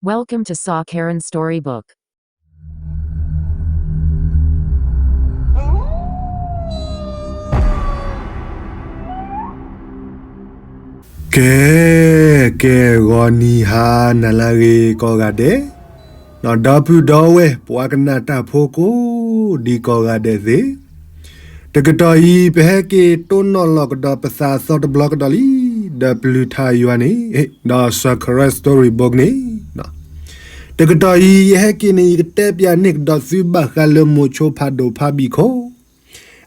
Welcome to Sa Karen Storybook. ကဲ ကဲ ဂီၤနံၤဟါနၤလၢအဂ့ၤကိးဂၤဒဲး, ဒီပုၢ်ဒီဝဲၢ် ပှၤကနၣ်တၢ်ဖိကိးဒံကိးဂၤဒဲးသ့ၣ်, တကတီၢ်အံၤ ပဟဲက့ၤတိၢ်နီၣ်လီၤကဒီးပသးအသီတဘျီကဒီးလံ, ဒီးပလုၢ်ထါယွၤန့ၣ်, ဒီး Sa Karen Storybook န့ၣ် တကတီၢ်အံၤ ယဟဲက့ၤန့ၣ် ယကတဲပၠးန့ၢ်ကဒီးသုဘၣ်ဃးလၢမိၤဆိဖးဒိၣ်ဖးဘံၣ်ခိၣ်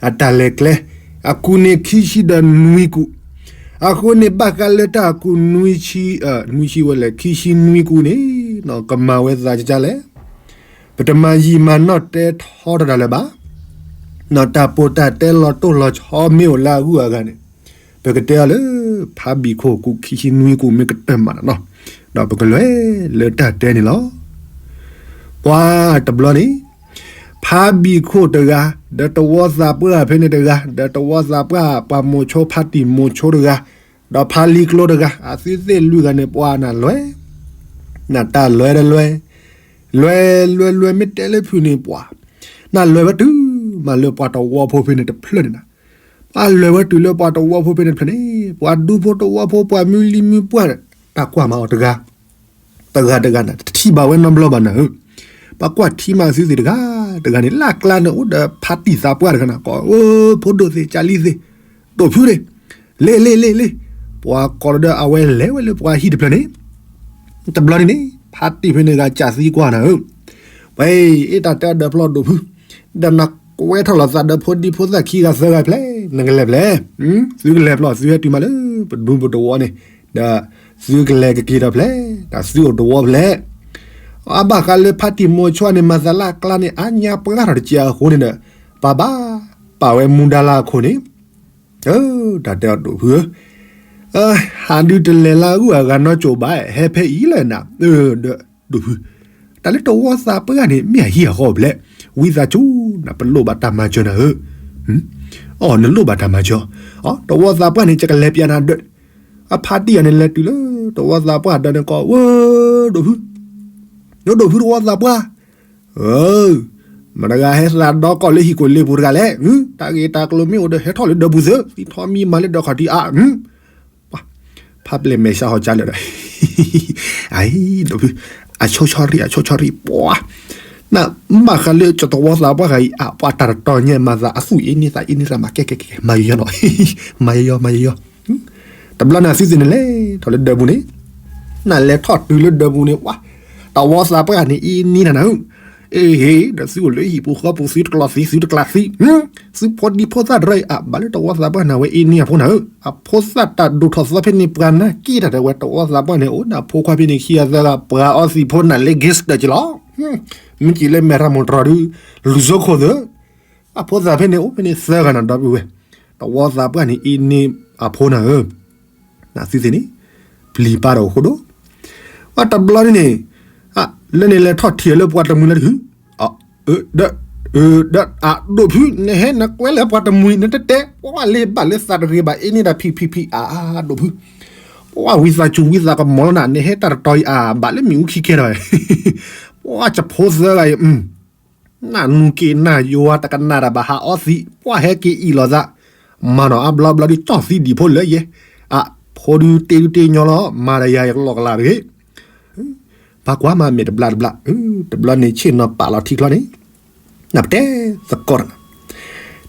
အတၢ်လဲၤကျဲ, အကူးန့ၣ် ခံဆံဒီးနွံကူး, အဃိန့ၣ် ဘၣ်ဃးလၢတၢ်အကူးနွံဆံ, နွံဆံဝဲလဲၣ် ခံဆံနွံကူးန့ၣ်, ကမၤဝဲသးကကလဲၣ်, ပတမၤယံာ်မၤနီၢ်တဲထီတၢ်လၢၤဘၣ်, တၢ်ပိာ်တၢ်တဲလီၤတိၢ်လီၤဆီမ့ၢ်အိၣ်လၢအဂုၤအဂၤန့ၣ်, ပကတဲအီၤလၢ ဖးဘံၣ်ခိၣ်ကူး ခံဆံနွံကူး မ့ၢ်ကတၢၢ်မးနီၤ, ဒီးပကလဲၤလၢတၢ်တဲန့ၣ်လီၤ. ပှၤတဘျီန့ၣ် ဖးဘံၣ်ခိၣ်တဂၤ, ဒီးတဝီသးပှၢ်ဖဲန့ၣ်တဂၤ, ဒီးတဝီသးပှၢ် ပှၤမိၤဆိဖါတံၢ်မိၤဆိတဂၤ, ဒီးဖးလံၤကျိတဂၤ, အသုသ့ၣ်လွံၢ်ဂၤန့ၣ် ပှၤနၢ်လွဲ, နၢ်တၢ်လွဲတလွဲ, လွဲလွဲလွဲမ့ၢ်တဲလၢဖုၣ်န့ၣ် ပှၤ နၢ်လွဲဝဲတုၤမးလၢပှၤတဝီဖိဖဲန့ၣ်တဖျၢၣ်န့ၣ်နၤ, ပှၤလွဲဝဲတုၤလၢပှၤတဝီဖိဖဲန့ၣ်တဖျၢၣ်န့ၣ်, ပှၤဒူဖိတဝီဖိ ပှၤမုၢ်လံၤမုၢ်ပှၢ်န့ၣ် တၢ်ကွၢ်မးအီၤတဂၤ တဂၤတဂၤန့ၣ် တထံၣ်ဘၣ်ဝဲနီတဘျီဘၣ်နၤဧၢ, ပှၤကွၢ်ထံမးသုသ့ၣ်တဂၤတဂၤန့ၣ် လၢအကျါန့ၣ် အိၣ်ဒီးဖါတံၢ်သးပှၢ်တဂၤန့ၣ် ကိး ဖိဒိၣ်သ့ၣ် ကၢ်လံသ့ၣ် ဒိၣ်ဖုသ့ၣ်, လ့လ့လ့လ့, ပှၤကိးလီၤဒီးအဝဲလဲၤဝဲလၢပှၤဟံၣ်တဖျၢၣ်န့ၣ်, တဘျီန့ၣ်န့ၣ် ဖါတံၢ်ဖဲန့ၣ်ဂၤ ကၢ်သံကွၢ်နၤဧၢ, ပှၤအ့ၣ် တၢ်တဲအီၤဒီးဖျီဒိၣ်ဖု, ဒီးနကွဲထီၣ်လီၤသးဒီးဖိဒံဖိသၣ်ခံဂၤသၢဂၤဖျဲၣ် နကလဲၤဖျဲၣ်, သုကလဲၤဖျီ သုဟဲတုၤမးလၢပဒူပတဝီန့ၣ်, ဒီးသုကလဲၤကက့ၤဒီးဖျဲၣ်, ဒီးသုအိၣ်တဝီဖျဲၣ်, အဘၣ်ဃးလၢဖါတံၢ်မိၤဆိန့ၣ် မၤသးလၢအကျါန့ၣ် အါညါပှၢ်ထီၣ်တစဲးအဃိန့ၣ်ဒီး, ပှၤဘၣ်ပာ်ဝဲမူဒါလၢအခိၣ်န့ၣ်, တၢ်တဲအီၤဒိၣ်ဖုဧၢ, ဟးဒုးတလဲၤလၢအဂုၤအဂၤနီတစိၤဘၣ်, ဟဲဖဲအံၤလၢနၤ, ဒီးဒိၣ်ဖု, တၢ်လၢတဝီသးပှၢ်န့ၣ် မ့ၢ်အဟံၣ်အဃီဖျဲၣ်, ဝံသးစူၤနၤ ပလိၣ်ဘၣ်တၢ်မၤစၢၤနၤဧၢ, အိ နလိၣ်ဘၣ်တၢ်မၤစၢၤ, တဝီသးပှၢ်န့ၣ် ယကလဲၤပၠးနၤဒီး, အဖါတံၢ်အံၤန့ၣ် လဲၤတုၤလၢတဝီသးပှၢ်ဒီးန့ၣ်ကိး ဝဲ, ဒိၣ်ဖု, ဒိၣ်ဖုတဝီသးပှၢ်, မတၤတဂၤဟဲသးဒီကီၢ်လၢဟံၣ်ခိၣ်လ့ပူၤတဂၤလဲၣ်, တၢ်ဂ့ၢ်တၢ်ကျိၤမ့ၢ်အိၣ်ဒီး ဟဲထီၣ်လၢဒၢးပူၤသ့, သံထီမံမၤလၢဒၢးခီၣ်ထံးအါ, ဖါပျဲၢ်မဲာ်ဆှးဟီၣ်ကၠါလၢာ်ဒီး, အံၤ ဒိၣ်ဖု, အဆိဆီရံၣ် အဆိဆီရံၣ် ပှၤ, နဘၣ်ဃးလၢတဝီသးပှၢ်ဂၤအံၤ အပှၤတၢ်တတီၤညါမၤသး အသူၣ်အ့န့သးအ့န့သး မၤကဲကဲကဲ မၤယီၤယီၤနီၤ, မၤယီၤယီၤ မၤယီၤယီၤ, တဘျီန့ၣ် အသုသ့ၣ်န့ၣ်လဲၤထီၣ်လၢဒၢးပူၤန့ၣ်, နလဲၤထီၣ်တုၤလၢဒၢးပူၤန့ၣ် ပှၤ, တဝီသးပှၢ်န့ၣ် အ့န့နၤနၤဧၢ, အ့ဟ့ၣ် ဒီးသုအိၣ်လၢဟံၣ်ပူၤဃီပူၤ သုတကျီသံ သုတကျးသံ, သုဖိဒံဖိသၣ်တရၢအံၤ အဘၣ်လၢတဝီသးပှၢ်န့ၣ် အဝဲအ့န့အဖိနၤဧၢ, အဖိသၣ်တၢ်ဒိၣ်ထီၣ်သီဖဲန့ၣ် ပှၤနၢ်က့တၢ်ဒီးဝဲ တဝီသးပှၢ်န့ၣ် အိၣ်ဒီးအဖိခွါဖဲန့ၣ် ခံဂၤသၢဂၤ ပှၤအီသံးဖိနၤလၢ gangster က့လီၤ, မ့ၢ်က့ၤလၢမဲၢ်ရၢမိၢ်တြီၤဒုး လူၤစိခိၣ်သၢ, အဖိသၣ်ဖဲန့ၣ် အိၣ်ဖဲန့ၣ်သၢဂၤနၤ ဒီပုၢ်ဝဲၢ်, တဝီသးပှၢ်န့ၣ် အ့န့အဖိနၤဧၢ, နသုသ့ၣ်န့ၣ် ပျံၤပာ်ဒီးအိၣ်ဃိဒိၣ်, ပှၤတဘျီန့ၣ်န့ၣ်, လၢန့ၣ်လဲၤထီၣ်ထံၣ်လၢပှၤတမှံၤလၢတဟု, ဒီး, ဒီး, အဒိၣ်ဖု နဟဲနကွဲလၢပှၤတမှံၤ နတတဲ ပှၤလၢဘၣ်လၢသးတဂ့ၤဘၣ် အ့န့ဒၣ်ဖံးဖံးဖံး အဒိၣ်ဖု, ပှၤဝံသးစူၤဝံသးကမီၤလီၤနၤ နဟဲတၢ်တတီၤအံၤ အဘၣ်လၢမ့ၣ်အူခံခဲဒီး, ပှၤကဖိသၢဂၤအံၤ နနူက့ၤနယွၤတကနၣ်တၢ်ဘၣ်ဟးအီသံး ပှၤဟဲက့ၤအံၤလိာ်သး, မၤနီၤအါဘျီဘျီဒုး ကၠီၣ်သံဒံးဖိလၢယဲ, အဖိဒုးတ့ဒုးတ့ညီလီၤ မၤဒီးယၤယကလီကလးတဂ့ၤ, ပှၤကွၢ်မၤမဲာ်တဘျါတဘျါ, တဘျီန့ၣ်ဆ့ၣ်နီၤပာ်လီၤထံချီန့ၣ်, နပတဲသကိးတၢ်,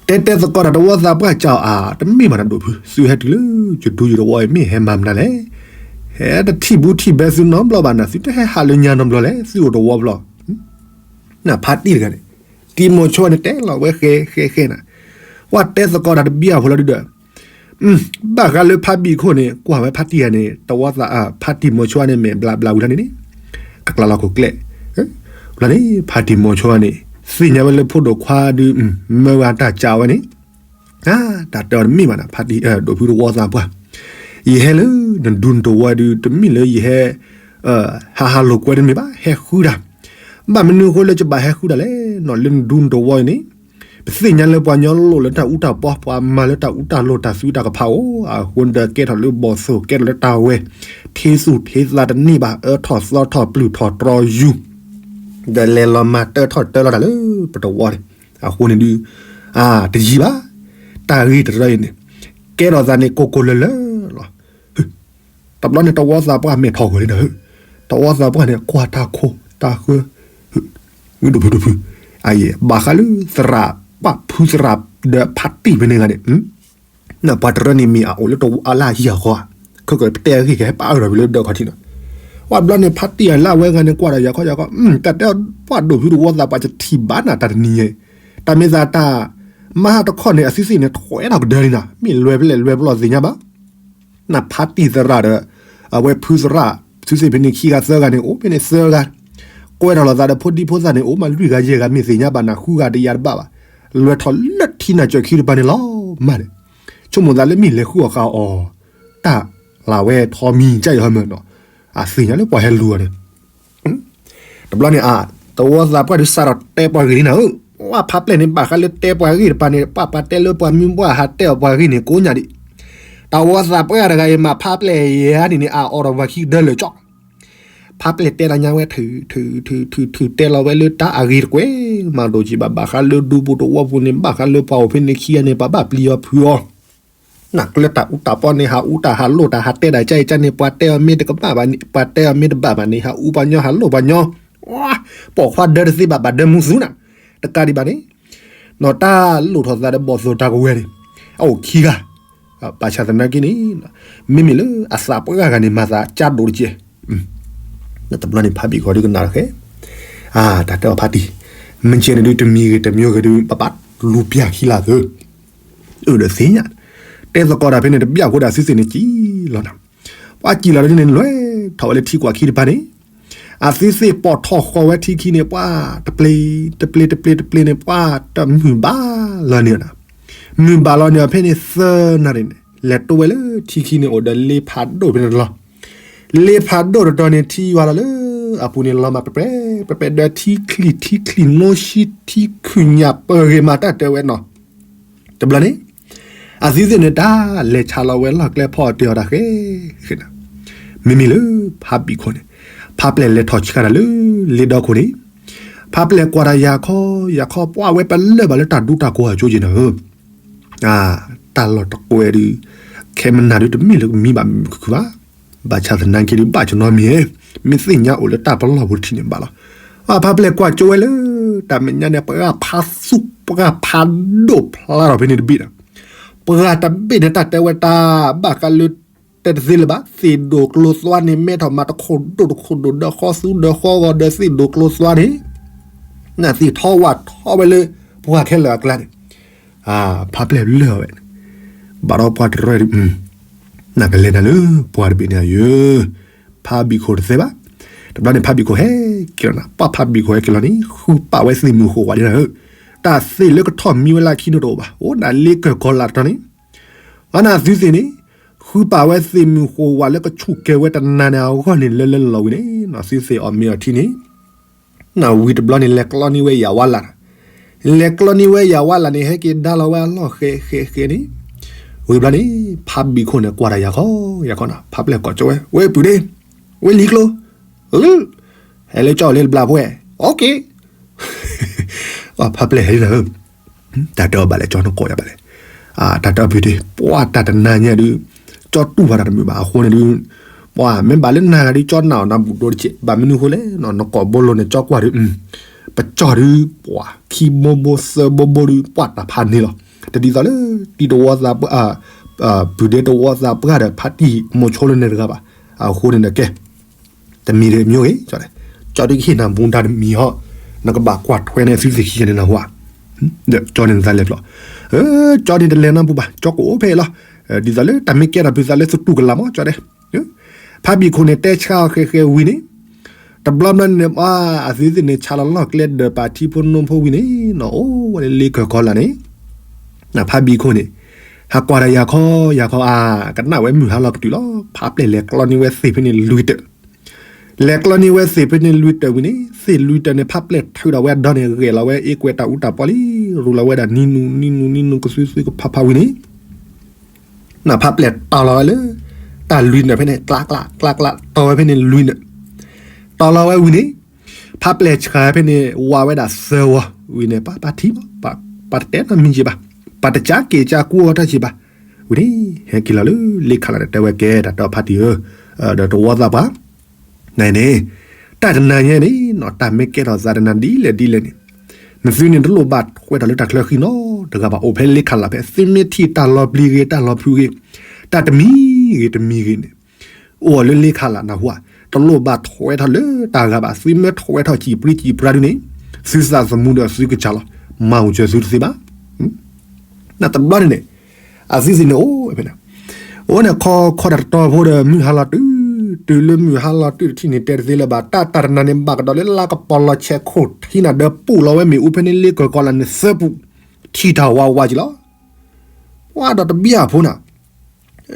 တဲတဲသကိးတၢ် တဝီသးပှၢ်ကၠီအါ တမ့ၢ်မးနၤဒိၣ်ဖု သုဟဲတုၤလၢ ယဒူယတဝီအံၤ မ့ၢ်ဟဲမၤမနုၤလဲၣ်, ဟဲတထံၣ်ဘူးထံၣ်ဘဲသုနီတဘျီဘၣ်နၤ သုတဟဲဟးလၢညါနီတဘျီလဲၣ် သုအိၣ်တဝီဘျီ နဖါတံၢ်တဂၤန့ၣ်, တံၤမိၤဆိန့ၣ်တဲလီၤဝဲဃဲဃဲဃဲနၤ, ပှၤတဲသကိးတၢ်တဘံၣ်အဖီလာ်ဒုဒီး, ဘၣ်ဃးလၢဖါဘံၣ်ခိၣ်န့ၣ် ကွၢ်ဝဲဖါတံၢ်ဂၤန့ၣ် တဝီသး ဖါတံၢ်မိၤဆိန့ၣ် မဲာ်ဘျါဘျါဝံၤလီၤန့ၣ်န့ၣ်, တကျါလီၤခိၣ်ကျဲ, လီၤန့ၣ် ဖါတံၢ်မိၤဆိန့ၣ် သ့ၣ်ညါဝဲလၢဖိဒိၣ်ခွါဒု မၢဝဲတၢ်ကၢဝဲန့ၣ် တၢ်တဲအီၤတမ့ၢ်ဘၣ်နၤ ဖါတံၢ်ဒိၣ်ဖုတဝီသးပှၢ်, ယဟဲလၢနဒူနတဝီဒု တမ့ၢ်လၢယဟဲ ဟးဟးလိာ်ကွဲတမ့ၢ်ဘၣ် ဟဲဃုတၢ်, ဘၣ်မနုၤအဃိလၢယဘၣ်ဟဲဃုတၢ်လဲၣ်နီၤ လၢနဒူနတဝီအံၤန့ၣ်, ပသ့ၣ်ညါလၢပှၤညီလိၣ်လၢတၢ်အူတၢ်ပီ, ပှၤမၤလၢတၢ်အူတၢ်လိၤ တၢ်သူတၢ်ကဖးအိၣ်, အဃိဒီးကဲထီၣ်လၢဘီၣ်သိၣ် ကဲထီၣ်လၢတၢ်ဝဲ, ထ့သူၣ်ထ့သးတန့ၢ်ဘၣ်, အၢထီၣ်သီထီၣ်ပျုၢ်ထီၣ်တြီယူၤ, ဒီးလဲၤလီၤမၤတၢထီၣ်တၢလီၤတၢ်လၢပတဝီန့ၣ်, အဃိန့ၣ်ဒုး, တယံာ်ဘၣ်, တၢ်ဂ့ၢ်တရၢအံၤန့ၣ်, ကဲထီၣ်သးန့ၣ်ကိၢ်ကိၢ်လၢၤလၢၤလီၤ. တဘျီန့ၣ် တဝီသးပှၢ်မဲာ်ထီၣ်ဂီၤလံဒီး, တဝီသးပှၢ်န့ၣ် ကွၢ်တၢ်ခိၣ်တၢ်ဃၢ, ဝံဒိၣ်ဖုဒိၣ်ဖု, အအံၤ ဘၣ်ဃးလၢသရၣ်ပာ်ဖုသရၣ်ဒီးဖါတံၢ်ဖဲန့ၣ်ဂၤန့ၣ်, ပှၤတရၢန့ၣ်မ့ၢ်အအိၣ်လၢတဝီအလၢဟံၣ်အဃီ, ခဲကပတဲအဂ့ၢ်ကဟဲပာ်အၢၣ်ထီၣ်ဝံၤလၢဒၢးခီၣ်ထံးနီၤ, ဝံၤဘျီန့ၣ် ဖါတံၢ်အလၢအဝဲဂၤန့ၣ် ကွၢ်ဒီးယၤခီယၤခီ, တၢ်တဲပှၢ်ဒိၣ်ဖုတဝီသးပှၢ်တထံၣ်ဘၣ်နၤတၢ်တနံၤညါ, တၢ်မ့ၢ်သးတၢ် မဟါတခီန့ၣ် အသုသ့ၣ်န့ၣ် ထွဲထီၣ်ကဒၢလံနီၤ, မ့ၢ်လွဲၢ်ဖဲလဲၣ်လွဲၢ်ပလီၢ်သ့ၣ်ညါဘၣ် နဖါတံၢ်သရၣ်ဒီး အဝဲဖုသရၣ် သုသ့ၣ်ဖဲန့ၣ်ခံဂၤသၢဂၤန့ၣ် အိၣ်ဖဲန့ၣ်သၢဂၤ, ကွဲထီၣ်လိာ်သးဒီးဖိဒံဖိသၣ်န့ၣ် အိၣ်မးလွံၢ်ဂၤယဲၢ်ဂၤမ့ၢ်သ့ၣ်ညါဘၣ်နၤ ဃုဂၤတယၤတဘၣ်ဘၣ်, လဲၤထီၣ်လၢထံနၢ်ကၠၢၢ်ခံတပၤန့ၣ်လီၤမးန့ၣ်, ဆိကမိၣ်သးလၢမ့ၢ်လဲၤဃုအီၣ်ဃာ်အီၤ, တၢ်လၢဝဲထီမံၤကၢ်ယီၤဟဲမၢ်နီၤ, အသ့ၣ်ညါလၢပှၤဟဲလူၤအီၤန့ၣ် တဘျီန့ၣ် တဝီသးပှၢ်ဒုးစးထီၣ်တဲပှၤဂ့ၢ်လံနၤဧၢ, ဝဲဖါပျဲၢ်န့ၣ် ဘၣ်ဃးလၢတဲပှၤဂ့ၢ်တပၤန့ၣ် ပှၤပှၤတဲလၢပှၤမုၢ်ပှၢ်ဟးတဲအီၤပှၤဂ့ၢ်န့ၣ် ကိးညါဒံး, တဝီသးပှၢ်တဂၤအံၤမး ဖါပျဲၢ်ယၤန့ၣ်န့ၣ် အအိးထီၣ်ပှၤခံကဒၢလၢာ်ကၠီ, ဖါပျဲၢ်တဲတၢ်ညါဝဲ ထုးထုးထုးထုးထုးတဲလီၤဝဲလၢတၢ်အဂ့ၤတကွဲၢ်, မၤဒိၣ်ကံဘၣ်ဘၣ်ဃးလၢဒူပူၤတဝီပူၤန့ၣ် ဘၣ်ဃးလၢပှၤအိၣ်ဖဲန့ၣ်ခံဂၤန့ၣ် ပှၤဘၣ်ပျံၤအီၤဖုးအီၤ နကျၢတၢ်အူတၢ်ပီန့ၣ် ဟးအူတၢ်ဟးလိၣ်တၢ်ဟးတဲဒၣ်ကၢ်အံၤကၢ်န့ၣ် ပှၤတဲအီၤမ့ၢ်တကဘၣ်ဘၣ်န့ၣ် ပှၤတဲအီၤမ့ၢ်တဘၣ်ဘၣ်န့ၣ် ဟးအူပှၤညီဟးလိၣ်ပှၤညီ, ပိာ်ခွါဒၢတသ့ဘၣ် ဘၣ်ဒၢမူသူနၤ, တကးဒံးဘၣ်န့ၣ်, နီၢ်တၢ်လိၣ်ထီၣ်သးဒီးဘီၣ်သိၣ်တၢ်ကဝဲၤန့ၣ်, အအိၣ်ခံဂၤ, ဘၣ်ဆၣ်သနာ်က့န့ၣ်, မ့မ့ၢ်လၢအသးပှၢ်ဂၤန့ၣ် မၤသးကၢ်ဒိၣ်တက့ၢ်, တဘျီန့ၣ် ဖါဘံၣ်ခိၣ်ဒုးကနၣ်လီၤဃဲ, တၢ်တဲအီၤဖါတံၢ်, မ့ၢ်ကဲန့ၣ်ဒုး တမံၤဂ့ၤတမံၤဂ့ၤဒုး ပဘၣ်လူၤပျၢ်ခံလၢ်သု အၢၣ်ဒီးသ့ၣ်ညါ, တဲသကိးတၢ်ဖဲန့ၣ် တဘၣ်ဃိဒီး အသုသ့ၣ်န့ၣ် စံၣ်လီၤနၤ, ပှၤစံၣ်လီၤဒ်န့ၣ် လဲၤထီၣ်ဝဲလၢထံကွၢ်ခံတဖၣ်န့ၣ်, အသုသ့ၣ်ပိာ်ထီၣ်ဃီၤဝဲထံခံန့ၣ် ပှၤတပျ့ၤ, တပျ့ၤ တပျ့ၤ တပျ့ၤန့ၣ် ပှၤတမုၢ်ဘၣ်လီၤန့ၣ်နၤ, မုၢ်ဘၣ်လီၤန့ၣ် ဖဲန့ၣ်သၢနၣ်ရံၣ်န့ၣ် လဲၤတိဝဲလၢထံခံန့ၣ် အိၣ်ဒီးလ့ဖးဒိၣ်ဖဲန့ၣ်တလီၢ် လ့ဖးဒိၣ်တတီၤန့ၣ် ထံယွၤလီၤလၢအပူၤန့ၣ် လီၤမၢ်ပှဲၤပှဲၤ ပှဲၤပှဲၤဒီးထံချံၣ်ထံချံၣ် နိဆံထံခုၣ်ညၣ် ပဂ့ၤမးတၢ်တဲဝဲနီၤ, တဘျီန့ၣ်, အသုသ့ၣ်န့ၣ် တၢ်လဲၤဆါလီၤဝဲလီၢ်ကျဲဖီအီၣ်တ့ၢ်အီၤတၢ်ဃဲဃဲနၤ, မ့မ့ၢ်လၢဖါဘံၣ်ခိၣ်န့ၣ်, ဖါပျဲၢ်လဲၤထီၣ်ဆှၢတၢ်လၢလ့ဒီခိၣ်န့ၣ်, ဖါပျဲၢ်ကွၢ်တၢ်ယၤခီယၤခီ ပှၤဝဲပလၢၢ်ဘၣ်လၢတၢ်ဒူတၢ်ကိးအကၠိက့ၤနၤဧၢ တၢ်လီၢ်တကွဲးဒုး, ခဲမနၤဒုးတမ့ၢ်လၢကမံဘၣ်မုာ်ခုၣ်ခုၣ်ဘၣ်, ဘၣ်ဆၣ်သနာ်က့ဒုး ဘၣ်ကနီမံၤ, မ့ၢ်သ့ၣ်ညါအိၣ်လၢတၢ်ပလီၢ်ပူၤတထံၣ်န့ၣ်ဘၣ်လီၤ. အဖါပျဲၢ်ကွၢ်ကၠိဝဲလၢ တၢ်မဲာ်ညါန့ၣ် ပှၢ်ဖးသူၣ် ပှၢ်ဖးဒိၣ်ဖျါထီၣ်ဖဲန့ၣ်တဘ့ၣ်ဒီး, ပှၢ်တဘ့ၣ်န့ၣ် တၢ်တဲဝဲတၢ်ဘၣ်ဃးလၢ တဲတသ့လၢၤဘၣ်, သ့ၣ်ဒိၣ်ကျိၤသွါန့ၣ် မဲထီၣ်မးတခိၣ်ဒိၣ်တခိၣ်ဒိၣ် ဒီးဃီသူဒီးဃီဂီၤဒီးသ့ၣ်ဒိၣ်ကျိၤသွါန့ၣ်, နသ့ၣ်ထီဝၣ်ထီဝဲလၢ ပှၢ်ခဲလၢာ်အကျါန့ၣ်, ဖါပျဲၢ်လၢာ်ဝဲန့ၣ်, ဘၣ်ဒီးပှၢ်တရၢဒုး, နကလဲၤနၤလၢပှၢ်တဘ့ၣ်န့ၣ်ယၢ, ဖါဘံၣ်ခိၣ်တသ့ဘၣ်. တဘျီန့ၣ် ဖါဘံၣ်ခိၣ်ဟဲက့ၤလီၤနၤ, ပှၢ်ဖါဘံၣ်ခိၣ်ဟဲက့ၤလီၤန့ၣ် ဃုပာ်ဝဲသ့ၣ်မုၢ်ဃိးဝးဒ်နၤဧၢ, တၢ်သ့ၣ်လၢကထီၣ်မံဝဲလၢခံန့ၣ်တအိၣ်ဘၣ်, အိၣ်နၤလ့ကၢၢ်ကီၤလၢ်တတီၤန့ၣ် အန့ၣ်သုသ့ၣ်န့ၣ်, ဃုပာ်ဝဲသ့ၣ်မုၢ်ဃိးဝးလၢကဆူၣ်ကဲၤဝဲတနၤန့ၣ်အဂီၢ်န့ၣ် လၢလၢလီၤဝံၤန့ၣ် သုသ့ၣ်အီၣ်မ့ၤအီထံန့ၣ်, နဝံၤတဘျီန့ၣ် လဲၤကျီန့ၢ်ဝဲယၤဝါလၢ်, လဲၤကျီန့ၢ်ဝဲယၤဝါလၢ်န့ၣ် ဟဲက့ၤဒါလီၤဝဲအလီၢ်ဃဲးဃဲးဃဲးန့ၣ်, ဝံၤဘျီန့ၣ် ဖါဘံၣ်ခိၣ်န့ၣ် ကွၢ်တၢ်ယၤခီယၤခီနၤ, ဖါပျဲၢ်ကိးကၠိဝဲ, ဝဲပုၢ်ဒ့, ဝဲလံၤကျိ လၢ ဟဲလၢကၠီလၢတဘျီဖိဝဲ, အိၣ်က့ၤ ဖါပျဲၢ်ဟဲလံနၤဧၢ, တၢ်တဲအီၤဘၣ်လဲၣ် ကၠီနကိးယၤဘၣ်လဲၣ်, တၢ်တဲအီၤပုၢ်ဒ့ ပှၢ်တၢ်တနၤညါဒုး, ကၠီတူၢ်ဖးတၢ်တမုာ်ဘၣ်အဃိန့ၣ်ဒုး, ပှၢ်မ့ၢ်ဘၣ်လၢနၤဂၤဒုး ကၠီနာ်အီၤနၤဘူၣ်ဒိတကဲး ဘၣ်မနုၤဃိလဲၣ် နကိးဘိလိၤန့ၣ် ကၠီကွၢ်ဒုး, ပကၠီဒုး ပှၢ်ခံဘိဘိသၢဘိဘိဒုး ပှၢ်တၢ်ဖးန့ၢ်လီၤ, တဒ်သိးလၢ တံၤတဝီသး ပုၢ်ဒ့တဝီသးပှၢ်ဒီးဖါတံၢ်မိၤဆိလၢန့ၣ်တဂၤဘၣ်, အဃိန့ၣ်ဒီးကဲ တမံၤတမံၤဂ့ၤ, ကၠီဒုးကဟ့ၣ်နၤဘူးတၢ်တမံၤဟီ, နကဘၣ်ကွၢ်ထွဲန့ၢ်သုသ့ၣ်ခံဂၤန့ၣ်နၢ်ဟူဧါ, ဒီးကၠီန့ၣ်နသးလဲၤကျီ, ကၠီန့ၣ်တလဲၤနၢ်ဘူးဘၣ် ကၠီကအိၣ်ဖဲအံၤလီၤ, ဒ်သိးလၢတၢ်မ့ၢ်ကဲထီၣ်ဖုးသးလၢသတူၢ်ကလာ်မး ကၠီတဲ, ဖါဘံၣ်ခိၣ်န့ၣ်တဲဆါအီၤဃဲးဃဲးဝံၤန့ၣ်, တဘျီဘျီန့ၣ် အသုသ့ၣ်န့ၣ် ဆါလီၤလီၢ်ကျဲဒီးပာ်ထံဖိနိဖိဝံၤန့ၣ် နအိၣ်ဝဲလၢလ့ကၢၢ်ကီၤလၢ်န့ၣ် ဖါဘံၣ်ခိၣ်န့ၣ် ဟးကွၢ်တၢ်ယၤခီယၤခီအါ, ကနၣ်ဝဲမုၢ်ဟါလီၤကတုၤလီၤ, ဖါပျဲၢ်လဲၤကျီန့ၢ်ဝဲသ့ၣ်ဖဲန့ၣ်လွံၢ်တၢၢ်, လဲၤကျီန့ၢ်ဝဲသ့ၣ်ဖဲန့ၣ်လွံၢ်တၢၢ်ဝံၤန့ၣ် သ့ၣ်လွံၢ်တၢၢ်န့ၣ် ဖါပျဲၢ်ထုးထီၣ်ဝဲအဒီန့ၣ် ဂဲၤလီၤဝဲအ့ကွဲးတၢ်အူတၢ်ပီလံ ရူၤလီၤဝဲဒၣ်နံၤနုၤနံၤနုၤနံၤနုၤ ကသုသုကဖးဖးဝံၤန့ၣ် နဖးပျဲၢ်တီၤလီၤဝဲလၢ တၢ်လွံၢ်နၢၤဖဲန့ၣ် ကျးကျးကျးကျး တီၤဝဲဖဲန့ၣ်လွံၢ်နၢၤ တီၤလီၤဝဲဝံၤန့ၣ် ဖးပျဲၢ်ဆှၢဖဲန့ၣ် ဝးဝဲဒၣ်သၢဝီၤဝံၤန့ၣ် ပှၤပှၤထံၣ်မး ပှၤတတဲနီတမံၤက့ၤဘၣ် ပှၤတကးက့ၤကးကူအီၤတၢ်က့ၤဘၣ် ဝံၤန့ၣ် ဟဲက့ၤလီၤလၢလ့ခးလးဒီးတဲဝဲကဲ တၢ်တဲအီၤဖါတံၢ်ဧၢ ဒီးတဝီသးပှၢ် နန့ၣ် တၢ်တနၤညါန့ၣ် တၢ်မ့ၢ်ကဲထီၣ်သးတနၤဒ်လဲၣ်ဒ်လဲၣ်န့ၣ် နသုန့ၣ်တလိၣ်ဘၣ်ထွဲထီၣ်လၢတၢ်ချၢဃံနီတဂၤဘၣ် အိၣ်ဖဲလ့ခးလးဖဲ သုမ့ၢ်ထံၣ်တၢ်လီၤပျံၤဂ့ၤ တၢ်လီၤဖုးဂ့ၤ တၢ်တမံၤဂ့ၤတမံၤဂ့ၤန့ၣ် အိၣ်လၢလ့ခးလးနၢ်ဟူဧါ တလိၣ်ဘၣ်ထွဲထီၣ်လၢတၢ်ဂၤဘၣ် သုမ့ၢ်ထွဲထီၣ်စံၣ်ပြံစံၣ်ပြါဒုန့ၣ် သုသးသမူဒီးသုကစၢ်လီၤ မၤအိၣ်စၢၤသုတသ့ဘၣ် နတဘျီန့ၣ်န့ၣ် အသုသ့ၣ်န့ၣ်အိၣ်ဖဲန့ၣ် အိၣ်န့ၣ်ခီခီတၢ်တတီဖိဒီး မုၢ်ဟါလီၤတုၤ တုၤလၢမုၢ်ဟါလီၤတုၤတထံၣ်န့ၣ် တဲတသ့လၢၤဘၣ် တၢ်တၢ်တနၤန့ၣ် ဘၣ်ကဒီးလၢလါကပီၤလီၤဆဲးခိၣ်ထံနၤဒီး ပူၣ်လီၤဝဲမ့ၣ်အူဖဲန့ၣ်လ့ကၢၤကီးလၢန့ၣ်သၢပူၤ ထံၣ်တၢ်ဝးဝးက့ၤလီၤ ပှၤဒီးတဘျီအဖိနၤ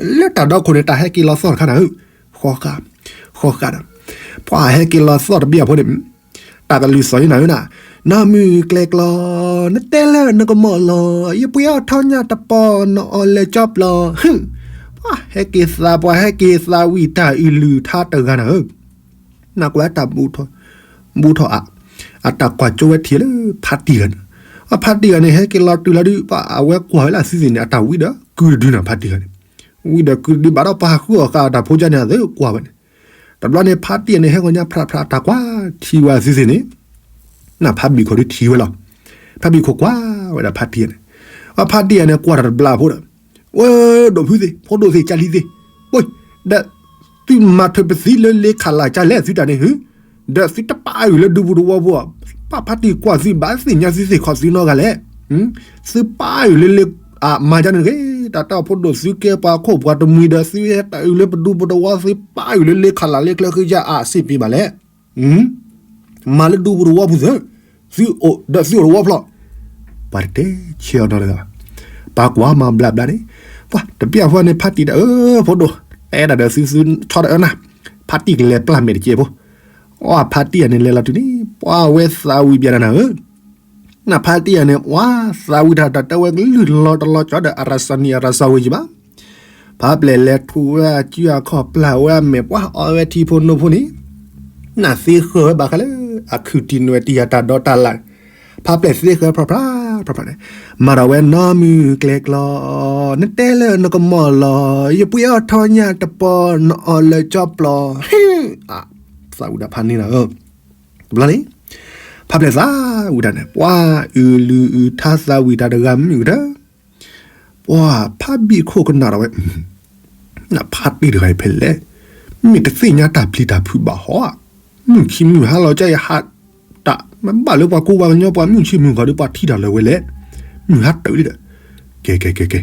လၢတၢ်ဒီခိၣ်န့ၣ် တၢ်ဟဲက့ၤလီၤသီၣ်တခါနၤဧၢ ဃီဃာ ဃီဃာဒီး ပှၤဟဲက့ၤလီၤသီၣ်တဘျီအဖိန့ၣ် တၢ်ကလုၢ်သီၣ်ယနၤဧၢနၤ နီၢ်မုၢ်ကျဲကျီ နတဲလၢနကမီၣ်လီၤ ယပှ့ၤအီၣ်ထီညၣ်တပီၤ နအီၣ်လဲၤကၠီပျီ ပှၤဟဲက့ၤသး ပှၤဟဲက့ၤသးဝံၣ်တၢ်အုၣ်လုၢ်ထါတဂၤနၤဧၢ နကွၢ်တၢ် ဘူးထီၣ်အါ အတၢ်ကွၢ်ကၠိဝဲထံၣ်လၢဖါတံၢ်ဂၤန့ၣ် အဖါတံၢ်ဂၤန့ၣ် ဟဲက့ၤလီၤတုၤလီၤဒုး ပှၤအဝဲကွၢ်ဝဲလၢအသုသ့ၣ်န့ၣ် အတၢ်ဝံဒီးကုၢ်တဒုနၤ ဖါတံၢ်ဂၤန့ၣ် ဝံဒီးကုၢ်တဒုဘၣ်ဒီး ပှၤဟးဃုအီၣ်ဃာ်အတၢ်ဖိကါန့ၣ် အသးကွၢ်ဝဲန့ၣ် တဘျီန့ၣ် ဖါတံၢ်ဂၤန့ၣ် ဟဲဂီၤညါဖြးဖြးတၢ်ကွၢ်ထံဝဲအသုသ့ၣ်န့ၣ် နဖါဘံၣ်ခိၣ်ဒုးထံၣ်ဝဲလီၤ ဖါဘံၣ်ခိၣ်ကွၢ်ဝဲဒၣ်ဖါတံၢ်ဂၤန့ၣ် အဖါတံၢ်ဂၤန့ၣ် ကွၢ်တၢ်တဘျီဖိဒီး ဝဲဒိၣ်ဖုသ့ၣ် ဖိဒိၣ်သ့ၣ် ကၢ်လံၤသ့ၣ် ပှၤ ဒီး သုမၤထွဲပသံလၢလ့ခးလးကၢ်လဲၣ် သုတၢ်န့ၣ်ဧၢ ဒီးသုတပာ်အုၣ်လၢဒူပူၤတဝီပူၤဧါ ပှၤဖါတံၢ်ကွၢ်သုဘၣ်သ့ၣ်ညါ သုသ့ၣ်ခီၣ်သုနီတဂၤလဲၣ် သုပာ်အုၣ်လၢလ့ အမၤကၢ်န့ၣ်တဂ့ၤ တၢ်တၢ်ဖိဒိၣ်သုကဲပှၤခိၣ်ပှၤတမှံၤဒီး သုဟဲတၢ်အုၣ်လၢပဒူပူၤတဝီ သုပာ်အုၣ်လၢလ့ခးလးလၢချၢဃံကၢ် အစ့ၣ်ပ့ၤဘၣ်လဲၣ် မၤလၢဒူပူၤတဝီပူၤသု သုအိၣ်ဒီးသုအိၣ်တဝီဖျီၣ် ပှၤတတဲဆၢအီၤနီတဂၤဘၣ် ပှၤကွၢ်မၤဘျးဘျးန့ၣ် ပှၤတဘျီဖိန့ၣ် ဖါတံၢ်ဒီး အၢ ဖိဒိၣ် တဲဒၣ်ဒီးသုသုဆီဒီးအၢနၤ ဖါတံၢ်ကလဲၤပျၢ်မဲာ်တကဲးဖိ အဖါတံၢ်ဂၤန့ၣ် လဲၤလီၤတုၤန့ၣ် ပှၤဝဲသးဝံၣ်ပျဲနၤဧၢ နဖါတံၢ်ဂၤန့ၣ် ပှၤသးဝံၣ်တၢ်တၢ်တဲဝဲကလုၢ်လီၤတလီၤကၠီဒီး အရၤစၢၤနံၣ်အရၤစၢၤဝဲယံၤဘၣ် ဖါပျဲၢ်လဲၤထူဝဲအစုအခီၣ် ပျၢ်ဝဲအမဲာ် ပှၤအီဝဲထံဖိနိဖိန့ၣ် နသ့ဃၢၤဝဲဘၣ်ဃးလၢ အခုၣ်တံၢ်နွဲၣ်တံၢ်ယၤတၢ်ဒီးတၢ်လၢ် ဖါပျဲၢ်သ့ဃၢၤဖြးဖြး ဖြးဖြးန့ၣ် မၤထီၣ်ဝဲနီၢ်မုၢ်ကျဲကျီ နတဲလၢနကမီၣ်လီၤ ယပှ့ၤအီၣ်ထီညၣ်တပီၤ နအီၣ်လၢကၠီပျီ သးဝံၣ်ဒၣ်ဖးန့ၣ်လီၤ တဘျီန့ၣ် ဖါပျဲၢ်သးဝံၣ်တၢ်န့ၣ် ပှၤအုၣ်လုၢ်အုၣ်ထါသးဝံၣ်တၢ်တဂၤမုၣ်ကတၢၢ် ပှၤဖါဘံၣ်ခိၣ်ကနၣ်ဒီးဝဲ နဖါတံၢ်တဂၤအံၤဖဲလဲၣ် မ့ၢ်တသ့ၣ်ညါတၢ်ပျံၤတၢ်ဖုးဘၣ်ဟီဧါ မုၢ်ဆံးမုၢ်ဟါလီၤကၢ်အံၤဟး တၢ်မ့ၢ်ဘၣ်လၢပှၤကူပှၤကညီ ပှၤမုၢ်ဆံးမုၢ်ဂီၤဒီး ပှၤထံၣ်တၢ်လၢၤဝဲလဲၣ် မုၢ်ဟါတၢၢ်လံဒီး ကဲကဲကဲကဲ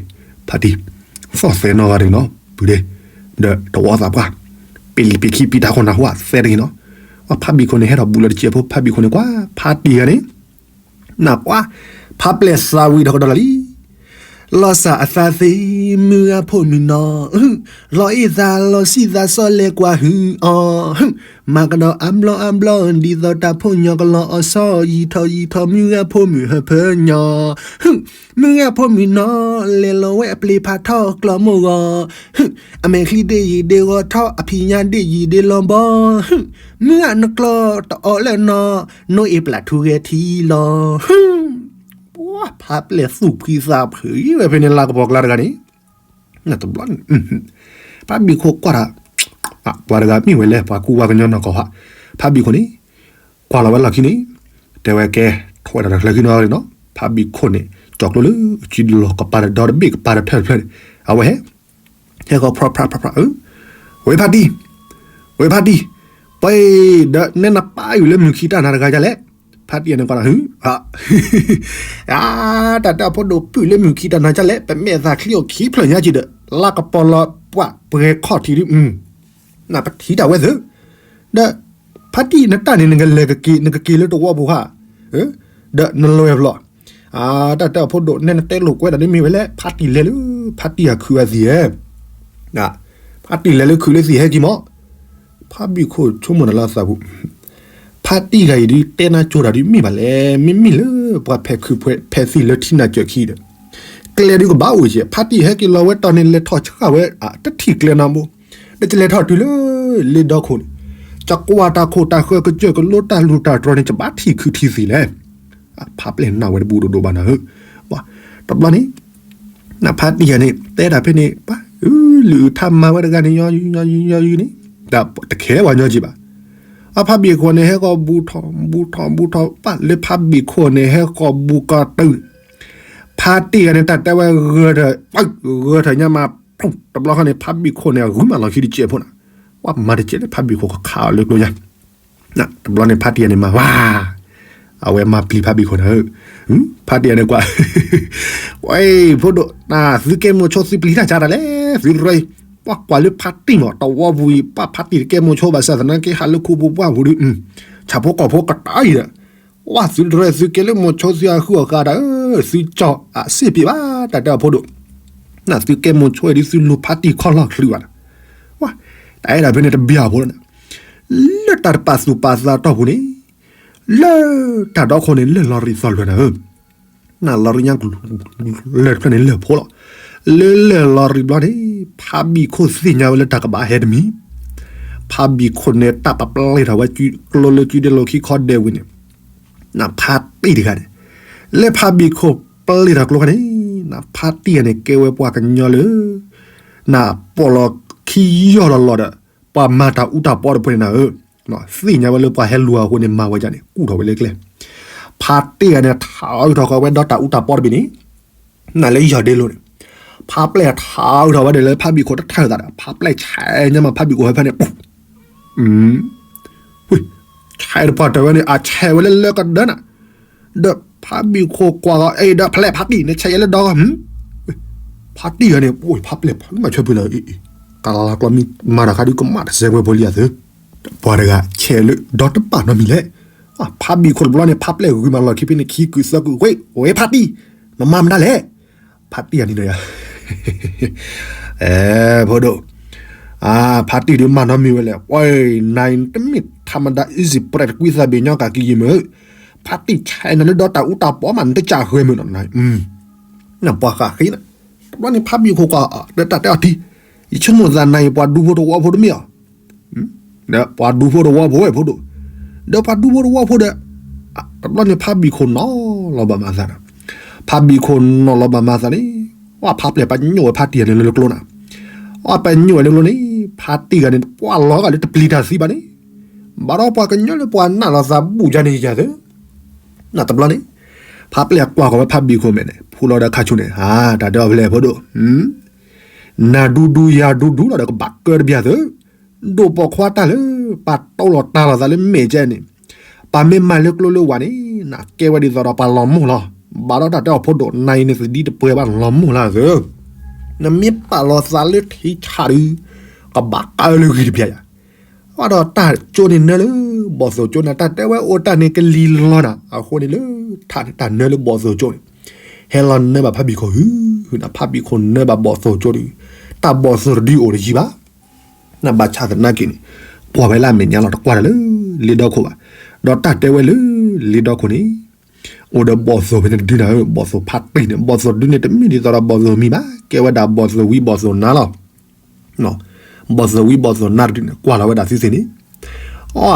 ဖါတံၢ် သီၣ်သဲးနီၢ်ဂၤတဂ့ၤနီၤ ပုၢ်ဒ့ ဒီးတဝီသးပှၢ် ပ့ၤလံၤပ့ၤခံပံၤတၢ်ခိၣ်နၢ်ဟူသဲတဂ့ၤနီၤ ပှၤဖါဘံၣ်ခိၣ်န့ၣ် ဟဲထီၣ်ဘူးလီၤတစဲးဖိ ဖါဘံၣ်ခိၣ်န့ၣ်ကွၢ် ဖါတံၢ်ဂၤန့ၣ် နပှၤ ဖါပျဲၢ်သးဝံၣ်ဒီးကဒီးလီၤလံ လီၤစၢ်အသးသ့ မုၢ်ဂၤဖိမုၣ်နီၤ လီၤအ့ၣ်သးလီၤဆံၣ်သးစီလဲၤကွၢ်ဟုၣ်အီၤ မၤကဒီးအါဘျီအါဘျီ ဒ်သိးတၢ်ဖိညီကလီၤအီၤဆီ ယံာ်ထီၣ်ယံာ်ထီၣ် မုၢ်ဂၤဖိမုၣ်ဟၢဖၢညီ မုၢ်ဂၤဖိမုၣ်နီၤ လဲၤလီၤဝဲအပျ့ၤဖးထီၣ်ကျီမိၢ်ဂီၤ အမဲာ်ချံဒ့ၣ်ယံာ်ဒ့ၣ်ဂီၤထီၣ် အဖံးညၣ်ဒ့ၣ်ယံာ်ဒ့ၣ်လီၤဘီ မုၢ်ဂၤနကျီတအီၣ်လၢနီၤ နိအ့ၣ်ပျၢ်ထူဂဲၤထံလီၤ ပှၤဖါပျဲၢ်သူၣ်ဖှံသးဖှံဝဲဖဲန့ၣ် လၤကပီၤကျါတဂၤန့ၣ် တဘျီန့ၣ် ဖါဘံၣ်ခိၣ်ကွၢ်တၢ် ပှၤတဂၤမ့ၢ်ဝဲလဲၣ် ပှၤကူပှၤကညီနီၢ်ကီၢ်ဟါ ဖါဘံၣ်ခိၣ်န့ၣ် ကွၢ်လီၤဝဲလီၢ်ခံန့ၣ် တဲဝဲကဲ ထွဲတၢ်တချၢခံနီၤနီၤ ဖါဘံၣ်ခိၣ်န့ၣ် ကၠီၤကျိလၢအစုလီၢ်ကပၤတဒီတဘ့ၣ်ကပၤတထၢၣ်တဖျၢၣ်န့ၣ် အဝဲဟဲ ဟဲဃီၤဖြးဖြးဖြးဖြး ဝဲဖါတံၢ် ဝဲဖါတံၢ် ပှၤဒီးနဲနပာ်အုၣ်လၢမုၢ်ခံတၢ်နၤတဂၤဒ်လဲၣ် ဖါတံၢ်န့ၣ်ကွၢ်လီၤ အါ တၢ်တၢ်ဖိဒိၣ်ပုၢ်လၢမုၢ်ခံတၢ်နၤဒ်လဲၣ် ပမဲာ်သးချံအိၣ်ခံဖျၢၣ်ညါက့ၤဒီး လါကပီၤလီၤပှၤပှဲၤခီၣ်ထံးဒုး နပထံၣ်တၢ်ဝဲသ့ၣ် ဒီး ဖါတံၢ်နတၢ်န့ၣ် နကလဲၤကက့ၤ နကက့ၤလၢတဝီပူၤဧါ ဒီးနလဲၤဘျီ အါ တၢ်တၢ်ဖိဒိၣ်နဲနတဲလိာ်ကွဲဒၣ်ဒ်မ့ၢ်ဝဲလဲၣ် ဖါတံၢ်လဲၤလၢ ဖါတံၢ်အခုးအသံၣ်ဧၢ ဖါတံၢ်လဲၤလၢခုးလၢသံၣ်ဟဲက့ၤမး ဖါဘံၣ်ခိၣ်ဆိကမိၣ်တၢ်လၢအသးပူၤ ဖါတံၢ်တဂၤအံၤဒုး တဲနၢ်ကၠိတၢ်ဒုးမ့ၢ်ဘၣ်လဲၣ်, မ့မ့ၢ်လၢပှၤဖဲးခုးဖဲးသံၣ်လၢထံနၢ်ကၢးခံဒီး ကျဲဒုးကဘၣ်အိၣ်ကဲ, ဖါတံၢ်ဟဲက့ၤလီၤဝဲတီၤန့ၣ် လဲၤထီၣ်ဆှၣ်ဝဲ တထံၣ်ကျဲနီတဘိ, ဒီးကလဲၤထီၣ်တုၤလၢ လ့ဒီခိၣ်န့ၣ်, ကကွၢ်တၢ်ခိၣ်တၢ်ဃၢကစၢၢ်ကလိတၢ်လူၢ်တၢ်တြီၤန့ၣ် ကဘၣ်ထံၣ်ခုထံၣ်သံၣ်လဲၣ်. ဖါပျဲၢ်နၢ်ဝဲတဘူးဒိၣ်ဒိၣ်ဘၣ်နၤဧၢ, တဘျီန့ၣ် နဖါတံၢ်ယၤန့ၣ် တဲတၢ်ဖဲန့ၣ် ပှၤအုလၢအုထါမၤဝဲတဂၤန့ၣ် ညီယုၢ်ညီယုၢ်ညီယုၢ်န့ၣ်, တၢ်တခဲပှၤညီက့ဘၣ်. အဖါဘံၣ်ခိၣ်န့ၣ် ဟဲဃီၤဘူးထီၣ်ဘူးထီၣ်ဘူးထီၣ် ပၢ်လၢဖါဘံၣ်ခိၣ်န့ၣ် ဟဲဃီၤဘူးကီတုၤန့ၣ်, ဖါတံၢ်ယၤန့ၣ် တၢ်တဲဝဲဂၢၢ်ထၢၣ် ဂၢၢ်ထၢၣ်ညါမး, တဘျီဃီန့ၣ် ဖါဘံၣ်ခိၣ်န့ၣ် အဂုာ်မးလီၤခံတစဲးဖိနၤ, ပှၤမၤတစဲးလၢဖါဘံၣ်ခိၣ်ခးအီၤလၢကျိညါ တဘျီန့ၣ် ဖါတံၢ်ယၤန့ၣ်မၤဝဲ, အဝဲမၤပျံၤဖါဘံၣ်ခိၣ်နၤဧၢ, ဖါတံၢ်ယၤန့ၣ်ကွၢ်, ဝဲ ဖိဒိၣ်, သုကဲမိၢ်ဆိသုပျံၤတၢ်ဆါတၢ်လဲၣ်, သုရၢ, ပှၤကွၢ်လၢဖါတံၢ်မး တဝီပူၤအံၤ ပှၤဖါတံၢ်တကဲမိၢ်ဆိဘၣ်ဆၣ်သနာ်က့ ဟးလၢခူပူၤပှၢ်ပူၤဒီး, ဆၣ်ဖိကီၢ်ဖိကတၢၢ်အံၤဒီး, ဝဲသုရၢ သုကဲလၢမိၢ်ဆိသုအဃုအီၣ်ဃာ်ဒီး, သုကၠီအစ့ၢ်ပ့ၤဘၣ် တၢ်တဲအီၤဖိဒိၣ်, နသုကဲမိၢ်ဆိအံၤဒ်သုလူၤဖါတံၢ်ခီၣ်လီၢ်ချုးဘၣ်နၤ, ဝဲ, တၢ်အဲၣ်ဒိးဖဲန့ၣ်တဘၣ်အဖိလီၤ, လၢတၢ်တပာ်သူၣ်ပာ်သးတီၢ်ပူၤန့ၣ်, လၢတၢ်ဒီခိၣ်န့ၣ် လၢလီၤရံၣ်သီၣ်လွဲၢ်နၤဧၢ, နလီၤရံၣ်ညါ လၢၢ်တဖျၢၣ်န့ၣ်လၢၢ်ဖိလီၤ, လၢလၢၢ်လီၤရံၣ်ဘျီန့ၣ်, ဖါဘံၣ်ခိၣ်သ့ၣ်ညါဝဲလၢတၢ်ကဘၣ်ဟဲတမံၤ, ဖါဘံၣ်ခိၣ်န့ၣ် တၢ်ပပျဲထီၣ်ဝဲကျိလၢကုဒဲလီၢ်ခံခီဒဲးဝံၤန့ၣ်, နဖါတံၢ်တဂၤန့ၣ်, လၢဖါဘံၣ်ခိၣ်ပျဲထီၣ်ကျိခါန့ၣ်, နဖါတံၢ်ဂၤန့ၣ် ကဲဝဲပှၤကညီလၢ နပိာ်လီၤခံယီၢ်လီၤလီၤဒီး ပှၤမၤတၢ်အူတၢ်ပီတဖၣ်န့ၣ်နၤဧၢ, သ့ၣ်ညါဝဲလၢပှၤဟဲလူၤအဃိန့ၣ် မၤဝဲဒ်န့ၣ် ကူၣ်ထီၣ်ဝဲလၢကျဲ, ဖါတံၢ်ဂၤန့ၣ် ထးအုးထီၣ်ဃီဝဲဒီးတၢ်အူတၢ်ပီတဘ့ၣ်န့ၣ်, နလၢယီၢ်ဒ့လိၤန့ၣ်, ဖါပျဲၢ်ထးအုးထီၣ်ဝဲဒီးလၢဖါဘံၣ်ခိၣ်တထၢၣ်သးဒီး ဖါပျဲၢ်ဆဲးညါမးဖါဘံၣ်ခိၣ်ဟဲဖဲန့ၣ်, ဆဲးတပှၢ်တၢၢ်ဝဲန့ၣ် အဆဲးဝဲလၢလၢကဒၢနၤ, ဒီးဖါဘံၣ်ခိၣ်ကွၢ်ဂီၤ အဲၣ်ဒီးဖဲလဲၣ်ဖါတံၢ်န့ၣ် ဆဲးယဲလၢဒီဂီၢ်, ဖါတံၢ်ဂၤန့ၣ် ပဖါပျဲၢ်ဖးမၤဆၢဖုလၢ, ကလၤကျီမံမၤတၢ်ခါဒုးကမၣ်တစဲးဝဲဖိလံအသု, ပှၤတဂၤဆဲးလၢဒီတပာ်နီတမံၤလဲၣ်, ဖါဘံၣ်ခိၣ်တဘျီန့ၣ် ဖါပျဲၢ်ဂုာ်မးလီၢ်ခံဖဲန့ၣ် ခံကုာ်သၢကုာ် ဝဲ ဝဲဖါတံၢ်, နမၤမတၤလဲၣ်, ဖါတံၢ်ဂၤန့ၣ်ဒီးယၤ အဲ ဖိဒိၣ်, ဖါတံၢ်ဒုးမၤနီတမံၤဝဲလဲၣ်, ဝဲ နၤတမ့ၢ်ထးမတၤ easy press တကွံသးဘ့ၣ်ညီကၤကံယံာ်မုၢ်, ဖါတံၢ်ဆဲးနၤလၢဒီတၢ်အူတၢ်ပီမး နတကးဃဲမုၢ်နီၤ, နပှၤဃးဃ့နၤ, တဘျီန့ၣ်ဖါဘံၣ်ခိၣ်ကွၢ် ဒီးတၢ်တဲအီၤထံ, ယဆိကမိၣ်သးနၤအံၤပှၤဒူဖိတဝီဖိတမ့ၢ်ဧါ ဒီးပှၤဒူဖိတဝီဖိဝဲဖိဒိၣ်, ဒီးပှၤဒူဖိတဝီဖိဒီး, တဘျီန့ၣ်ဖါဘံၣ်ခိၣ်နီၤလီၤဘၣ်မၤသးဒီး, ဖါဘံၣ်ခိၣ်နီၤလီၤဘၣ်မၤသးန့ၣ်, ဝဲဖါပျဲၢ်ပညိၣ်ဝဲဖါတံၢ်ဂၤန့ၣ်လၢကျိနၤ, ဝဲပညိၣ်ဝဲလၢကျိန့ၣ်, ဖါတံၢ်ဂၤန့ၣ် ပှၢ်လီၤဂာ်လၢတပျံၤတၢ်သံဘၣ်န့ၣ်, ဘၣ်ဒီးပှၤကညီလၢပှၤနာ်လီၤသးဘူၣ်ယါန့ၣ်ယၤသၢ နတဘျီန့ၣ်, ဖါပျဲၢ်ကွၢ်ဃီၤဝဲဖါဘံၣ်ခိၣ်မဲာ်န့ၣ် ဖူလီၤဒီးခါဆူၣ်န့ၣ်, တၢ်တဲအီၤဖဲလဲၣ်ဖိဒိၣ်, နၤဒူဒူယၤဒူဒူလီၤဒီးကဘၣ်ကၢတဘျီသၢ, ဒိၣ်ပိာ်ခွါတၢ်လၢ ပှၤတီလီၤတၢ်လီၤသးလၢမဲာ်ကဲန့ၣ်, ပှၤမ့ၢ်မၤလၢကျိလၢဝၤန့ၣ် နကဲဝဲဒ်သိးဒီးပှၤလီၤမိၢ်လီၤ, ဘၣ်ဒီးတၢ်တဲအီၤဖိဒိၣ် နၤအံၤန့ၣ်သဒံတပှဲၤဘၣ်လီၤမိၢ်လၢသၢ, နမ့ၢ်ပာ်လီၤသးလၢထံဆးဒုး, ကဘၣ်ကၢလၢဂံၢ်တဘျီယၤ အဒီးတၢ်ကၠိန့ၣ်နၢလၢဘီၣ်သိၣ်ကၠိန့ၣ် တၢ်တဲဝဲအိၣ်တၢ်န့ၣ်ကလံၤလီၤနၤ, အဃိန့ၣ်လၢထးန့ၣ်တၢ်နၢလၢဘီၣ်သိၣ်ကၠိန့ၣ်, ဟဲလီၤနၢဘၣ်ဖါဘံၣ်ခိၣ်ဟု, နဖါဘံၣ်ခိၣ်နၢဘၣ်ဘီၣ်သိၣ်ကၠိဒီး, တၢ်ဘီၣ်သိၣ်တဒုအိၣ်တယံၤဘၣ်, နဘၣ်ဆၣ်သနာ်က့န့ၣ်, ကွၢ်ဝဲလၢအမဲာ်ညါလီၤ တကွၢ်တၢ်လၢလ့ဒီခိၣ်ဘၣ်, ဒီးတၢ်တဲဝဲလၢလ့ဒီခိၣ်န့ၣ် အိၣ်ဒီးဘီၣ်သိၣ်ဖဲန့ၣ်တဒုနၤဧၢ, ဘီၣ်သိၣ်ဖါတံၢ်န့ၣ်, ဘီၣ်သိၣ်တဒုန့ၣ် တမ့ၢ်ဒ်သိးဒီးဘီၣ်သိၣ်မံၤဘၣ်, ကဲဝဲဒၣ်ဘီၣ်သိၣ်ဝံဘီၣ်သိၣ်နါလီၤ. ဘီၣ်သိၣ်ဝံဘီၣ်သိၣ်နါတဒုန့ၣ် ကွၢ်လီၤဝဲဒၣ်သုသ့ၣ်န့ၣ်,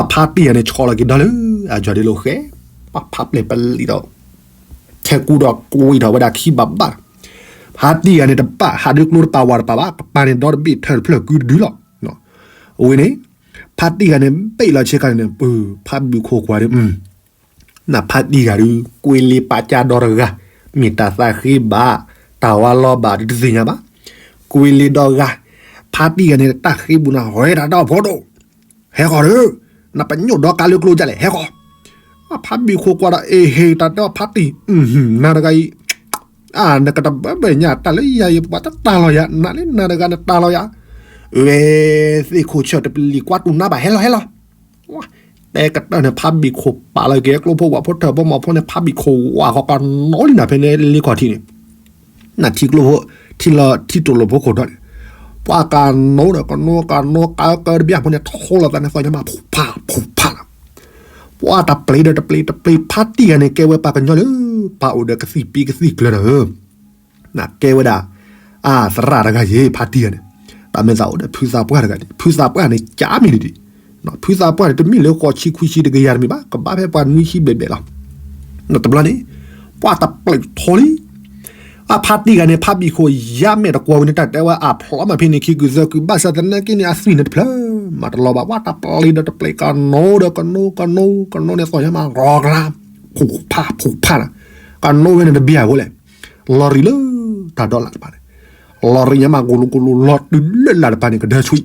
အဖါတံၢ်ဂၤန့ၣ် ဆီလီၤက့ၤဒီလၢအယီၢ်ဒ့လိာ်ဃဲ, ပှၤဖါပျဲၢ်ပလံၤဒီး ထဲကူဒီးကွံာ်ထီၣ်ဝဲဒၣ်ခံဘၣ်ဘၣ်, ဖါတံၢ်ဂၤန့ၣ် တပာ်ဟးဒုးကျိတပာ်ဝၤတပာ်ဘၣ်, ကပၤန့ၣ်ဒီတဘ့ၣ်ထၢၣ်တဖျၢၣ်ကုတဒုလီၤ. အဝဲန့ၣ် ဖါတံၢ်ဂၤန့ၣ် ဘ့ၣ်လီၤဆ့ကၤန့ၣ် ပၢ်ဖါဘံၣ်ခိၣ်ကွၢ်ဒီး နဖါတံၢ်ဂၤဒုး ကွ့လ့ပာ်ကၢ်ဒီတဂၤ, မ့ၢ်တၢ်သးဃ့ဘၣ်, တၢ်ဝါလီၤဘၣ်ဒုးတသ့ၣ်ညါဘၣ်, ကွ့လ့ဒီဂၤ, ဖါတံၢ်ဂၤန့ၣ် တၢ်ဃ့ဘူးနၤ ဟဲတၢ်ဒီးဖိဒိၣ်, ဟဲဃီၤဒီး, နပညိၣ်ဒီကါလၢကျိဒ်လဲၣ် ဟဲဃီၤ, ဖါဘံၣ်ခိၣ်ကွၢ်ဒီး အ့ဟ့ၣ် တၢ်တဲအီၤဖါတံၢ်, နၤတဂၤအံၤ နကတဘၣ်ဘၣ်ညါတၢ်လၢယၤအံၤ ပှၤတတၢ်လီၤယၤ, နၤလၢနၤတဂၤနတၢ်လီၤယၤ, ဝဲသ့ၣ်ခိၣ်ဆၢၣ်တပလံၤကွၢ်တူၢ်နါဘၣ် ဟဲလီၤဟဲလီၤ, တဲကတၢၢ်န့ၣ် ဖါဘံၣ်ခိၣ်ပာ်လီၤက့ၤကျိဖိဝၤဖိထၢၣ်ဖိမီၤဖိန့ၣ် ဖါဘံၣ်ခိၣ်ဝၤဃီကနိလံနၤဖဲန့ၣ်လ့ခီၣ်ထံးန့ၣ်, နထံကျိဖိ, ထံလီၤထံတိၢ်လိာ်ဖိခိၣ်ဒီးန့ၣ်, ပှၤကနိဒီးကနိကနိကၢကၢတဘျီဖိန့ၣ် ထိလီၤသးန့ၣ် သီၣ်ညါမး ဖူးဖးဖူးဖးလီၤ, ပှၤတပျ့ၤဒီးတပျ့ၤ တပျ့ၤ ဖါတံၢ်ဂၤန့ၣ် ကဲဝဲပှၤကညီလၢ ပာ်အိၣ်ဒီးကသံၣ်ပံကသံၣ်ကျၢၤဒီးဧၢ, ကဲဝဲဒၣ် အသရၣ်တဂၤယ့ၤ ဖါတံၢ်ဂၤန့ၣ်, တၢ်မ့ၢ်သးအိၣ်ဒီးဖုသးပှၢ်တဂၤန့ၣ် ဖုသးပှၢ်န့ၣ် ကၠးမံၤလံဒံး, ဖုသးပှၢ်န့ၣ် တမ့ၢ်လၢဃိးဆံခွံဆံတကယၤတမ့ၢ်ဘၣ် ကဘၣ်ဖဲပှၤနွံဆံဘျဲၣ်ဘျဲၣ်လီၤ. တဘျီန့ၣ် ပှၤတပျ့ၤထီလံ အဖါတံၢ်ဂၤန့ၣ် ဖါဘံၣ်ခိၣ်ယါမဲာ်တကွီၤဝံၤန့ၣ် တၢ်တဲဝဲအဖျီမးဖဲန့ၣ်ခံကုာ်သၢကုာ် ဘၣ်ဆၣ်သနာ်က့န့ၣ် အသွံၣ်န့ၣ်တဖျၢၣ်မးတလီၤဘၣ် ပှၤတပျ့ၤဒီးတပျ့ၤ ကနိဒီးကနိ ကနိ ကနိန့ၣ် သီၣ်ညါမး ရီကျါ ဖူးဖးဖူးဖးနၤ, ကနိဝဲန့ၣ်တဘၣ်အဃိလဲၣ်, လီၤရံၣ်လၢတၢ်ဒီလၢ်တဖၣ်န့ၣ်, လီၤရံၣ်ညါမး ကိလိကိလိ လီၤတုၤလၢ်လၢ်တဖၣ်န့ၣ် ကဒၢဆွံ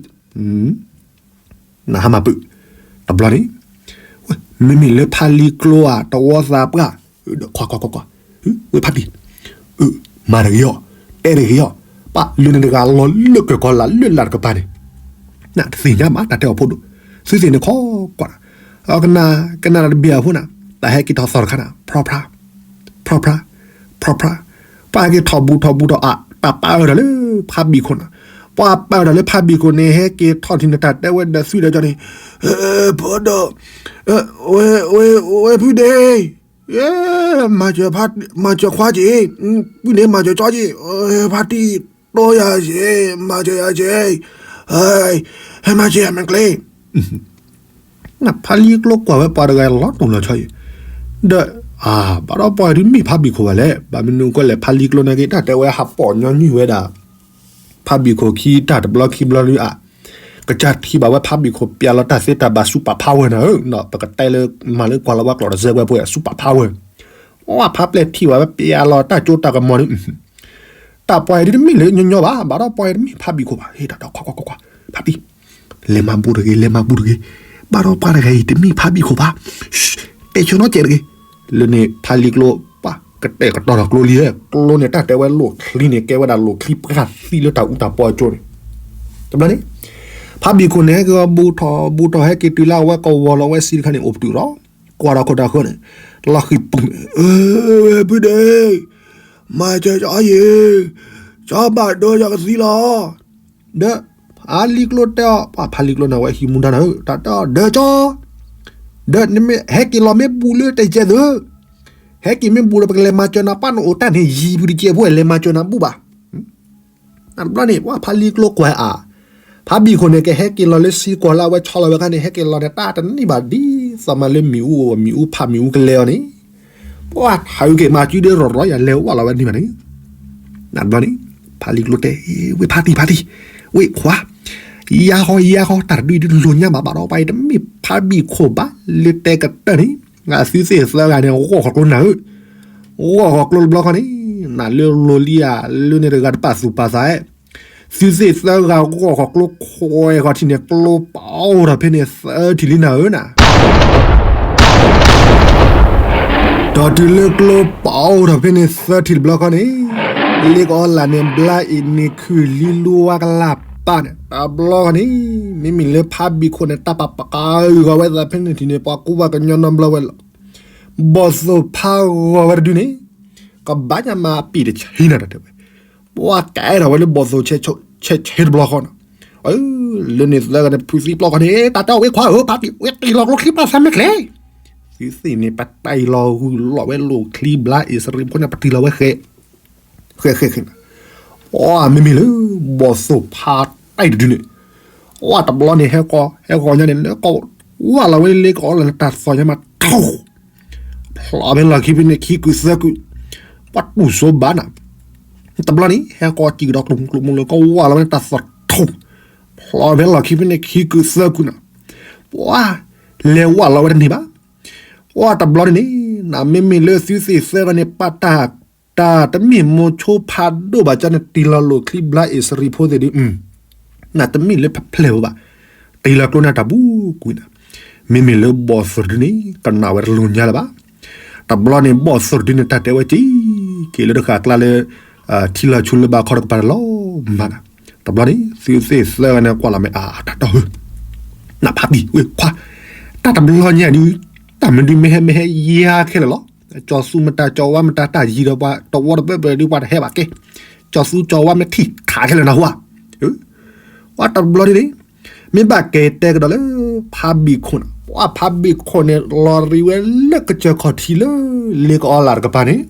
နဟါမၢ်ပုၢ်, တဘျီန့ၣ် မ့မ့ၢ်လၢဖါလံကျိဧါ တဝီသးပှၢ်, ခွါခွါခွါခွါ, ဝဲဖါတံၢ်, မၤတဂ့ၤအီၤ, တဲတဂ့ၤအီၤ, ပၢ်လၢန့ၣ်တဂၤလီၤလၢကၢၢ်ကီလၢ်လၢလၢ်တကပၤန့ၣ်, နတသ့ၣ်ညါမး တၢ်တဲအီၤဖိဒိၣ်, သုသ့ၣ်န့ၣ်ခီကွၢ်, ကနၣ်ကနၣ်တဘ့ၣ်အဃိနၤ, တၢ်ဟဲက့ၤထီၣ်သီၣ်တခါနၤ ဖြီဖြါ ဖြီဖြါ ဖြီဖြါ, ပှၤဟဲက့ၤထီၣ်ဘူးထီၣ်ဘူးထီၣ်အါ တၢ်ပာ်အၢၣ်ဒီးလၢဖါဘံၣ်ခိၣ်နၤ, ပှၤပာ်အၢၣ်ဒီးလၢဖါဘံၣ်ခိၣ်န့ၣ် ဟဲက့ၤထီၣ်ထံၣ်န့ၣ် တၢ်တဲဝဲဒီးသွံၣ်ဒီးကၠီန့ၣ်, ဖိဒီး, ဝဲဖုဒ့, မၤစၢၤခွါက့ၤ, ပုၢ်န့ၣ် မၤစၢၤကၠီက့ၤ, ဖါတံၢ်တိၢ်ယၤက့ၤ, မၤစၢၤယၤက့ၤ, ဟဲမၤစၢၤယၤမ့ၢ်ကျဲ ဖါလံကျိကွၢ်ဝဲပှၤတဂၤလီၤတိၢ်လီၤဆီအံၤ, ဒီး, ဘၣ်ဒီးပှၤဒုးမ့ၢ်ဖါဘံၣ်ခိၣ်ဘၣ်လဲၣ်, ဘၣ်မနုၤကီလဲၣ် ဖါလံကျိနာ်က့ တၢ်တဲဝဲဟးပိာ်ညီနုၢ်ဝဲဒၣ်, ဖါဘံၣ်ခိၣ်ခံတၢ်တဘျီခံဘျီဒုးအါ, ကစၢ်ထံၣ်ဘၣ်ဝဲဖါဘံၣ်ခိၣ်ပျဲလီၤတၢ်သ့တၢ်ဘၣ် super power နၤဧၢ, ပကတဲလၢမၤလၢကွၢ်လီၤဝဲကျိာ်တစဲးဝဲဖိ super power, အဖါပျဲၢ်ထံၣ်ဘၣ်ဝဲပျဲလီၤတၢ်ကၠိတၢ်ကမီၤဒုး တၢ်ပှၤအံၤဒုးတမ့ၢ်လၢညီညီဘၣ်, ဘၣ်ဒီးပှၤအံၤတမ့ၢ်ဖါဘံၣ်ခိၣ်ဘၣ်, ဟ့ၣ်တၢ်ဒီးခွါခွါခွါခွါ, ဖါတံၢ်, လဲၤမၤဘူးတဂ့ၤ လဲၤမၤဘူးတဂ့ၤ, ဘၣ်ဒီးပှၤတဂၤအံၤတမ့ၢ်ဖါဘံၣ်ခိၣ်ဘၣ်, တဲဆၢနီၢ်ကဲးတဂ့ၤ, လၢန့ၣ်ဖါလံကျိ, ပှၤကတဲာ်ကတီၤထီၣ်ကျိလံ, ကျိန့ၣ်တၢ်တဲဝဲလိၣ်ချံန့ၣ် ကဲဝဲဒၣ်လိၣ်ချံပှၢ်သံလၢတၢ်အူတၢ်ပီအကၠိန့ၣ်, တဘျီန့ၣ်, ဖါဘံၣ်ခိၣ်န့ၣ် ဟဲက့ၤဘူးထီၣ်ဘူးထီၣ် ဟဲက့ၤတုၤလၢအဝဲကဝီၤလီၤဝဲစံတခါန့ၣ် အိၣ်ပတုာ်လီၤ, ကွၢ်ဒီးခိၣ်တၢ်ဃၢန့ၣ်, လီၤဃံၤပူၤန့ၣ်, ဝဲဖုဒ့ မၤစၢၤကၠီယ့ၤ, ကၠီဘၣ်ဒိယီၤကသံလီၤ, ဒီး, ဖါလံကျိတဲအီၤ, ပှၤဖါလံကျိန့ၣ်ဝဲဟံးမူဒါနၤဧၢ, တၢ်တဲအီၤ ဒီးကၠီ, ဒီးနမ့ၢ်ဟဲက့ၤလီၤမ့ၢ်ဘူးလၢတကဲးသု, ဟဲက့ၤမ့ၢ်ဘူးလၢပကလဲၤမၤစၢၤနၤ ပၢ်နအိၣ်တၢ်န့ၣ်ယံၤပူၤတကဲးဖိ လဲၤမၤစၢၤနၤဘူးဘၣ် တဘျီန့ၣ် ပှၤဖါလံကျိကွၢ်အါ, ဖါဘံၣ်ခိၣ်န့ၣ် ကဟဲက့ၤလီၤလၢစံကွၢ်လၢအဝဲဆီလီၤဝဲခါန့ၣ် ဟဲက့ၤလီၤန့ၣ် တၢ်တန့ၢ်ဘၣ်ဒ်သိးမးလၢမ့ၣ်အူအိၣ် မ့ၣ်အူဖးမ့ၣ်အူကလဲအီၤန့ၣ်, ပှၤထးအုးက့ၤမၤစုဒီးရီၢ်ရီၢ်ယၤ လဲၤဝဲလီၤဝဲန့ၣ်ဘၣ်န့ၣ်, တဘျီန့ၣ်, ဖါလံကျိတဲ, ဝဲဖါတံၢ်ဖါတံၢ်, ဝဲခွါ, ယါဃီယါဃီ တၢ်တဒုအံၤဒုးလိာ်ညါဘၣ် ဘၣ်ဒီးပှၤအံၤတမ့ၢ်ဖါဘံၣ်ခိၣ်ဘၣ် လၢတဲကတၢၢ်န့ၣ်, သုသ့ၣ်သၢဂၤန့ၣ် ဂီၢ်ဃီၤကျိနၤဧၢ ဂီၢ်ဃီၤကျိတဘျီဃီန့ၣ်, နၤလၢလိၤလံဧါ လၢန့ၣ်တဂၤတပာ်သူၣ်ပာ်သးဧါ, သုသ့ၣ်သၢဂၤဂီၢ်ဃီၤကျိခွဲးဃီၤထံးန့ၣ် ကျိပာ်အိၣ်ထီၣ်ဖဲန့ၣ်သၢထံၣ်လံနၤဧၢနၤ, ဒီးတုၤလၢကျိပာ်အိၣ်ထီၣ်ဖဲန့ၣ်သၢထံၣ်တဘျီဃီန့ၣ်, လ့ကအီလၢ်န့ၣ် ဘျါအ့ၣ်န့ၣ်ခုၣ်လံလူဝါကလၢ်ပာ်န့ၣ် တဘျီဃီန့ၣ်, မ့မ့ၢ်လၢဖါဘံၣ်ခိၣ်န့ၣ် တၢ်ပာ်ပာ်ကါဂီၤဝဲသးဖဲန့ၣ်ထံးန့ၣ် ပှၤကူပှၤကညီနီတဘျီဝဲလီၤ ဘီၣ်သိၣ်ဖးဂီၤဝဲတဒုန့ၣ်, ကဘၣ်ညါမၤပံာ်တဆံနၤတတဲဝဲ, ပှၤကဲထီၣ်ဝဲလၢဘီၣ်သိၣ်ဆဲးဆဲးတဘျီဃီနီၤ, လၢန့ၣ်သၢဂၤန့ၣ် ဖုသံပျီဃီန့ၣ် တၢ်တဲအီၤဝဲခွါဧၢ ဖါတံၢ် ဝဲတ့ၢ်လီၤကျိချံပျီသးမ့ၢ်ကျဲ, သုသ့ၣ်န့ၣ် ပတ့ၢ်လီၤဂုာ်လီၤဝဲလိၣ်ချံဘျါအ့ၣ်စရ့ဖိန့ၣ် ပတ့ၢ်လီၤဝဲဃဲ ဃဲဃဲဃဲ, အမ့မ့ၢ်လၢ ဘီၣ်သိၣ်ဖးတံၢ်တဒုန့ၣ်, အတဘျီန့ၣ် ဟဲဃီၤ ဟဲဃီၤညါန့ၣ် လၢကီၢ် ဝၢ်လီၤဝဲလၢကီၢ်အီလၢတၢ်သီၣ်ညါမးထူၣ်, ဖျီဖဲလီၢ်ခံဖဲန့ၣ် ခံကုာ်သၢကုာ်, ပှၤတူၢ်စိဘၣ်နၤ, တဘျီန့ၣ် ဟဲဃီၤစံၣ်ကဒီးကျိၤမူကျိၤမူလၢကီၢ်ဝၢ်လီၤဝဲလၢတၢ်သီၣ်ထူၣ်, ဖျီဖဲလီၢ်ခံဖဲန့ၣ် ခံကုာ်သၢကုာ်နၤ, ပှၤ လဲၤဝၢ်လီၤဝဲတန့ၢ်ဘၣ် အတဘျီန့ၣ်န့ၣ် နမ့မ့ၢ်လၢသုသ့ၣ်သၢဂၤန့ၣ် ပာ်တၢ် တၢ်တမ့ၢ်မိၤဆိဖးဒိၣ်ဘၣ်ကၠီန့ၣ် တ့ၢ်လီၤလိၣ်ချံဘျါအ့ၣ်စရ့ဖိသ့ၣ်ဒုး, နတမ့ၢ်လၢဖဲဖျဲၣ်ဧိၤဘၣ်, တ့ၢ်လီၤကျိန့ၣ်တၢ်ဘူးကွံာ်နၤ, မ့မ့ၢ်လၢဘီၣ်သိၣ်တဒုန့ၣ် ကနၣ်ဝဲတလိၤညါလၢၤဘၣ်, တဘျီန့ၣ် ဘီၣ်သိၣ်တဒုန့ၣ် တၢ်တဲဝဲက့ၤ က့ၤလၢတဃာ်ကျါလၢ ထံလီၤဆူလၢဘၣ်ခီတကပၤတလီၤမးနၤ, တဘျီန့ၣ် သုသ့ၣ်သၢဂၤန့ၣ် ကွၢ်လီၤမ့ၢ်အါ တၢ်တီၢ်ဧၢ နဖးတံၢ်ဝဲခွါ, တၢ်တဘျီညါဒုး တၢ်မနုၤမ့ၢ်ဟဲမ့ၢ်ဟဲယါခဲလၢာ်လီၤ, ကၠီၤသူမတၤ ကၠီၤဝါမတၤ တၢ်ယံၤဒီးပှၤ တဝီတဘဲဘဲဒုး ပှၤတဟဲဘၣ်ကဲ, ကၠီၤသူကၠီၤဝါမ့ၢ်ထံၣ်ခးခဲလၢာ်နဟူဧါ, ပှၤတဘျီဒ်န့ၣ်, မ့ၢ်ဘၣ်ကဲတဲကဒီးလၢ ဖါဘံၣ်ခိၣ်န့ၣ်, ပှၤဖါဘံၣ်ခိၣ်န့ၣ် လီၤရံးဝဲလၢကစၢၢ်ခီၣ်ထံးလၢ လ့ကအီလးတကပၤန့ၣ်,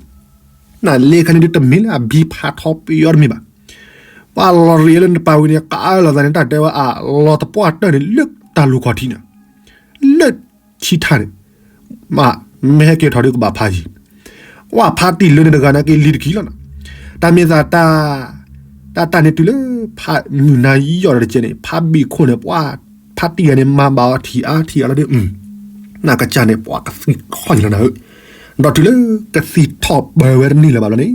နလ့ခါန့ၣ်ဒုးတမ့ၢ်လၢအဘံဖးထီပယီၤတမ့ၢ်ဘၣ်. ပှၤလီၤရံးလၢနပာ်ဝံၤန့ၣ် ကးအၢလီၤသးန့ၣ် တၢ်တဲဝဲအလီၤသပှၢ်တၢၢ်န့ၣ် လၢတၢ်လူၤခီၣ်ထံးန့ၣ်, လၢဆံထၢၣ်န့ၣ်, မ့ၢ်ဟဲက့ၤထီၣ်ဒုးကဘၣ်ဖးယံၤ ပှၤဖါတံၢ်လၢန့ၣ်တဂၤန့ၣ်က့ၤလံၤတကံလီၤနီၤ. တၢ်မ့ၢ်သး တၢ်တၢ်န့ၣ်တုၤလၢ ဖးမုၢ်နၤယီၣ်ဒီးတကဲန့ၣ် ဖါဘံၣ်ခိၣ်န့ၣ် ပှၤဖါတံၢ်ဂၤန့ၣ် မၤဘၣ်အီၤထံၣ်အါထံၣ်အါလီၤဒုး, နကစၢ်န့ၣ် ပှၤကသံၣ်ထီၣ်ယံၤလီၤနၤဧၢ, ဒီးတုၤလၢကသံၣ်ထီၣ်ပၢၢ်ဝဲတန့ၢ်လၢၤဘၣ်ဘျီန့ၣ်,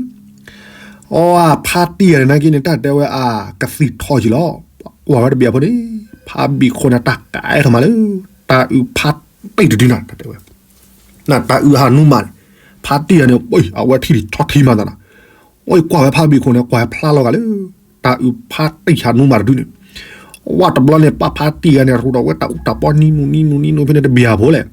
အဖါတံၢ်ဂၤန့ၣ်နာ်က့န့ၣ် တၢ်တဲဝဲအကသံၣ်ထီၣ်ယံၤလီၤ. ကွၢ်ဝဲတဘျီဖိန့ၣ် ဖါဘံၣ်ခိၣ်န့ၣ် တၢ်ကအဲၣ်ထီၣ်မးလၢ တၢ်အုးဖါတံၢ်တဒုနီၤ တၢ်တဲဝဲ နတၢ်အုးဟးနူမးန့ၣ်, ဖါတံၢ်ဂၤန့ၣ် အဝဲထံၣ်ထီၣ်ထံမးသးနီၤ, အကွၢ်ဝဲဖါဘံၣ်ခိၣ်န့ၣ် ကွၢ်ဖျါလီၤဂာ်လၢ တၢ်အုးဖါတံၢ်ဟးနူမးတဒုန့ၣ်, ဝဲတဘျီန့ၣ် ပှၤဖါတံၢ်ဂၤန့ၣ် ရူးထီၣ်ဝဲတၢ်အူတၢ်ပီနံနူနံနူဖဲန့ၣ်တဘျီဖိလဲၣ်,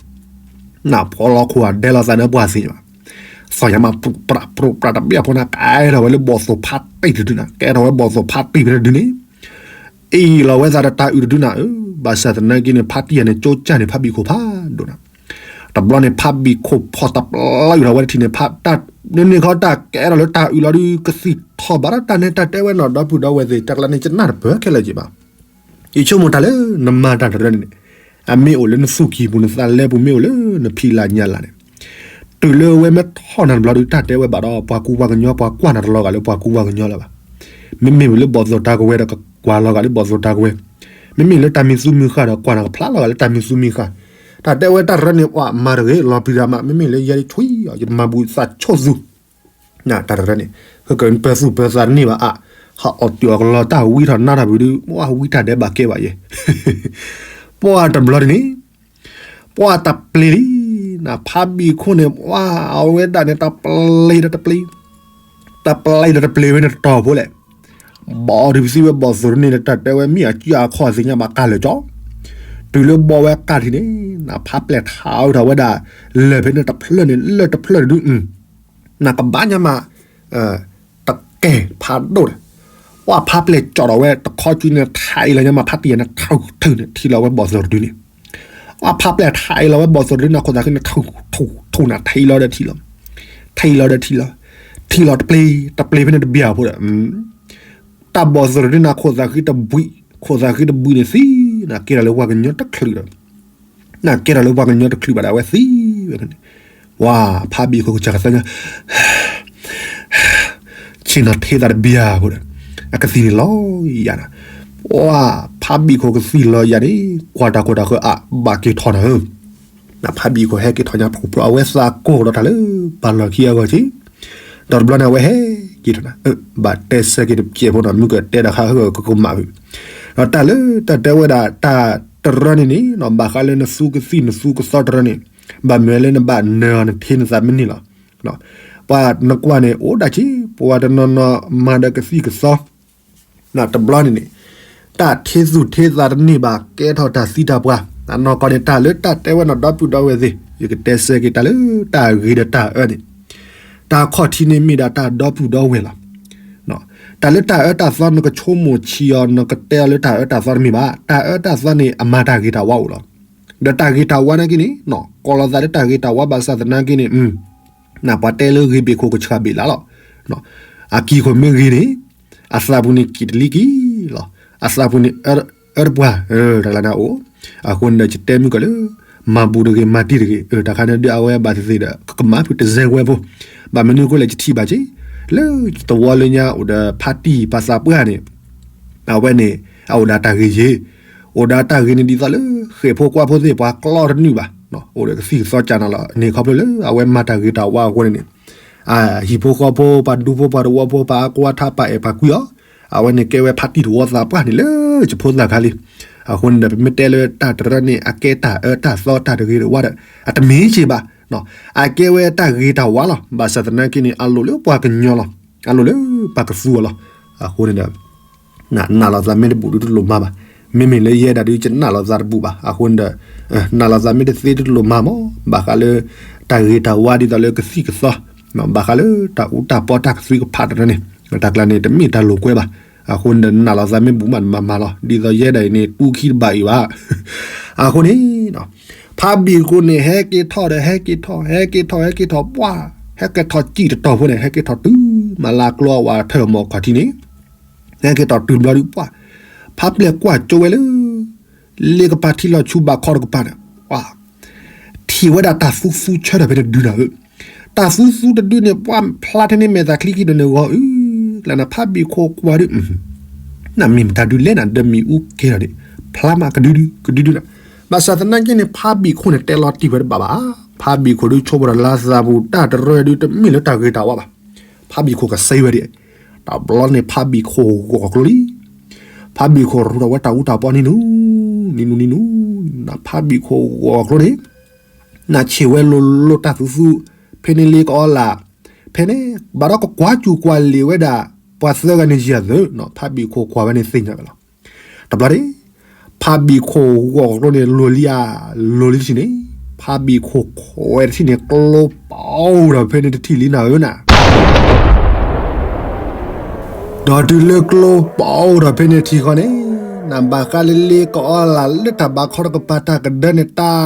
နဖီလီၤခိၣ်အဒဲလီၤသးန့ၣ်ပှၤသ့ၣ်ညါဘၣ်, သီၣ်ညါမး ပြးပြးတဘျီဖိန့ၣ် ကအဲၣ်ထီၣ်ဝဲလၢဘီၣ်သိၣ်ဖါတံၢ်တဒုနီၤ, ကအဲၣ်ထီၣ်ဝဲဘီၣ်သိၣ်ဖါတံၢ်ဖဲန့ၣ်တဒုန့ၣ် အ့ၣ်လီၤဝဲသးဒီးတၢ်အုးတဒုနၤဧၢ, ဘၣ်ဆၣ်သနာ်က့န့ၣ် ဖါတံၢ်ဂၤန့ၣ် ကၠိကၢ်န့ၣ် ဖါဘံၣ်ခိၣ်ဖးဒိၣ်နၤ, တဘျီန့ၣ် ဖါဘံၣ်ခိၣ်ဖီၣ်တပျီယူၤထီၣ်ဝဲတထံၣ်န့ၣ် တၢ်န့ၣ်ခီတၢ်ကဲထီၣ်လၢတၢ်အုးလီၤဒုး ကသံၣ်ထီၣ်ဘၣ်ဒီးတၢ်န့ၣ် တၢ်တဲဝဲနီၤ ဒီပုၢ်ဒီဝဲၢ်သ့ၣ် တၢ်ကျါန့ၣ် ယနၢ်တပၢၢ်ခဲလၢာ်က့ၤဘၣ်. ယဆိကမိၣ်တၢ်လၢနမၤတၢ်တရၢန့ၣ် အမ့ၢ်အိၣ်လၢနသူၣ်ကံၢ်ပူၤ နသးလဲပူၤ မ့ၢ်အိၣ်လၢနဖံးလၢ်ညၣ်လၢ်န့ၣ်, တုၤလၢဝဲမ့ၢ်ထီၣ်နၤတဘျီဒုး တၢ်တဲဝဲဘၣ်ဒီး ပှၤကူပှၤကညီ ပှၤကွၢ်နၤတလီၤဂာ်လၢပှၤကူပှၤကညီလၢၤဘၣ်. မ့မ့ၢ်ဝံၤလၢဘီၣ်သိၣ်တၢ်ကဝဲၤဒီး ကွၢ်လီၤဂာ်လၢဘီၣ်သိၣ်တၢ်ကဝဲၤ, မ့မ့ၢ်လၢတၢ်မံသူမံဃာ်ဒီး ကွၢ်နၤကဖျါလီၤဂာ်လၢတၢ်မံသူမံဃာ်, တၢ်တဲဝဲတၢ်တရၢန့ၣ် ပှၤမၤတဂ့ၤ လီၤပျံၤတၢ်မး မ့မ့ၢ်လၢယဲဒ်ဆွံအီၤ ယတမၤဘူးသးဆိၣ်သူ တၢ်တရၢန့ၣ် ဟကပၢၤသူၣ်ပၢၤသးတန့ၢ်ဘၣ်အါ, ဟးအီၣ်တုၤအီၣ်ကလီတၢ်ဝံထီၣ်နါထီၣ်ပူၤဒုး ဝံတၢ်ဒဲးဘၣ်ကဲဘၣ်ယဲ, ပှၤတဘျီန့ၣ် ပှၤတပျ့ၤလံ, နဖါဘံၣ်ခိၣ်န့ၣ် ပှၤအဝဲဒၣ်န့ၣ် တပျ့ၤဒီးတပျ့ၤ, တပျ့ၤဒီးတပျ့ၤဝဲန့ၣ်တတီၤဖိလဲၣ်, ဘီဒုးပသံဝဲဘီၣ်သိၣ်တန့ၣ် တၢ်တဲဝဲမ့ၢ်အစုအခီၣ်သ့ၣ်ညါဘၣ်ကါလၢာ်ကၠီ, တုၤလၢဘီဝဲကါထံၣ်န့ၣ် နဖါပျဲၢ်ထးအီထီၣ်ဝဲဒၣ် လၢၢ်ဖဲန့ၣ်တဖျၢၣ်န့ၣ် လၢၢ်တဖျၢၣ်တဒု နကဘၣ်ညါမး တကဲဖးဒိၣ်ဒီး, ပှၤဖါပျဲၢ်ကၠီၣ်ထီၣ်ဝဲတခီကၠူန့ၣ် ထးအံၤလီၤညါမး ဖါတံၢ်ဂၤန့ၣ် ထူၣ်ထူၣ်န့ၣ် ထံၣ်လီၤဝဲဘီၣ်သိၣ်တဒုန့ၣ်, ပှၤဖါပျဲၢ်ထးအံၤလီၤဝဲဘီၣ်သိၣ်တဒုန့ၣ် ခိၣ်သးဃံန့ၣ် ထူၣ်ထူၣ်ထူၣ်န့ၣ် ထံၣ်လီၤဒီးထံၣ်လီၤ, ထံၣ်လီၤဒီးထံၣ်လီၤ, ထံၣ်လီၤတပျ့ၤ တပျ့ၤဖဲန့ၣ်တဘျီဖိဒီး တၢ်ဘီၣ်သိၣ်တဒုန့ၣ် ခိၣ်သးဃံတဘှံး ခိၣ်သးဃံတဘှံးန့ၣ်သံ, နကဲထီၣ်လၢပှၤကညီတချုးဒီး နကဲထီၣ်လၢပှၤကညီတချုးဘၣ်ဒီး အဝဲသံဝဲန့ၣ်, ပှၤဖါဘံၣ်ခိၣ်ကစၢ်ကသ့ၣ်ညါ ဆ့ၣ်နီၤထ့သးတဘျီဖိဒီး အကသံၣ်န့ၣ်လီၤယၤန့ၣ်, ပှၤဖါဘံၣ်ခိၣ်ကသံၣ်လီၤယၤန့ၣ် ကွၢ်တၢ်ခိၣ်တၢ်ဃၢအါ ဘၣ်က့ၤထီၣ်နၤဧၢ, နဖါဘံၣ်ခိၣ်ဟဲက့ၤထီၣ်ညါ ဖုၣ်ဖျိအဝဲသးကိၢ်ဒီးတၢ်လၢပာ်လီၢ်ခံအဂီၢ်က့ၤ, ဒီးတဘျီန့ၣ် အဝဲဟဲက့ၤထီၣ်နၤ, ဘၣ်တဲဆၢက့ၤတကဲးဖိနီၤ မုၢ်ကတဲတၢ်ဃါဟၢကကမၣ်ဖုး, ဒီးတၢ်လၢတၢ်တဲဝဲဒၣ်တၢ်တရၢန့ၣ်န့ၣ် ဘၣ်ဃးလၢနသူကသံၣ်နသူကသီတရၢန့ၣ် ဘၣ်မနုၤလၢနဘၣ်နၢၤအီၤနထ့နသးမ့ၢ်န့ၣ်လီၤ. ပှၤနကွၢ်န့ၣ် အိၣ်ဒၣ်ဆံး ပှၤတနီၤနီၤမၤဒီးကသံၣ်ကသီ တဘျီန့ၣ်န့ၣ် တၢ်ထ့သူၣ်ထ့သးတန့ၢ်ဘၣ် ကဲထီၣ်တၢ်သံတၢ်ပှၢ်, အနီၢ်ကီၢ်န့ၣ် တၢ်လၢတၢ်တဲဝဲနီၤ ဒီပုၢ်ဒီဝဲၢ်သ့ၣ် ယကတဲဆၢက့ၤတၢ်လၢတၢ်ဂ့ၤဒီးတၢ်အၢန့ၣ်, တၢ်ခီၣ်ထံးန့ၣ်မ့ၢ်ဒၣ်တၢ်ဒီပုၢ်ဒီဝဲၢ်လီၤ. တၢ်လၢတၢ်အၢတၢ်သီ နကဆိကမိၣ်ဆံးအီၤ နကတဲအီၤလၢတၢ်အၢတၢ်သီတမ့ၢ်ဘၣ်. တၢ်အၢတၢ်သီန့ၣ် အမၤတၢ်ဂ့ၤတၢ်ဝါအိၣ်လီၤ. ဒီးတၢ်ဂ့ၤတၢ်ဝါနာ်က့န့ၣ် ကိးလီၤသးလၢတၢ်ဂ့ၤတၢ်ဝါဘၣ်ဆၣ်သနာ်က့န့ၣ် နပှၤတဲလၢဂ့ၤဘ့ၣ်ခိၣ်ကဆှၣ်ဘ့ၣ်လါလီၤ. အကံၢ်ခိၣ်မ့ၢ်ဂ့ၤန့ၣ် အသးပူၤန့ၣ်ကံၣ်တလံကံၢ်လီၤ. အသးပူၤန့ၣ် အၢတပှၢ် တၢ်လၢနအိၣ်. အဃိန့ၣ်ဒီး ယတဲမုၢ်ကီၢ်လၢ မၤဘူးတဂ့ၤ မၤတံၢ်တဂ့ၤ တၢ်ခါန့ၣ်ဒုးအဝဲဘၣ်သ့ၣ်သ့ၣ်ဒီး ကကမၣ်ဖုးတစဲးဝဲဖိ. ဘၣ်မနုၤအဃိလဲၣ် ယထံၣ်ဘၣ်က့ၤ လၢသဝီလၢညါအိၣ်ဒီးဖါတံၢ်ပှၤသးပှၢ်န့ၣ် အဝဲန့ၣ် အအိၣ်ဒီးတၢ်ဂ့ၤယ့ၤ, အိၣ်ဒီးတၢ်ဂ့ၤန့ၣ်ဒ်သိးလၢ ဃဲၣ်ဖိကွၢ်ဖိသ့ၣ်ပှၤကျီတနုာ်ဘၣ်, အိၣ်ဒီးကသံၣ်ကသီကၢ်နၤလီၤန့ၣ် ခီဖျိလၢအဝဲမၤတၢ်ဂ့ၤတၢ်ဝါအဃိန့ၣ်န့ၣ် ဟံၣ်ဖိဃီဖိ ပှၤဒူဖိပှၤတဝီဖိ ပှၤအါကွၢ်ထါ ပှၤအဲၣ်ပှၤကွံအီၤ, အဝဲန့ၣ်ကဲဝဲဖါတံၢ်တဝီသးပှၢ်န့ၣ်လၢယဖိသၣ်ခါလံ. အဃိန့ၣ်ဒီး ပမ့ၢ်တဲလၢတၢ်တရၢန့ၣ် အကဲတၢ်အၢတၢ်သီတၢ်တဂ့ၤတဝါဒီး အတမ့ၢ်က့ၤဘၣ်. အကဲဝဲတၢ်ဂ့ၤတၢ်ဝါလီၤ. ဘၣ်ဆၣ်သနာ်က့န့ၣ် အလိၣ်လၢပှၤကညီလီၤ. အလိၣ်လၢပှၤကသူအီၤလီၤ. အဃိန့ၣ်ဒီး နာ်လီၤသးမ့ၢ်တဘူးဒုးတလိၣ်မၤဘၣ်. မ့မ့ၢ်လၢယဲဒၣ်ဒုး ယနာ်လီၤသးတဘူးဘၣ်. အဃိန့ၣ်ဒီး နာ်လီၤသးမ့ၢ်တသ့ဒုးတလိၣ်မၤမး ဘၣ်ဃးလၢ တၢ်ဂ့ၤတၢ်ဝါဒ်သိးလၢကသံၣ်ကသီ, ဘၣ်ဃးလၢတၢ်အူတၢ်ပီတၢ်ကသွံကဖးတရၢန့ၣ် တၢ်ကျါန့ၣ် တမ့ၢ်တၢ်လိာ်ကွဲဘၣ်. အဃိန့ၣ်ဒီး နာ်လီၤသးမ့ၢ်ဘူးမး နမၤမၤလီၤ. ဒ်သိးယဲဒၣ်အံၤန့ၣ် တူခံတဘၣ်အံၤဘၣ်. အဃိန့ၣ် ဖါဘံၣ်ခိၣ်န့ၣ် ဟဲက့ၤထီၣ်ဒီး ဟဲက့ၤထီၣ် ဟဲက့ၤထီၣ် ဟဲက့ၤထီၣ် ပှၢ် ဟဲက့ၤထီၣ်စံၣ်တတီၤဖိန့ၣ် ဟဲက့ၤထီၣ်တုၤ မၤလၢကျိအဝၤထၢၣ်မီၤခီၣ်ထံးန့ၣ် ဟဲက့ၤထီၣ်တုၤဘျီဒုးပှၢ် ဖါပျဲၢ်ကွၢ်ကၠိဝဲလၢ လ့ကပၤထံလီၤဆူဘးခီတကပၤန့ၣ် ပှၢ် ထံၣ်ဝဲဒၣ်တၢ်သူသူဆၢထၢၣ်ဖဲန့ၣ်တဒုနၤဧၢ, တၢ်သူသူတဒုန့ၣ် ပှၢ်ဖျါထဲန့ၣ်မဲာ်သးချံခံဒိၣ်န့ၣ်ဂီၤအု လၢနဖါဘံၣ်ခိၣ်ကွၢ်ဒုး နမ့ၢ်မတၤဒုးလဲၣ်နၤ ဒီးမ့ၣ်အူကဲထီၣ်န့ၣ် ဖျါမးကဒုဒု ကဒုဒုနၤ, ဘၣ်ဆၣ်သနာ်က့န့ၣ် ဖါဘံၣ်ခိၣ်န့ၣ် တဲလီၤတံၢ်ဝဲတဘၣ်ဘၣ်, ဖါဘံၣ်ခိၣ်ဒုးဆိကမိၣ်ဒီးလါသးပူၤ တၢ်တရၢဒုးတမ့ၢ်လၢတၢ်ဂ့ၤတၢ်ဝါဘၣ်, ဖါဘံၣ်ခိၣ်ကစဲဝဲဒၣ်, တဘျီန့ၣ်ဖါဘံၣ်ခိၣ်ဂီၤကျိလံ, ဖါဘံၣ်ခိၣ်ရူးထီၣ်ဝဲတၢ်အူတၢ်ပီနံၤနူ, နံၤနူနံၤနူ, နဖါဘံၣ်ခိၣ်ဂီၤကျိန့ၣ် နဆံးဝဲလိၤလိၤတၢ်သူသူ, ဖဲန့ၣ်လ့ကအီလၢ်, ဖဲန့ၣ် ဘၣ်ဒီးကကွၢ်စူၢ်ကွၢ်လ့ၤဝဲဒၣ် ပှၤသၢဂၤန့ၣ်ယၤသၢ, ဖါဘံၣ်ခိၣ်ကွၢ်ဝဲန့ၣ်သ့ၣ်ညါဝဲလီၤ. တဘျီန့ၣ် ဖါဘံၣ်ခိၣ်ဂီၤကျိန့ၣ် လိၤလံဧါ, လိၤလံတထံၣ်န့ၣ်, ဖါဘံၣ်ခိၣ်ခွဲးတထံၣ်န့ၣ် ကျိပအိၣ်ဒီးဖဲန့ၣ်တထံၣ်လံနၤဧၢနၤ ဒီးတုၤလၢကျိပအိၣ်ဒီးဖဲန့ၣ်ထံဃီန့ၣ်, နဘၣ်ဃးလၢလ့ကအီလၢ်လၢတၢ်ဘးခီတကပၤတၢ်ကဒၢန့ၣ်တၢ်,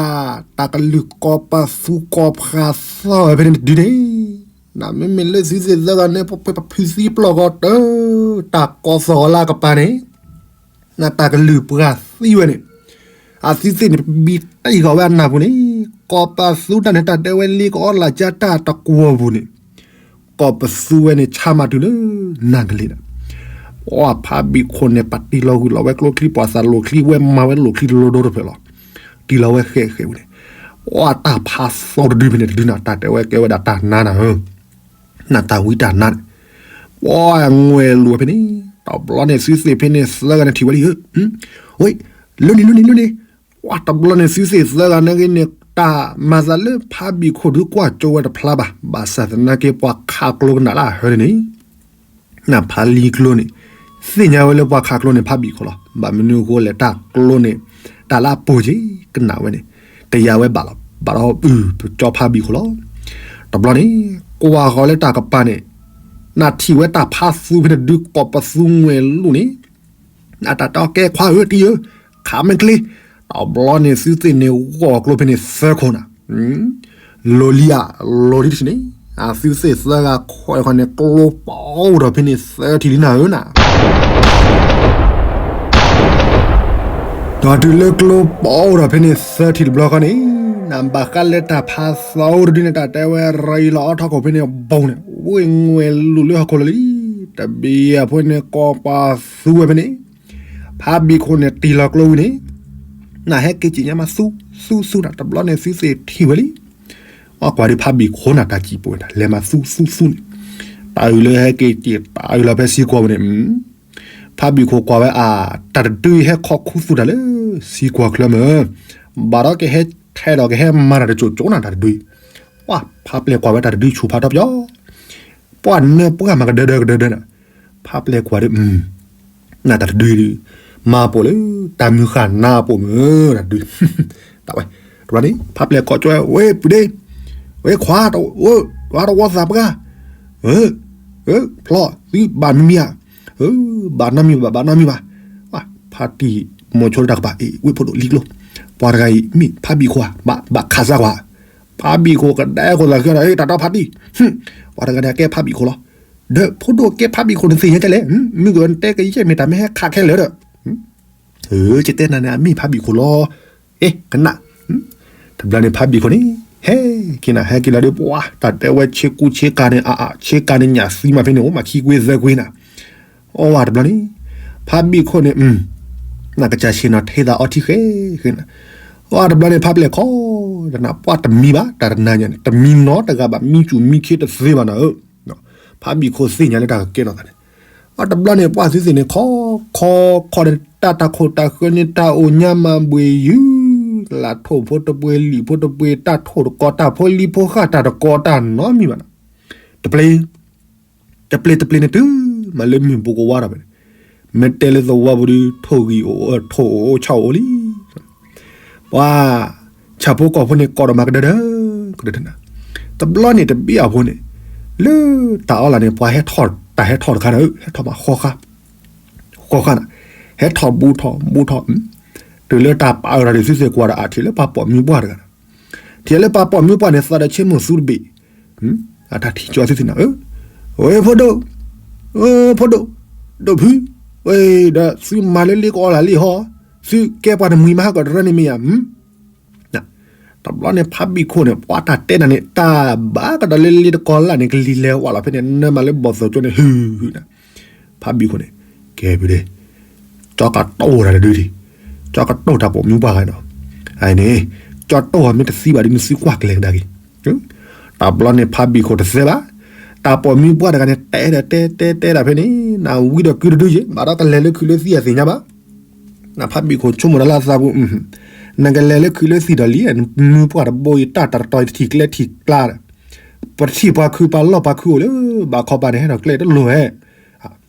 တၢ်ကလုၢ်ကီပသူကီဖျါသီဝဲဖဲန့ၣ်တဒုန့ၣ်, နမ့မ့ၢ်လၢသုသ့ၣ်သၢဂၤန့ၣ် ပပဖုသံပျီၢ်ဂီၤတၢ်, တၢ်ကီသီၣ်ဂီၤလၢကပၤန့ၣ် နတၢ်ကလုၢ်ပှၤသံဝဲန့ၣ်, အသုသ့ၣ်န့ၣ် ပဘံတၢ်အံၤဂီၤဝဲအနၢ်ပူၤန့ၣ်, ကီပသူတၢ်န့ၣ် တၢ်ဒဲဝဲလ့ကအီလၢ်ကၢ်တၢ်တကွီၢ်ပူၤန့ၣ်, ကီပသူဝဲန့ၣ် ဆါမးတုၤလၢနၢ်ကလ့ၤနၤ, ပှၤဖါဘံၣ်ခိၣ်န့ၣ် ပာ်တံၢ်လီၤဂုာ်လီၤဝဲကျိချံ ပှၤသးလိာ်ချံ ဝဲမၤဝဲလိာ်ချံတလိၤဒိတဖျၢၣ်လီၤ, တံၢ်လီၤဝဲဃဲးဃဲးဝဲန့ၣ်, ပှၤတၢ်ဖးသီတဒုဖဲန့ၣ်တဒုနၤ တၢ်တဲဝဲကဲဝဲဒၣ်တၢ်နါနၤဧၢ နတၢ်ဝံတၢ်နါန့ၣ်, ပှၤငွဲၤလိာ်ဝဲဖဲန့ၣ်, တဘျီန့ၣ်သုသ့ၣ်ဖဲန့ၣ်သၢဂၤန့ၣ်ထံၣ်ဝဲလံဧၢ, ဝဲ, လၢန့ၣ်လၢန့ၣ်လၢန့ၣ်, ပှၤတဘျီန့ၣ်သုသ့ၣ်သၢဂၤန့ၣ်ဂ့ၤန့ၣ် တၢ်မၤသးလၢဖါဘံၣ်ခိၣ်ဒုးကွၢ်ကၠိဝဲတဖျါဘၣ်, ဘၣ်ဆၣ်သနာ်က့ပှၤခးကျိကနၣ်လၢအဟၢန့ၣ်န့ၣ် နဖါလံၤကျိန့ၣ်, သ့ၣ်ညါဝဲလၢပှၤခးကျိန့ၣ်ဖါဘံၣ်ခိၣ်လီၤ, ဘၣ်မနုၤအဃိလဲၣ်တၢ်ကျိန့ၣ်, တၢ်လၢအပိာ်က့ၤကနၣ်ဝဲန့ၣ်, ကယၤဝဲဘၣ်လီၤ, ဘၣ်ဒီးအုၣ်ပကၠီဖါဘံၣ်ခိၣ်လီၤ, တဘျီန့ၣ်, ကွၢ်ဃီၤလၢတၢ်ကပၤန့ၣ်, နထံၣ်ဝဲတၢ်ဖးသူဖဲန့ၣ်ဒုးကီၢ်ပသူငွဲၤလိာ်န့ၣ် နတၢ်တဲအီၤကဲခွါဧၢတံၢ်ဧၢ, ခးမ့ၢ်ကျ့, တဘျီန့ၣ်သုသ့ၣ်န့ၣ် ဂီၢ်ကျိဖဲန့ၣ်သၢခိၣ်နၤ, လိၤလံဧါ, လိၤလံတထံၣ်န့ၣ်, အသုသ့ၣ်သၢဂၤခွဲးဃီန့ၣ် ကျိပအိၣ်ဒီးဖဲန့ၣ်သၢထံၣ်လံနၤဧၢနၤ ဒီးတုၤလၢကျိပအိၣ်ဒီးဖဲန့ၣ်သၢထံၣ်တဘျီဃီန့ၣ်, နဘၣ်ဃးလၢတၢ်ဖးသီတဒုန့ၣ် တၢ်တဲဝဲရၤအံၤလီၤအီထီခိၣ်ဖဲန့ၣ် ဘိၣ်န့ၣ်, ဝ့ၢ်ငွဲၤလိာ်လၢဟီၣ်ခိၣ်လီၤလံ, တဘ့ၣ်အဖိန့ၣ် ကီၢ်ပှၤသူဝဲဖဲန့ၣ်, ဖးဘံၣ်ခိၣ်န့ၣ်တံၢ်လီၤကျိဝံၤန့ၣ်, နဟဲက့ၤက့ၤညါမးသူ, သူသူနၤ, တဘျီန့ၣ်သုသ့ၣ်ထံၣ်ဝဲလံ အကွၢ်ဒုးဖးဘံၣ်ခိၣ်နၤတၢ်စံၣ်ပူၤဝဲဒၣ် လဲၤမၤသူသူသူန့ၣ်, တၢ်အုၣ်လၢဟဲက့ၤက့ၤ တၢ်အုၣ်လီၤဖဲစံကွီၤပူၤန့ၣ်, ဖးဘံၣ်ခိၣ်ကွၢ်ဝဲအါ, တၢ်တဒုအံၤဟဲခီခူသူၣ်တၢ်လၢစံကွီၤချၢမ့ၢ်, ဘၣ်ဒီးကဟဲထဲဒီးကဟဲမၤတၢ်တစိၣ်စိၣ်နၤတၢ်တဒုအံၤ, ပှၤဖးပျဲၢ်ကွၢ်ဝဲတၢ်တဒုဆူၣ်ဖးထီပယီၤ ပှၤနၢပှၢ်မၤကဒၢဒၢကဒၢဒၢနၤ, ဖးပျဲၢ်ကွၢ်ဒုး, နတၢ်တဒုအံၤဒုး, မၤပိာ်လၢတၢ်မုၢ်ဃၢ်နါပိာ်မ့ၢ်တၢ်တဒု, တၢ်ဝဲ, တဘျီန့ၣ် ဖးပျဲၢ်ကိးကၠီဝဲ ဝဲပုၢ်ဒ့, ဝဲခွါ, ဝဲတဝီသးပှၢ်, ဖျီ, သုဘၣ်မံမံဧါ, ဘၣ်နီတမံၤဘၣ် ဘၣ်နီတမံၤဘၣ်, ဖါတံၢ်မိၤဆိတၢ်ကပၤ အ့ၣ် ဝ့ၢ်ဖိဒိၣ်လံကျိ, ပှၤတဂၤအံၤမ့ၢ်ဖးဘံၣ်ခိၣ်ဧါ, ဘၣ်ခးစၢ်ကွၢ်, ဖးဘံၣ်ခိၣ်ကဒဲခိၣ်သးဃၢဒီး တၢ်တီဖါတံၢ်, ပှၤတဂၤန့ၣ်အကဲဖးဘံၣ်ခိၣ်လီၤ, ဒီးဖိဒိၣ်ကဲဖးဘံၣ်ခိၣ်န့ၣ်သ့ၣ်ညါကလဲၣ်, မုၢ်ကနတဲကယဲၢ်မ့ၢ်တၢ်မ့ၢ်ဟဲခးခဲလၢာ်ဒီး ယတဲနၤန့ၣ် အမ့ၢ်ဖးဘံၣ်ခိၣ်လီၤ, အ့ ကနၣ်, တဘျီန့ၣ်ဖးဘံၣ်ခိၣ်န့ၣ်, ဟဲက့ၤနၤ ဟဲက့ၤလီၤဒီး ပှၤတၢ်တဲဝဲဆ့ကူဆ့ကၤန့ၣ် အါအါ ဆ့ကၤန့ၣ်ညၣ်သံမးဖဲန့ၣ် အိၣ်မးခံကွ့သၢကွ့နၤ, အိၣ်ဝဲတဘျီန့ၣ်, ဖးဘံၣ်ခိၣ်န့ၣ်, နကစၢ်ဆ့ၣ်နီၤထဲသးအီထံဃဲဃဲနၤ, အိၣ်တဘျီန့ၣ် ဖးပျဲၢ်ခိး, တနၤပှၤတမံဘၣ် တၢ်တနၤညါန့ၣ် တမံနီတဂၤဘၣ် မံစူၣ်မံခ့တသ့ဘၣ်နၤဧၢ, ဖးဘံၣ်ခိၣ်သ့ၣ်ညါလၢတၢ်ကကဲထီၣ်သးန့ၣ်, အတဘျီန့ၣ် ပှၤသုသ့ၣ်န့ၣ် ခီ, ခီ, ခီဒီး တၢ်တၢ်ခိၣ်တၢ်ဃၢန့ၣ် တၢ်အိၣ်ညါမၤဘှ့ၣ်ယုၢ်, လၢထိၣ်ဖိတပှ့ၤ လံာ်ဖိတပှ့ၤ တၢ်ထိၣ်တကီ တၢ်ဖိလံၤဖိဃၢ် တၢ်တကီတၢ်နီတမံၤဘၣ်နၤ, တပျ့ၤ, တပျ့ၤတပျ့ၤန့ၣ်တုၤမးလၢမုၢ်ပူၤကဝါထီၣ်ဖဲန့ၣ်, မ့ၢ်တဲလၢသဝီပူၤဒီး ထိၣ်ဂံၢ်အိၣ်, ထိၣ်အိၣ်အိၣ်ဆၣ်အိၣ်အိၣ်လံ ပှၤ, ဆၣ်ဖိကီၢ်ဖိန့ၣ် ကိးဒီးမၤကဒၢဒၢ, ကဒၢဒၢနၤ, တဘျီန့ၣ်တဘ့ၣ်အဖိန့ၣ်, လၢတၢ်အီလၢ်န့ၣ် ပှၤဟဲထီၣ်, တၢ်ဟဲထီၣ်တခါနၤဧၢ, ဟဲထီၣ်မးဃီဃါ, ဃီဃါနၤ, ဟဲထီၣ်ဘူးထီၣ်ဘူးထီၣ်, တုၤလၢတၢ်ပာ်အၢၣ်လီၤဒီးသုသ့ၣ်ကွၢ်ဒီး အထံၣ်လၢပှၤပိာ်မုၣ်ပှၢ်တဂၤဒီး, ထံၣ်လၢပှၤပိာ်မုၣ်ပှၢ်န့ၣ် သးဒီးဆ့မိၣ်သူတဘ့ၣ်, အတၢ်ထံၣ်ကၠီသုသ့ၣ်နၤဧၢ, ဝဲဖိဒိၣ်, ဖိဒိၣ်, ဒိၣ်ဖု, ဝဲဒီးသုမၤလၢလ့ကအီလၢ်လံဟီ, သုကဲပှၤတမှံၤမးဟးကီးတရၢန့ၣ်မ့ၢ်ယါ တဘျီန့ၣ် ဖးဘံၣ်ခိၣ်န့ၣ် ပှၤတၢ်တဲနၤန့ၣ် တၢ်ဘၣ်ကဒီးလၢလ့တကီလၢ်န့ၣ် ကလံၤလဲၤဝးလီၤဖဲန့ၣ် နၢမၤလၢဘီၣ်သိၣ်ကၠိန့ၣ် ဟုၣ်ဟုၣ်နၤ, ဖးဘံၣ်ခိၣ်န့ၣ် ကဲဖုဒ့, ကၠီကတိၢ်တၢ်တဒုဒံး, ကၠီကတိၢ်တၢ်ပိာ်မုၣ်ပှၢ်ဂၤနီၤ, အန့ၣ်, ကၠီတိၢ်အီၤမ့ၢ်တသံဘၣ်ဒီး မ့ၢ်သံကွၢ်ကျဲၤကဒါက့ၤ, တဘျီန့ၣ် ဖးဘံၣ်ခိၣ်တသဲဘၣ်, တၢ်ပိာ်မုၣ်ပှၢ်တဂၤန့ၣ် တဲဒီးတဲတဲတဲဒၣ်ဖဲန့ၣ် နဝံဒီးကုတဒုယ့ၣ် ဘၣ်ဒီးကလဲၤလၢခုးလၢသံၣ်အသ့ၣ်ညါဘၣ် နဖးဘံၣ်ခိၣ်ဆိကမိၣ်ဒီးလၢအသးပူၤ, နကလဲၤလၢခုးလၢသံၣ်ဒီးလံ, မုၢ်ပှၢ်တဘိအံၤ တၢ်တရီတထံၣ်ကျဲထံၣ်ကျါဒီး, ပထံၣ်ပှၤခုပှၤလီၢ်ပှၤခုအိၣ်လၢ ဘၣ်ခီပၤန့ၣ် ဟဲထီၣ်ကျဲတလိၤဟဲ,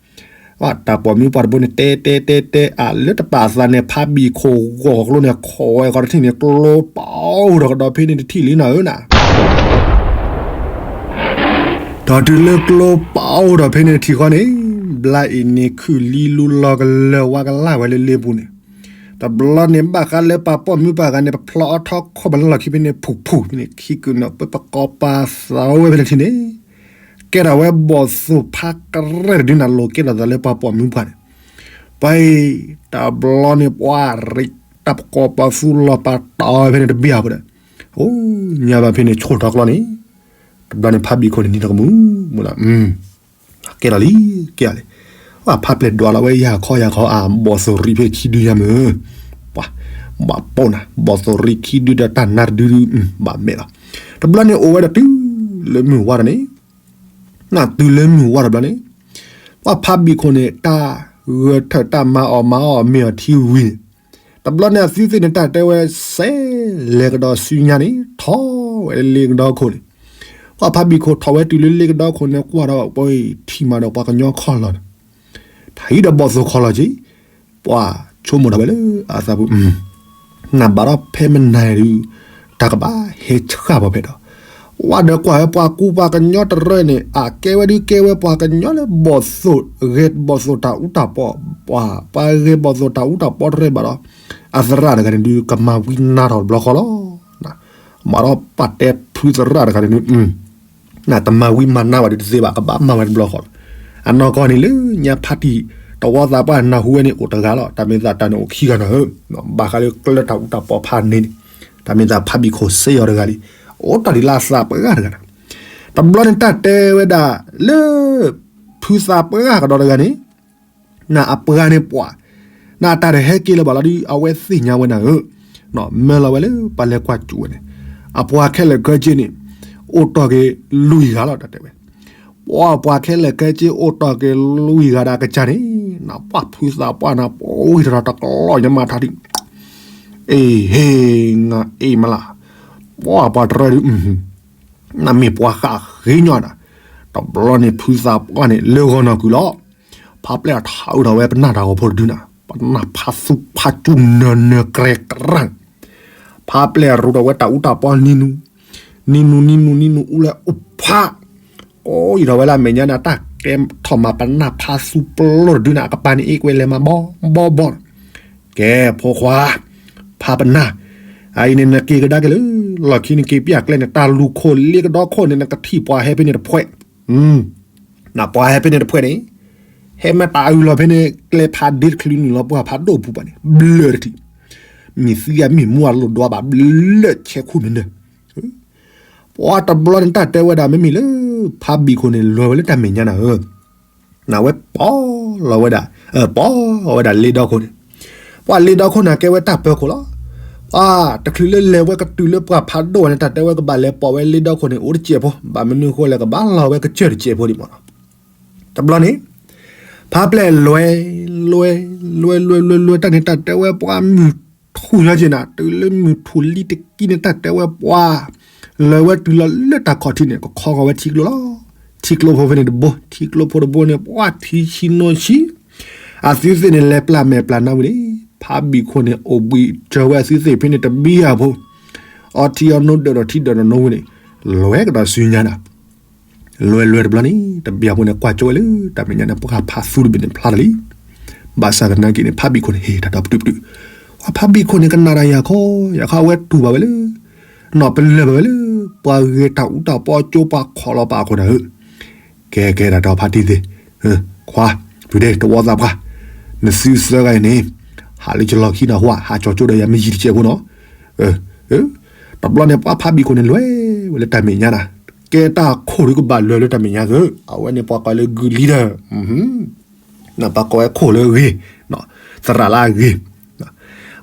တၢ်ပိာ်မုၣ်ပှၢ်တဘိန့ၣ် တဲတဲတဲတဲအါ လၢတပာ်သးန့ၣ် ဖးဘံၣ်ခိၣ်ဂီၢ်ကျိန့ၣ် ခိးဝဲခီတထံၣ်န့ၣ် ကျိပာ်အိၣ်ဒီးကဒီးဖဲန့ၣ်တထံၣ်လံနၤဧၢနၤ ဒီးတုၤလၢကျိပာ်အိၣ်ဒီးဖဲန့ၣ်တထံၣ်ဃီန့ၣ်, ဘျါအံၤန့ၣ်ခုၣ်လံလူလီၤကလၢၤဝါကလၢ်ဝဲလၢလ့ပူၤန့ၣ်, တဘျီန့ၣ်ဘၣ်ဃးလၢပှၤပိာ်မုၣ်ပှၢ်ဂၤန့ၣ် ပဖျီအီထီခိၣ်ပလၢလီၢ်ခံဖဲန့ၣ် ဖူၣ်ဖူၣ်ဖဲန့ၣ် ခံကုာ်နီၣ်ပၢပကိးပာ်သးဝဲဖဲန့ၣ်ထံၣ်န့ၣ်, ကဲထီၣ်ဝဲဘီၣ်သိၣ်ဖးကရဲၣ်တဒုနၤ လိၤကဲထီၣ်သးလၢပှၤပိာ်မုၣ်ပှၢ်န့ၣ်, ပှၤအံၤ, တဘျီန့ၣ် ပှၤရံးတၢ်ပကိးပာ်သူလီၤပာ်တီၤဝဲဖဲန့ၣ်တဘ့ၣ်အပူၤဒီး, အိ, ညါဘၣ်ဖဲန့ၣ်ဆိၣ်ထီၣ်ကျီန့ၣ်, တဘျီန့ၣ်ဖးဘံၣ်ခိၣ်န့ၣ် နံၤတကမူၣ်မူၣ်လီၤ ကဲလီၤလံ, ကဲလံ, ပှၤဖးပျဲၢ်ဒွးလီၤဝဲယၤခီယၤခီအါ ဘီၣ်သိၣ်ရံးဖဲခံဒုယါမုၢ်, ပှၤ, ဘၣ်ပိာ်နၤ ဘီၣ်သိၣ်ရံးခံဒုဒီးတၢ်နါတဒုဒု, ဘၣ်မဲာ်လီၤ, တဘျီန့ၣ်အိၣ်ဝဲဒီးတုၤလၢမုၢ်ဝါဒီးန့ၣ်, နတုၤလၢမုၢ်ဝါတဘျီန့ၣ်, ပှၤဖးဘံၣ်ခိၣ်န့ၣ် တၢ်ဂဲၤထၢၣ်တၢ်မၤအီၣ်မၤအီၣ်မ့ၢ်အီၤထံဝံၤန့ၣ်, တဘျီန့ၣ်အသုသ့ၣ်န့ၣ် တၢ်တဲဝဲစဲးလဲၤကဒီးဆူညါန့ၣ် ထီၣ်ဝဲလၢလ့ကဒီခိၣ်န့ၣ်, ပှၤဖးဘံၣ်ခိၣ်ထီၣ်ဝဲတုၤလၢလ့ကဒီခိၣ်န့ၣ် ကွၢ်ဒီးပှၤအံၤ ထံၣ်မးဒီးပှၤကညီခီၣ်လီၤဒီး, ထံၣ်ဒီးဘီၣ်သိၣ်ခီၣ်လီၤက့ၤ, ပှၤဆိကမိၣ်ထီၣ်ဝဲလၢအသးပူၤ နဘၣ်ဒီးဖဲမနၤဒုး, တၢ်ကဘၣ်ဟဲဆှၣ်ပှၤဖဲဒီး, ဝဲဒီးကွၢ်ဝဲပှၤကူပှၤကညီတရၢန့ၣ် အကဲဝဲဒုးကဲဝဲပှၤကညီလၢဘီၣ်သိၣ်, ဂဲၤဘီၣ်သိၣ်တၢ်အူတၢ်ပီ, ပှၤ, ပှၤဂဲၤဘီၣ်သိၣ်တၢ်အူတၢ်ပီတရၢဘၣ်ဒီး, အသရၣ်တဂၤန့ၣ်ဒုး ကမၤဝံနါထီၣ်တဘျီဃီလီၤ. မၤဒီးပာ်တဲဖုသရၣ်တဂၤန့ၣ်ဒုး နတမၤဝံမၤနါဘၣ်ဒုးတသ့ဘၣ် ကဘၣ်မၤဝဲတဘျီဃီလီၤ. အနီၢ်ကီၢ်န့ၣ်လၢညါဖါတံၢ်တဝီသးပှၢ်နၢ်ဟူဝဲန့ၣ်အိၣ်တဂၤလီၤ. တၢ်မ့ၢ်သးတၢ်န့ၣ်အိၣ်ခံဂၤနီၤဧၢ, ဘၣ်ဃးလၢကျၢတၢ်အူတၢ်ပီဖးန့ၣ်န့ၣ်, တၢ်မ့ၢ်သးဖးဘံၣ်ခိၣ်စ့အီၤတဂၤလံ, အိၣ်တၢ်ဒ်လၢအသးပှၢ်တဂၤနီၤ. တဘျီန့ၣ်တၢ်တဲဝဲဒၣ်လၢ ဖုသးပှၢ်ကဒီးတဂၤန့ၣ် နအပှၤန့ၣ်ပှၤ, နတၢ်တဟဲက့ၤလၢၤဘၣ်လီၤဒုး အဝဲသ့ၣ်ညါဝဲနၤဧၢ, မၢလီၤဝဲလၢပှၤလဲၤကွၢ်စူၣ်ဝဲန့ၣ်, အပှၤခဲလၢာ်ခဲဆ့န့ၣ် အိၣ်တီၢ်က့ၤလွံၢ်ဂၤလီၤ တၢ်တဲဝဲ, ပှၤပှၤခဲလၢာ်ခဲဆ့အိၣ်တီၢ်က့ၤလွံၢ်ဂၤဒီးအကစၢ်န့ၣ်, နပှၤဖုသးပှၢ်နၤ ပှၤဝံတရီတကျီၢ်ညါမးထါဒုး, အ့ဟ့ နအ့မလၢ်, ပှၤပှၤတရၢဒုး နမ့ၢ်ပှၤဃးဃ့ညီနၤ, တဘျီန့ၣ်ဖုသးပှၢ်န့ၣ် လၢဂီၤနီၢ်ကုၢ်လီၤ. ဖးပျဲၢ်ထးအုးထီၣ်ဝဲပနၢ်တၢ်ဂီၤဖိတဒုနၤ, ပနၢ်ဖးသူဖးစူနၢၤနၢၤကြဲးကြဲး, ဖးပျဲၢ်ရူးထီၣ်ဝဲတၢ်အူတၢ်ပီနံၤနူ, နံၤနူနံၤနူနံၤနူအူလၢအိၣ်ဖး, ကိးအံၤထီၣ်ဝဲလၢအမဲာ်ညါန့ၣ် တၢ်ကဲထီၣ်မၤပနၢ်ဖးသူပျိတဒုနၤ အကပၤန့ၣ်အ့ၣ်ကွဲလဲၤမၤဘီဘီ ကဲဖိခွါ, ဖးပနၢ်, အအံၤန့ၣ်နက့ၤကဒါက့ၤလၢ လီၢ်ခံနက့ၤပျၢ်ကျဲန့ၣ် တၢ်လူၤခိၣ်လ့ကဒီခိၣ်န့ၣ် နကထံၣ်ပှၤဟဲဖဲန့ၣ်တဖှဲး, နပှၤဟဲဖဲန့ၣ်တဖှဲးန့ၣ်, ဟဲမ့ၢ်တၢ်အုးလီၤဖဲန့ၣ် ကျဲဖးဒ့တချုးနုာ်လီၤပှၤဖးဒိၣ်ပူၤဘၣ်န့ၣ် ဘျၢတထံၣ်, မ့ၢ်သံအမ့ၢ်မူအလိၣ်ဒွးဘၣ်ဘျၢဆဲးခိၣ်မ့ၢ်နၢၤ ပှၤတဘျီန့ၣ်တၢ်တဲဝဲဒၣ်မ့မ့ၢ်လၢ ဖးဘံၣ်ခိၣ်န့ၣ် လဲၤဝဲလၢတၢ်မဲာ်ညါနၤဧၢ, နဝဲပီၢ်လီၤဝဲဒၣ်, ပီၢ်ဝဲဒၣ်လ့ဒီခိၣ်န့ၣ်, ပှၤလ့ဒီခိၣ်န့ၣ် ကဲဝဲတၢ်ပၢခိၣ်လီၤ. ပှၤတချုးလၢလဲၤဝဲကတုၤလၢပှၤဖးဒိၣ်ဝဲန့ၣ် တၢ်တဲဝဲကဘၣ်လဲၤပိာ်ဝဲလ့ဒီခိၣ်န့ၣ် အိၣ်တစဲးဖိ, ဘၣ်မနုၤအဃိလဲၣ် ကဘၣ်လီၤဝဲကစၢၢ်တစဲးဖိဒံးမ့ၢ်နီၤ. တဘျီန့ၣ် ဖးပျဲၢ်လွဲ, လွဲ, လွဲ, လွဲ, လွဲ, လွဲ, တၢ်န့ၣ်တၢ်တဲဝဲပှၤမုၢ်ထူၣ်ညါက့ၤနၤ တုၤလၢမုၢ်ထူၣ်လံတကံၢ်န့ၣ် တၢ်တဲဝဲပှၤ လဲၤဝဲတုၤလီၤလၢတၢ်ခီၣ်ထံးန့ၣ် ကခီဂီၤဝဲထံကျိလီၤ. ထံကျိဖိဖဲန့ၣ်တဘိ, ထံကျိဖိတဘိန့ၣ် ပှၤထံဆံနိဆံ, အသုသ့ၣ်န့ၣ် လဲၤပျၢ်မဲာ်ပျၢ်နါဝံၤန့ၣ် ဖးဘံၣ်ခိၣ်န့ၣ် အိၣ်ဘှံးစၢၤဝဲအသုသ့ၣ်ဖဲန့ၣ်တဘံၣ်အဖိ, အီထံအီနိဒၢးဒီးထံဒၢးဒီးနိဝံၤန့ၣ် လဲၤကဒီးဆူညါနၤ လွဲလွဲတဘျီန့ၣ် တဘျီဖိန့ၣ် ကွၢ်ကၠိဝဲလၢ တၢ်မဲာ်ညါန့ၣ် ပှၤဖးသူတဘ့ၣ်န့ၣ် ဖျါတၢ်လံ. ဘၣ်ဆၣ်သနာ်က့န့ၣ် ဖးဘံၣ်ခိၣ်န့ၣ် ဟ့ၣ်တၢ်ဒီးပတုာ်ပတုာ်, ဖးဘံၣ်ခိၣ်န့ၣ်ကနၣ်တၢ်ယၤခီ, ယၤခီအဝဲတူၢ်ဘၣ်ဝဲလၢ, နီၢ်ပလၢၢ်ဘၣ်ဝဲလၢ, ပှၤဂဲၤတၢ်အူတၢ်ပီကၠိပှၤခီလီၤပာ်အခိၣ်နၢ်ဧၢ, ကဲကဲတၢ်ဒီးဖါတံၢ်သ့ၣ်, ခွါ, ပုၢ်ဒ့တဝီသးပှၢ်, နသုသၢဂၤအံၤန့ၣ်, ဟးလၢယလီၢ်ခံနၢ်ဟူဧါ, ဟးကၠီၤကၠိဒီးယၤမ့ၢ်ယံၤတကဲးဖိနီၤ, တဘျီန့ၣ်ပှၤဖးဘံၣ်ခိၣ်န့ၣ် လဲၤဝဲလၢတၢ်မဲာ်ညါနၤ, ကဲတၢ်ခိၣ်ဒုးကဘၣ်လဲၤလၢတၢ်မဲာ်ညါသၢ, အဝဲန့ၣ်ပှၤကိးလၢဂုာ်လံဒီး ပှၤကိးဝဲခိၣ်လၢအဂ့ၤ, သရၣ်လၢအဂ့ၤ,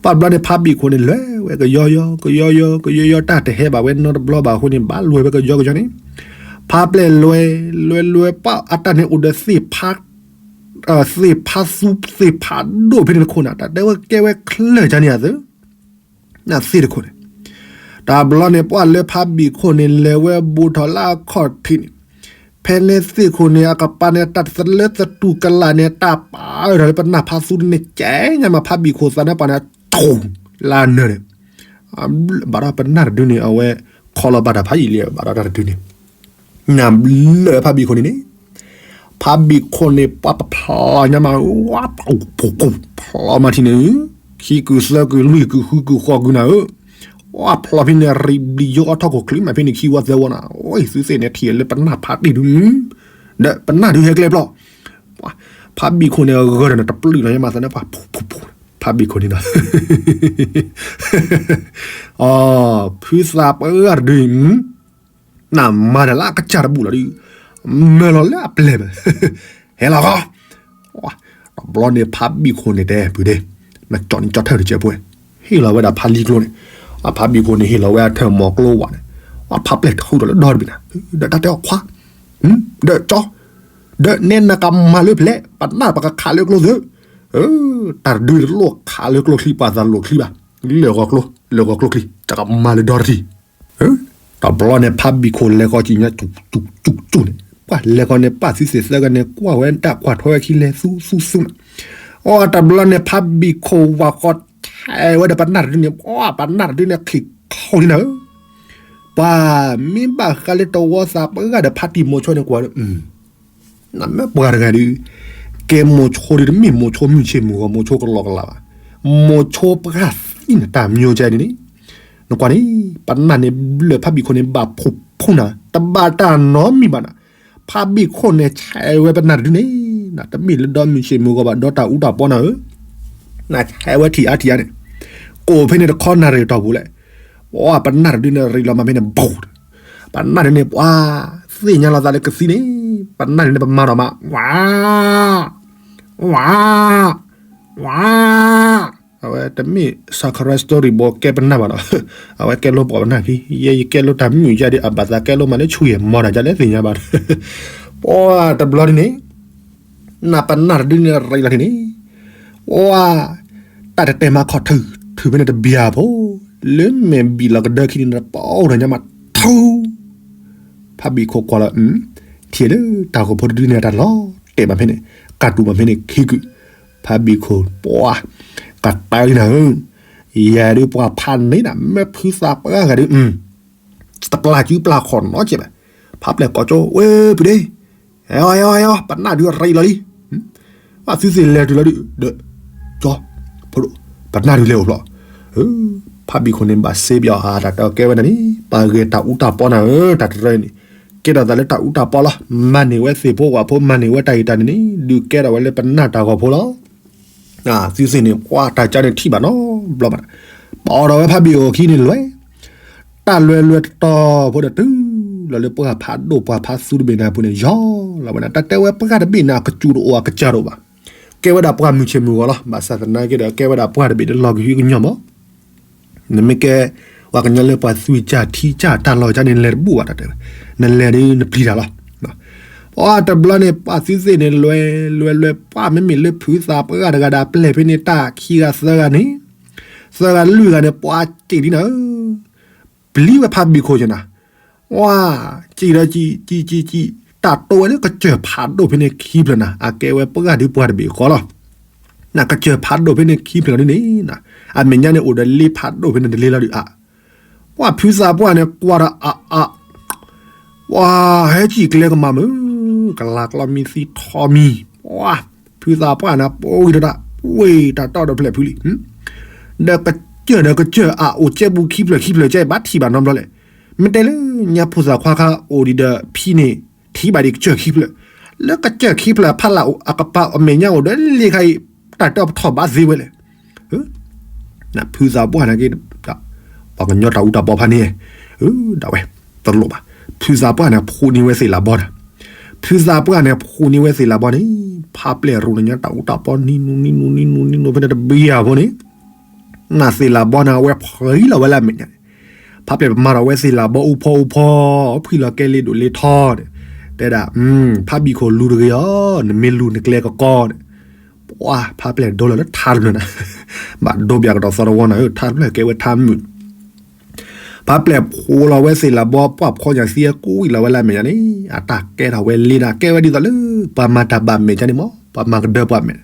ပှၤဘျီန့ၣ်ဖးဘံၣ်ခိၣ်န့ၣ်လဲၤဝဲကယီယီ ကယီယီ ကယီယီ တၢ်တဟဲဘၣ်ဝဲနီတဘျီဘၣ်အဃိန့ၣ် ဘၣ်လဲၤဝဲကယီကယီန့ၣ်, ဖးပျဲၢ်လဲၤ, လဲၤလဲၤပှၤအတၢ်န့ၣ်အိၣ်ဒီး, သ့ၣ်ဖးသူသ့ၣ်ဖးဒိၣ်ဖဲန့ၣ်တခိၣ်နၤ တၢ်တဲဝဲကဲဝဲချၢၣ်ကန့ၣ်အသၢ နသ့ၣ်တခိၣ်န့ၣ်, တဘျီန့ၣ်ပှၤလၢဖးဘံၣ်ခိၣ်န့ၣ်လဲၤဝဲဘူးထီၣ်လၢအခီၣ်ထံးန့ၣ်, ဖဲန့ၣ်သ့ၣ်ခိၣ်န့ၣ် အကပၤန့ၣ် တၢ်သလၢသတူၢ်ကလာ်န့ၣ် တၢ်ပာ်ဝဲဒီးလၢပနၢ်ဖးသူတန့ၣ် ကဲညါမး ဖးဘံၣ်ခိၣ်သးန့ၣ်ပှၤန့ၣ် ထူၣ်လၢအနၢၤန့ၣ်, ဘၣ်ဒီးပနၢ်တဒုန့ၣ် အဝဲခီလီၤဘၣ်တၢ်ဖးယံာ်လံ ဘၣ်ဒီးတၢ်တဒုန့ၣ် နဘျၢၣ်ဖးဘံၣ်ခိၣ်န့ၣ်န့ၣ်, ဖးဘံၣ်ခိၣ်န့ၣ် ပှၤပဖျီညါမး, ဖျီမးထံၣ်န့ၣ်, ခံကုာ်သၢကုာ်လွံၢ်ကုာ်ဃုကုာ်ဃိးကုာ်နၤဧၢ, ပှၤဖျီဖဲန့ၣ် ရံးဘျံးယိအီထီၣ်ခိၣ်ချံမးဖဲန့ၣ် ခံဝီသၢဝီနၤ, သုသ့ၣ်န့ၣ်ထံၣ်လၢပနၢ်ဖးတံၢ်ဒု, ဒီးပနၢ်ဒုဟဲကျဲပျီ, ဖးဘံၣ်ခိၣ်န့ၣ် အဂၢၢ်ဒီးနတပျုၢ်လီၤညါမးသးန့ၣ် ပှၤဖူဖူဖူ, ဖးဘံၣ်ခိၣ်န့ၣ်ဒီး ဖုသးပှၢ်တဒုအံၤ, နမၤတၢ်လၢအကစၢ်တဘူၣ်လီၤဒုး, မၢလီၤလၢအပျဲၢ်ဘၣ်, ဟဲလီၤဃီ, တဘျီန့ၣ်ဖးဘံၣ်ခိၣ်န့ၣ်တဲ ပုၢ်ဒ့, နကၠီၣ်န့ၣ်ကၠီၣ်ထၢၣ်တကဲးဖိ, ဟ့ၣ်လီၤဝဲဒၣ်ဖးလံကျိန့ၣ်, အဖးဘံၣ်ခိၣ်န့ၣ်ဟ့ၣ်လီၤဝဲအထၢၣ်မီၤကျိဝဲန့ၣ်, အဖးပျဲၢ်ထူဒီးလၢဒီတဘ့ၣ်နၤ, ဒီးတၢ်တဲအီၤခွါ, ဒီးကၠီ, ဒီးနဲနကမၤလၢဖဲလဲၣ် ပနၢ်ပကခးလၢကျိသၢ တၢ်တဒုတလိၣ်ခးလၢကျိချံပှၤသးလိာ်ချံဘၣ်, လၢာ်ဂီၤကျိ, လၢာ်ဂီၤကျိချံ တကမၤလၢဒီတထံၣ်, တဘျီန့ၣ်ဖးဘံၣ်ခိၣ်လဲၤဃီကံၤညါ ကၠူၣ်ကၠူၣ်ကၠူၣ်န့ၣ်, ပှၤလဲၤဃီန့ၣ် ပၣ်သုသ့ၣ်သၢဂၤန့ၣ်ကွၢ်ဝဲတၢ်ကွၢ်ထွဲဝဲခံလဲၤသူသူသူန့ၣ်, အိ တဘျီန့ၣ်ဖးဘံၣ်ခိၣ်ဝၤဃီထဲဝဲဒီးပနၢ်တဒုန့ၣ်, ပှၤပနၢ်တဒုန့ၣ် ချံးခီလံနၤဧၢ, ပှၤမ့ၢ်ဘၣ်ဃးလၢတဝီသးပှၢ်ဒီးဖးတံၢ်မိၤဆိန့ၣ်ကွၢ် နမ့ၢ်ပှၤတဂၤဒီး, ကဲမိၤဆိဒ်တမ့ၢ်မိၤဆိမုၢ်ဆ့ၣ်မုၢ်ဂီၤ မိၤဆိကလီကလီဘၣ်, မိၤဆိပှၢ်သံနတၢ်မံၤကဲဒ်န့ၣ်, နကွၢ်န့ၣ်, ပနၢ်န့ၣ်ဘျၢၣ်ဖးဘံၣ်ခိၣ်န့ၣ်ဘၣ်ဖူးဖူးနၤ တဘၣ်တၢ်နီတမံၤဘၣ်နၤ, ဖးဘံၣ်ခိၣ်န့ၣ်ဆဲးဝဲပနၢ်တဒုန့ၣ်, နတမ့ၢ်လၢဒီမုၢ်ဆ့ၣ်မုၢ်ဂီၤဘၣ် ဒီတၢ်အူတၢ်ပီနၤဧၢ, နဆဲးဝဲထံၣ်အါထံၣ်အါန့ၣ်, ကိးဖဲန့ၣ်တခီနၣ်ရံၣ်တီၢ်ပူၤလဲၣ် ပှၤပနၢ်တဒုန့ၣ်ရံးလီၤမးဖဲန့ၣ် ဘူး, ပနၢ်တဒုန့ၣ် ပှၤသ့ၣ်ညါလီၤသးလၢကသံန့ၣ်, ပနၢ်တဒုန့ၣ် ပမၤဒီးမး ဝါ, ဝါ, ဝါ, အဝဲတမ့ၢ် Sakura Story ဘီကဲပနၢ်ဘၣ်ဒီး, အဝဲကဲလိာ်ပိာ်ပနၢ်ခံ, ယဲယကဲလိာ်တၢ်မုာ်ယါဒီး အဘၣ်သးကဲလိာ်မးလၢဆူယဲၢ်မီတၢ်ယါလၢသ့ၣ်ညါဘၣ်, ပှၤတဘျီဒ်န့ၣ် နပနၢ်တဒုန့ၣ်ရံးလီၤန့ၣ်, ဝါ, တၢ်တတဲမၤခီၣ်ထုး, ထုးဖဲန့ၣ်တဘျၢၣ်ဖိ, လၢမဲာ်ဘံၣ်လီၤကဒၢခံန့ၣ် ပအိၣ်ဒီးညါမးထူ, ဖးဘံၣ်ခိၣ်ကွၢ်လီၤ, ထံၣ်လၢတၢ်ဂီၤဖိတဒုန့ၣ် တၢ်လီၤတဲာ်မးဖဲန့ၣ်, ကးတူာ်မးဖဲန့ၣ်ခံကုာ်, ဖးဘံၣ်ခိၣ်ပှၤ, ကတၢၢ်လံနၤဧၢ, ယၤဒုးပှၤဖးန့ၣ်နၤ မ့ၢ်ဖုသးပှၢ်ဂၤဒုး တပျၢ်စုပျၢ်ခီၣ်နီတစဲးဘၣ်, ဖးပျဲၢ်ကိးကၠိ ဝဲဖုဒ့, ဟဲအီၤ ဟဲအီၤ ဟဲအီၤ ပနၢ်ဒုးရံးလီၤလံ, ဘၣ်သုသ့ၣ်လဲၤတုၤလီၤဒုး, ဒီး, ကၠီ, ဖိဒိၣ်, ပနၢ်ဒုးလဲၤအိၣ်ဖျီၣ်, ဖးဘံၣ်ခိၣ်န့ၣ်ဘၣ်စ့ပယီၤဧါ တၢ်တဲအီၤကဲဝဲဒၣ်န့ၣ် ပှၤဂဲၤတၢ်အူတၢ်ပီနၤဧၢ တၢ်တရၢန့ၣ်, ကဲထီၣ်သးလၢတၢ်အူတၢ်ပီလီၤ, မၤန့ၢ်ဝဲသ့ၣ်ဖိဝၣ်ဖိ မၤန့ၢ်ဝဲတၢ်ဂ့ၢ်တၢ်န့ၣ်န့ၣ် ဒုးကဲထီၣ်ဝဲလၢပနၢ်တၢ်ဂီၤဖိလီၤ သုသ့ၣ်န့ၣ် ပှၤတၢ်ကါန့ၣ်ထံၣ်ဘၣ်နီတဘျီဘၣ်, ပအီၣ်ဒီးဝဲဖးဘံၣ်အီၣ်ခံန့ၣ်လွဲၢ်, တၢ်လွဲၢ်လွဲၢ်တတီၤဖိဒီးတုၤလီၤလၢပှၢ်ဖးဒိၣ်ပှၢ်ဖးသူတဘ့ၣ်န့ၣ်အပူၤန့ၣ် ယီၤလီၤဝဲဒၣ် တၢ်တဲဝဲပှၢ်တဘ့ၣ်န့ၣ် အကစူၢ်တအိၣ်အကစၢ်တအိၣ်ဘၣ်, ကဲဝဲဒၣ်ပှၢ်မုၢ်ဆ့ၣ်မုၢ်ဂီၤလီၤ, ဘၣ်ဆၣ်သနာ်က့ဒီး ကဲဝဲဒၣ်ပှၢ်တဘ့ၣ်လၢလီၤကဟုကညီၢ်မး နမ့ၢ်ကဲ ပှၤကညီလၢပှၤသွံၣ်ကၢ်ထံကၢ်တၢ်လီၤကၢ်န့ၣ် လဲၤတဘူၣ်ဘၣ်တၢ်တဲဝဲ, နလဲၤဒုးနပျံၤတၢ်လီၤ, ပှၤတဘျီန့ၣ် ပှၤသုသ့ၣ်န့ၣ် လွဲၢ်လွဲၢ်လွဲၢ် ပှၤမ့မ့ၢ်လၢဖုသးပှၢ်တဂၤဒီး ပျဲၢ်ဖဲန့ၣ် တၢ်ခံဂၤသၢဂၤန့ၣ်, သၢဂၤလွံၢ်ဂၤန့ၣ် ပှၤစံၣ်လံနၤဧၢ ပျံၤဝဲဖးဘံၣ်ခိၣ်ယဲနၤ, ဝါ, စံၣ်ဒီးစံၣ် စံၣ်စံၣ်စံၣ် တၢ်တိဝဲလၢကစၢၢ်ဖးဒိၣ်ဖဲန့ၣ်ခံဖျၢၣ်နၤ အကဲဝဲပှၢ်ဒုးပှၢ်တဘ့ၣ်ဃီလီၤ, နကစၢၢ်ဖးဒိၣ်ဖဲန့ၣ်ခံဖျၢၣ်ဒ်န့ၣ်, အမဲာ်ညါန့ၣ်အိၣ်ဒီးလ့ဖးဒိၣ်ဖဲန့ၣ်တလ့လီၤဒုးအါ, ပှၤဖုသးပှၢ်န့ၣ်ကွၢ်ဒီးအါအါ ပှၤဟဲစံၣ်ကျဲကမၤမုၢ်, ကလၤကျီမံသံထီမံၤ, ပှၤဖုသးပှၢ်န့ၣ် ပဝံၤတဒၣ်, ဝ့ၢ်တၢ်တီဒီးဖျဲၣ်ဖုလံ, ဒီးကစၢၢ်ဒီးကစၢၢ်အအိၣ်ကဲပူၤခံဖျၢၣ်ခံဖျၢၣ်ကဲဘၣ်ထံၣ်ဘၣ်နီတဘျီလဲၣ်. မ့ၢ်တဲလၢညါဖိသၣ်ခွါခါအိၣ်ဒံးဒီးဖံန့ၣ် ထံၣ်ဘၣ်ဒံးကစၢၢ်ခံဖျၢၣ်, လၢကစၢၢ်ခံဖျၢၣ်အဖီလာ်အကပၤအမဲာ်ညါအိၣ်ဒီးလ့ခါအံၤ တၢ်တၢ်ပထီၣ်ဘၣ်သ့ဝဲလဲၣ်. ဖုသးပှၢ်န့ၣ်က့ ပှၤကညီတၢ်အူတၢ်ပီဖးန့ၣ် ဒၣ်ဝဲ တလိၣ်ဘၣ်. ဖုသးပှၢ်န့ၣ်ဖှူန့ၢ်ဝဲသ့ၣ်လးဘီတၢ်, ဖုသးပှၢ်န့ၣ်ဖှူန့ၢ်ဝဲသ့ၣ်လးဘီန့ၣ် ဖးပျဲၢ်ရိၤန့ၣ်ညါတၢ်အူတၢ်ပီနံနူနံနူနံနူနံနူဖဲန့ၣ်တဘံယၤဖိန့ၣ် နသ့ၣ်လးဘီန့ၣ် အဝဲဖှံလီၤဝဲလၢအမဲာ်ညါန့ၣ်, ဖးပျဲၢ်ပမၤထီၣ်ဝဲသ့ၣ်လးဘီအူဖီအူဖီ, ဖှံလီၤကဲလ့ဒိၣ်လ့ထီန့ၣ်, တဲဒၣ် ဖးဘံၣ်ခိၣ်လူၤတဂ့ၤအီၤ, နမ့ၢ်လူၤနကျဲကကီန့ၣ်, ပှၤဖးပျဲၢ်ဒိလီၤလၢထါတဖျၢၣ်န့ၣ်, ဘၣ်ဒိဘၣ်ကဒီးသီတဝီန့ၣ် ထါတဖျၢၣ်ကဲဝဲထါမုာ် ဖးပျဲၢ်ဖှူလီၤဝဲသ့ၣ်လးဘီ ပှၢ်ဖီညၣ်သံအကူဝံၤလီၤဝဲလၢအမဲာ်ညါန့ၣ် အတၢ်ကဲထီၣ်ဝဲလ့ဒၣ် ကဲဝဲဒ်သိးလၢ ပှၤမၤတၢ်ဘၣ်မဲာ်ညါန့ၣ်မး ပှၤမၤကဒၢပှၤမဲာ်န့ၣ်,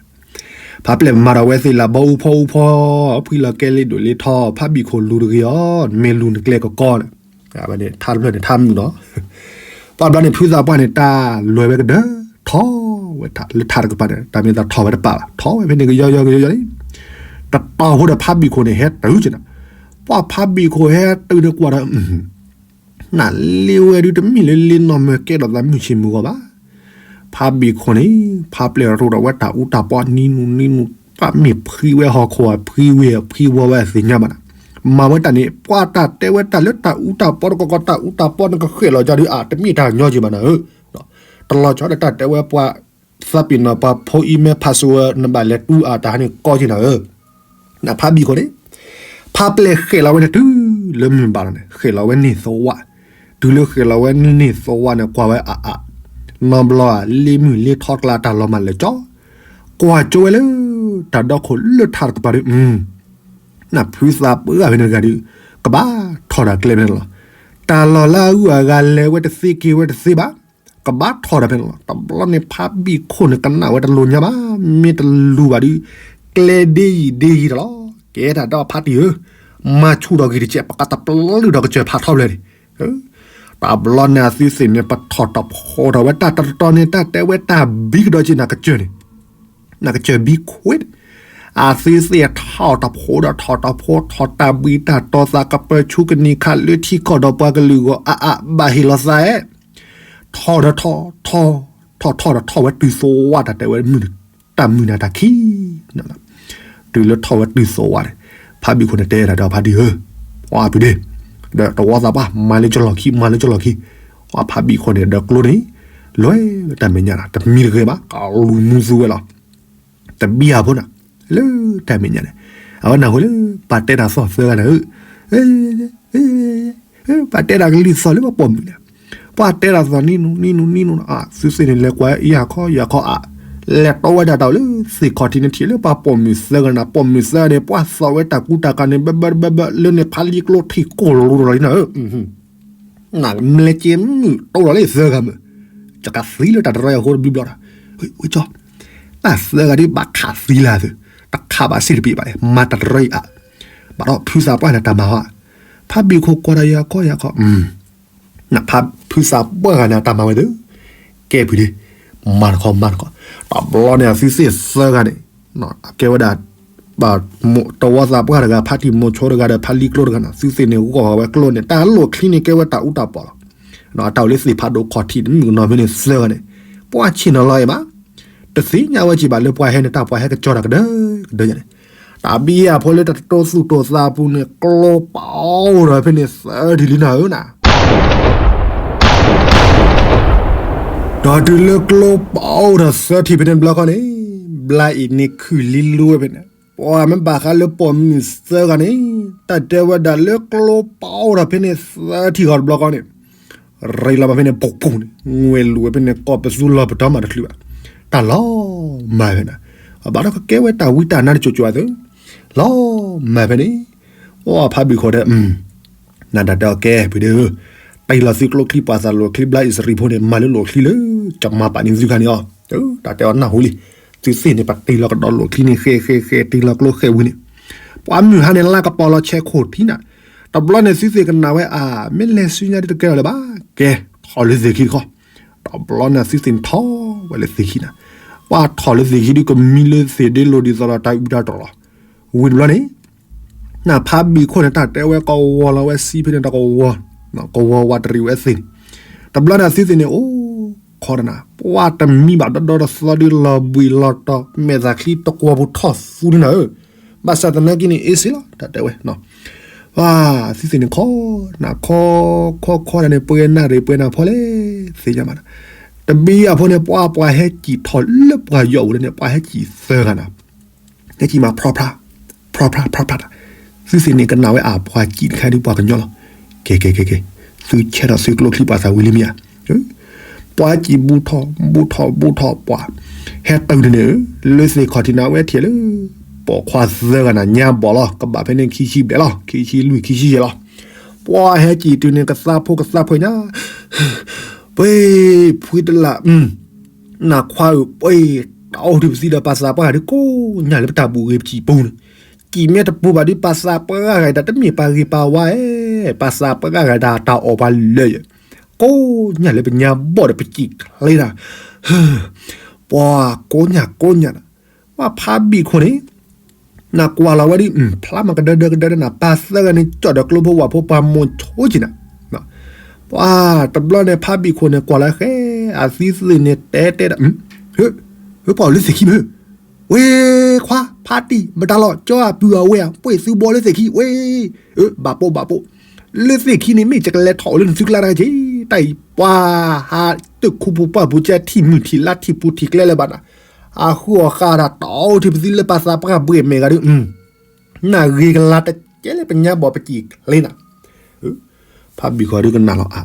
ဖးပျဲၢ်မၤထီၣ်ဝဲသ့ၣ်လးဘီအူဖီအူဖီ, ဖှံလီၤကဲလ့ဒိၣ်လ့ထီ, ဖးဘံၣ်ခိၣ်လူၤတဂ့ၤအီၤ, မ့ၢ်လူၤနကျဲကကီန့ၣ်, ဝဲန့ၣ်ထါတဖျၢၣ်န့ၣ်ထါမုာ်လီၤ. ပှၤဘျီန့ၣ်ဖုသးပှၢ်န့ၣ် တၢ်လွဲၢ်ဝဲကဒၢ, ထီၣ်ဝဲလၢထါတကပၤန့ၣ် တၢ်မ့ၢ်သးထီၣ်ဝဲတပာ်ဘၣ် ထီၣ်ဝဲဖဲန့ၣ်ကယီယီကယီယီန့ၣ်, တတီၤဖိဒီးဖးဘံၣ်ခိၣ်န့ၣ် ဟဲတုၤက့ၤနၤ, ပှၤဖးဘံၣ်ခိၣ်ဟဲတုၤန့ၣ်ကွၢ်ဒီး နလ့ဝဲဒုးတမ့ၢ်လၢလ့နီၢ်မၢကဲထီၣ်သးမုၢ်ဆ့ၣ်မုၢ်ဂီၤဘၣ်. ဖးဘံၣ်ခိၣ်န့ၣ် ဖးပျဲၢ်ရိၤထီၣ်ဝဲတၢ်အူတၢ်ပီနံနူနံနူ, ပှၤမ့ၢ်ဖှံဝဲဟီၣ်ခိၣ်အဖှံဝဲအဖှံဝီဝဲအသ့ၣ်ညါဘၣ်နၤ, မၤဝဲတၢ်န့ၣ် ပှၤတၢ်တဲဝဲတၢ်လၢတၢ်အူတၢ်ပီတကီကီ တၢ်အူတၢ်ပီန့ၣ်ကဃဲၣ်လီၤကဒီးအါ တမ့ၢ်တၢ်ညီက့ၤဘၣ်နၤဧၢ, တလီၤဆီဒီးတၢ်တဲဝဲပှၤ သးပ့ၤနီၣ်ပှၤဖိအံၤမ့ၢ်ဖးစိဝဲ နဘၣ်လဲၤတူၢ်အါတၢ်ဟးန့ၣ်ကီက့ၤနၤဧၢ နဖးဘံၣ်ခိၣ်န့ၣ်, ဖးပျဲၢ်ဃဲၣ်လီၤဝဲန့ၣ်တုၤလၢမုၢ်ဘၣ်လီၤန့ၣ် ဃဲၣ်လီၤဝဲန့ၢ်သဝး, တုၤလၢဃဲၣ်လီၤဝဲန့ၢ်သဝးန့ၣ် ကွၢ်ဝဲအါအါ, နီတဘျီဧါ လ့မုၢ်လ့ထီကျါတၢ်လီၤမၢ်လၢာ်ကၠီ, ကွၢ်ကၠိဝဲလၢ တၢ်ဒီခိၣ်လၢထးတကပၤဒီး နဖုသးပှၢ်ဖဲန့ၣ်တဂၤဒီး ကဘၣ်ထီၣ်တၢ်ကျဲဖဲန့ၣ်လီၤ. တၢ်လီၢ်လၢအဂုၤအဂၤလဲၤဝဲတသ့က့ၤဝဲတသ့ဘၣ်, ကဘၣ်ထီၣ်တၢ်ဖဲန့ၣ်လီၤ. တဘျီန့ၣ် ဖးဘံၣ်ခိၣ်န့ၣ် ကနၣ်ဝဲတလိၤညါဘၣ်, မ့ၢ်တလူၤဘၣ်ဒီး ကျဲဒ့ယံာ်ဒ့ယံာ်တၢ်လီၤ. ကဲတၢ်ဒီးဖးတံၢ်ဧၢ, မၤဆူၣ်ထီၣ်က့ၤတကဲး ပကတပျုၢ်ဒီးကစၢၢ်ဖးထီဖျၢၣ်န့ၣ် တဘျီန့ၣ်အသုသ့ၣ်န့ၣ် ပထီၣ်တၢ်ဖီၣ်ထီၣ်ဝဲတၢ်တတီၤန့ၣ် တၢ်တဲဝဲတၢ်ဘံကဒီးက့ၤနၤကစၢၢ်န့ၣ် နကစၢၢ်ဘံခွ့, အသုသ့ၣ်ထီၣ်တၢ်ဖီၣ်ဒီးထီၣ်တၢ်ဖီၣ်ထီၣ်တၢ်ဘှံးတၢ်တီၤသးကပၢၤဆူကနံၤခါလၢထံကီၢ်ဒီးပှၤကလုာ်ဂီၢ်အါအါဘၣ်ဟ့ၣ်လီၤသးအဲ, ထီၣ်ဒီးထီၣ်, ထီၣ်, ထီၣ်ထီၣ်ဒီးထီၣ်ဝဲတုၤသဝးတၢ်တဲဝဲ တၢ်မုၢ်နၤတၢ်ခံ တုၤလၢထီၣ်ဝဲတုၤသဝးန့ၣ် ဖးဘံၣ်ခိၣ်န့ၣ်တဲဒၣ်ဒီးဖးတံၢ်ဧၢ, ပှၤပုၢ်ဒ့, ဒီးတဝီသးပှၢ် မၤလၢကလီၢ်ခံ မၤလၢကလီၢ်ခံ, ပှၤဖးဘံၣ်ခိၣ်န့ၣ် ဒီးကျိန့ၣ် လဲၤဝဲတၢ်မဲာ်ညါဒီး တမံၤတဂ့ၤဘၣ် ကလူၤမူသူဝဲလီၤ. တဘံၣ်အဖိန့ၣ် လၢတၢ်မဲာ်ညါန့ၣ် အဝဲနၢ်ဟူလၢ ပှၤတဲတၢ်သီၣ်သၢဂၤန့ၣ် ပှၤတဲတၢ်ကလုၢ်သီၣ်လၢပှၤပိာ်မုၣ်န့ၣ်, ပှၤတဲတၢ်သီၣ်နံနူနံနူနံနူန့ၣ် သုသ့ၣ်န့ၣ် လဲၤကွၢ်ယၤခီယၤခီအါ, လဲၤတီဝဲဒၣ်တၢ်လၢသ့ၣ်ခီၣ်ထံးန့ၣ်ထံၣ်လၢပှၤပိာ်မုၣ်သၢဂၤန့ၣ် ပိာ်မုၣ်သၢဂၤန့ၣ် ပှၤသီၣ်ဝဲတၢ်ကူတၢ်ကၤန့ၣ် ဘၢဘၢဘၢဘၢလၢန့ၣ် ဖးလံကျိထံၣ်ကိၢ်လိၤလိၤလီၤလံနၤဧၢ နမ့ၢ်က့ၤမုၢ်တိလီၤလၢသၢဂၤမုၢ်, ကကသံလၢတၢ်တရီအဃိတဘျီဘျီဒီး, ဝဲကၠီ, တၢ်သၢဂၤဒ်ဘၣ်ခးသံလၢသု, တခးဘၣ်စ့ၢ်တပ့ၤဘၣ်လဲၣ် မၤတၢ်တရီအံၤအါ, ဘၣ်ဒီးဖုသးပှၢ်န့ၣ်တၢ်မၤဟီ, ဖးဘံၣ်ခိၣ်ကွၢ်ဒီးယၤခီယၤခီ ဖုသးပှၢ်ဂၤန့ၣ် တၢ်မၤဝဲသ့ၣ်, ကဲဖုဒ့, မၤတခီမၤတခီ, တဘျီန့ၣ် အသုသ့ၣ်သၢဂၤန့ၣ်, ကဲဝဲဒၣ်, တဝီသးပှၢ်တဂၤ ဖးတံၢ်မိၤဆိတဂၤဒီး ဖးလံကျိတဂၤန့ၣ် သုသ့ၣ်န့ၣ် ဂီၢ်ဝဲကျိန့ၣ် တၢ်လိၣ်ချံန့ၣ် ကဲဝဲတၢ်အူတၢ်ပီၣ်လီၤ. တၢ်အိၣ်လၢသ့ၣ်ဖးဒိၣ်ခီၣ်ထံးတမုၢ်ကနီၤဖဲန့ၣ်သၢဂၤန့ၣ်, ပှၤဆ့ၣ်နီၤလီၤအံၤမး, တသ့ၣ်ညါဝဲက့ၤဘၣ်လၢပှၤဟဲန့ၣ် တၢ်ပှၤဟဲကကၠီတၢ်ကဒၢကဒၢယၤန့ၣ်, တၢ်ဘံၣ်အဖိလၢတၢ်တတိသူၣ်တိာ်သးပူၤန့ၣ် ကျိပအိၣ်ထီၣ်ဖဲန့ၣ်သၢထံၣ်လံနၤဧၢနၤ ဒီးတုၤလၢကျိပအိၣ်ထီၣ်သၢထံၣ်ဖဲန့ၣ်တဘျီဃီန့ၣ်, ဘျါအံၤန့ၣ်ခုၣ်လံလိဝဲဖဲန့ၣ်, ပှၤမ့ၢ်ဘၣ်ဃးလၢပိာ်မုၣ်သၢဂၤန့ၣ်, တၢ်တဲဝဲဒၣ်လၢကျိပအိၣ်ထီၣ်ဖဲန့ၣ်သၢထံၣ်ဃီတဘျီဃီန့ၣ်, ရ့လီၤမးဖဲန့ၣ် ပူၤပူၤန့ၣ် ငွေလိာ်ဝဲဖဲန့ၣ် ကိးပသူလီၤပတီၢ်မးတချုးဘၣ်, တၢ်လီၤမၢ်ဖဲန့ၣ်, ဘၣ်ဒီးကကဲဝဲတၢ်ဝံတၢ်နါတစိၤစိၤအသိး, လီၤမၢ်ဖဲန့ၣ်, အိၣ်ဖးဘံၣ်ခိၣ်ဒီး နတၢ်တဲအီၤကဲ ဖုဒ့ဧၢ, တ့ၢ်လီၤသုကျိချံပှၤသးလိၣ်ချံဘျါအံၣ်စရ့ၣ်ဖိန့ၣ် မၤလၢလိၣ်ချံလၢ ကမၤပာ်န့ၢ်သုခါန့ၣ်အီၤ, တၢ်တဲအီၤနၢ်ဟူလံ, သုသ့ၣ်န့ၣ် ပတ့ၢ်လီၤကဒီးလိၣ်ချံန့ၣ် ဃဲဃဲဃဲ တ့ၢ်လီၤကျိဃဲဝံၤန့ၣ်, ပှၤမုၢ်ဟါန့ၣ် လါကပီၤလီၤဆဲးခိၣ်ထံနၤ, တဘျီန့ၣ် သုသ့ၣ်ကနၣ်ဝဲအါ, မ့ၢ်လဲၤဆူညါဒ်တကဲထီၣ်လၢၤဘၣ်, ကဲ, ထီၣ်လၢသ့ၣ်ခံတခီ, တဘျီန့ၣ် သုသ့ၣ်န့ၣ်ထီၣ်ဝဲလၢသ့ၣ်ခံနၤ, ပှၤထီၣ်လၢသ့ၣ်ခံဒုးကမံလၢသ့ၣ်ဒ့လိၤဒ်သိးဒီးတၢ်အုးတၢ်တီၢ်လီၤ, ဝံၤတဘျီန့ၣ် နဖးဘံၣ်ခိၣ်န့ၣ် တၢ်တဲဝဲကဝီၤလီၤဝဲစံဖဲန့ၣ် တကဝီၤ, ကဝီၤဝးတရံးဝဲသ့ၣ်န့ၣ်, တဘျီန့ၣ်အသုသ့ၣ်န့ၣ် အိၣ်ခိးတနၤ ပှၤတမံဘၣ်ဒီဒီတသီဒုလီၤဘှံးလီၤတီၤ မဲာ်သးချံတကွီၤပူၤထီၣ်သူန့ၣ်နၤဧၢ, ဘၣ်ဆၣ်သနာ်က့န့ၣ် အ့စ့လီၤ တၢ်တဲဝဲ သုသ့ၣ်န့ၣ်ခီ, နခီ, ခီခီဒၣ်န့ၣ် ပှဲၤနၣ်ရံၣ်ပှဲၤနၣ်ဖီလဲၣ် သ့ၣ်ညါဘၣ်နၤ, တဘံယၤဖိန့ၣ် ပှၤပှၤဟဲစံၣ်ထီၣ်လၢပှၤယီၢ်ပူၤန့ၣ် ပှၤဟဲစံၣ်သၢဂၤနၤ ဟဲစံၣ်မးဖြီဖြါ, ဖြီဖြါ ဖြီဖြါတၢ်, သုသ့ၣ်န့ၣ်ကနၣ်ဝဲအပှၤစံၣ်တခါဒုပှၤကညီလီၤ, ကဲ ကဲ ကဲ ကဲ, သုဆဲထီၣ်သုကျိချံပှၤသးဝံၤလံမ့ၢ်ဧါ, ပှၤစံၣ်ဘူးထီၣ် ဘူးထီၣ် ဘူးထီၣ် ပှၤ, ဟဲတုၤန့ၣ်န့ၣ် လၢသ့ၣ်ခီၣ်ထံးန့ၣ် အဝဲထံၣ်လၢ ပိာ်ခွါသၢဂၤနၤညါဘီၣ်လီၤ ကဘၣ်ဖဲန့ၣ်ခံဆံဘျဲၣ်လီၤ ခံဆံလွံၢ်ခံဆံယဲၢ်လီၤ, ပှၤဟဲစံၣ်တုၤန့ၣ် ကသါဖိကသါဖှဲညါ ပှ့ၤ ဖှံတလး နခွါဧၢ ပှ့ၤ တၢ်အိၣ်ထံပသံဒီးပှၤသးပှၢ်ဂၤဒုကိးညၣ်လၢပတၢ်ဘူၣ်ဂ့ၤပစံၣ်ပူၤန့ၣ်, စံၣ်မ့ၢ်တပူၤဘၣ်ဒုပှၤသးပှၢ်ဂၤတၢ်တမ့ၢ်ပှၤဂ့ၤပှၤဝါဧါ, ပှၤသးပှၢ်ဂၤတၢ်တၢ်အီၣ်ပှၤလၢာ်ယဲၢ်, ကိးညၣ်လၢပညါဘီၣ်ဒီးပစံၣ်ချ့တၢ်, ပှၤကိးညၣ်ကိးညၣ်တၢ်, ပှၤဖးဘံၣ်ခိၣ်န့ၣ် နကွၢ်လီၤဝဲဒု ဖျါမးကဒၢဒၢကဒၢဒၢနၤ ပှၤသၢဂၤန့ၣ် ကၠီၣ်ဒီးကျိဖိဝၣ်ဖိပှၤမိၤဆိက့ၤနၤ, ပှၤတဘျီန့ၣ် ဖးဘံၣ်ခိၣ်န့ၣ် ကွၢ်လၢဃဲ အသံသ့ၣ်န့ၣ် တဲတဲဒီး ဟ့ ဟ့ ပှၤအိၣ်လၢသ့ၣ်ခံမ့ၢ်, ဝ့ ခွါ ဖးတံၢ် မတၤလီၤ ကၠီအပုၢ်အဝဲၢ် ပှ့ၤသုဘီလၢသ့ၣ်ခံ ဝ့, ဘၣ်ပိာ်ဘၣ်ပိာ်, လၢသ့ၣ်ခံန့ၣ် မ့ၢ်ယကလဲၤထီၣ်အိၣ်လၢနသုကျါတဂၤက့ၤ, တၢ်အံၤပှၤဟးတခူပူၤပှၢ်ပူၤကဲထံၣ်မုၢ်ထံၣ်လါထံၣ်ပူၤထံၣ်ကျဲလၢၤဘၣ်နၤ, အဃုအီၣ်ဃာ်တၢ်တအိၣ်ထံပသံလၢပှၤသးပှၢ်ဘှ့ၣ်မဲာ်ဂၤဒု နဂ့ၤကလါတကဲလၢပညါဘီၣ်ပစံၣ်ချ့နၤ, ဖးဘံၣ်ခိၣ်ဒုကနၣ်လီၤ,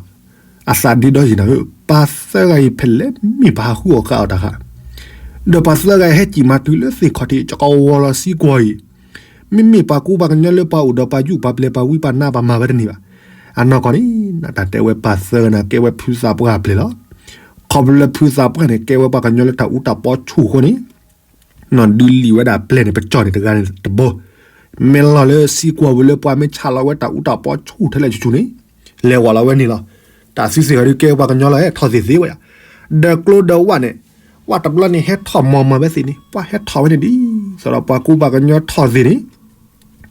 အသးဒ့ဒီယံၤနၤဧၢ, ပှၤသၢဂၤအံၤဖဲလဲၣ်မ့ၢ်ပှၤဟးဃုအီၣ်ဃာ်အီၤတၢ်ဃာ်, ဒီးပှၤသၢဂၤအံၤဟဲစံၣ်မၤတုၤလၢသ့ၣ်ခီၣ်ထံး ကကဝီၤလီၤစံကွီၤအံၤ, မ့မ့ၢ်ပှၤကူပှၤကညီလၢပှၤအိၣ်ဒီးပှၤယူၢ်ပှၤပျဲၤပှၤဝံပှၤနါပှၤမၤဝဲတန့ၢ်ဘၣ်, အနီၢ်ကီၢ်န့ၣ် နတၢ်တဲဝဲပှၤသၢဂၤန့ၣ် ကဲဝဲဖုသးပှၢ်အပျဲၢ်လီၤ, ခီဖျိလၢဖုသးပှၢ်န့ၣ် ကဲဝဲပှၤကညီလၢတၢ်အူတၢ်ပီဆူၣ်အဃိန့ၣ် နီၢ်ဒုးလံာ်ဝဲဒၣ်ပျဲၢ်န့ၣ် ပကၠီၣ်န့ၣ်တဂၤန့ၣ်တဘိ, မ့ၢ်လီၤလၢစံကွီၤဝံၤလၢပှၤမ့ၢ်ဆးလီၤဝဲတၢ်အူတၢ်ပီဆူၣ်ထဲလဲၣ်ဆူၣ်ဆူၣ်န့ၣ်, လဲၤဝဲလီၤဝဲန့ၣ်လီၤ, တၢ်သုသ့ၣ်ဂၤဒုးကဲပှၤကညီလီၤ ဟဲထီၣ်သ့ၣ်သ့ဝဲယါ, ဒီးကျိဒီးဝဲန့ၣ်, ဝဲတဘျီန့ၣ် ဟဲထီၣ်မီၤမၤဝဲသ့ၣ်န့ၣ် ပှၤဟဲထီၣ်ဝဲန့ၣ်ဒ်သိးဒီးပှၤကူပှၤကညီထီၣ်သ့ၣ်န့ၣ်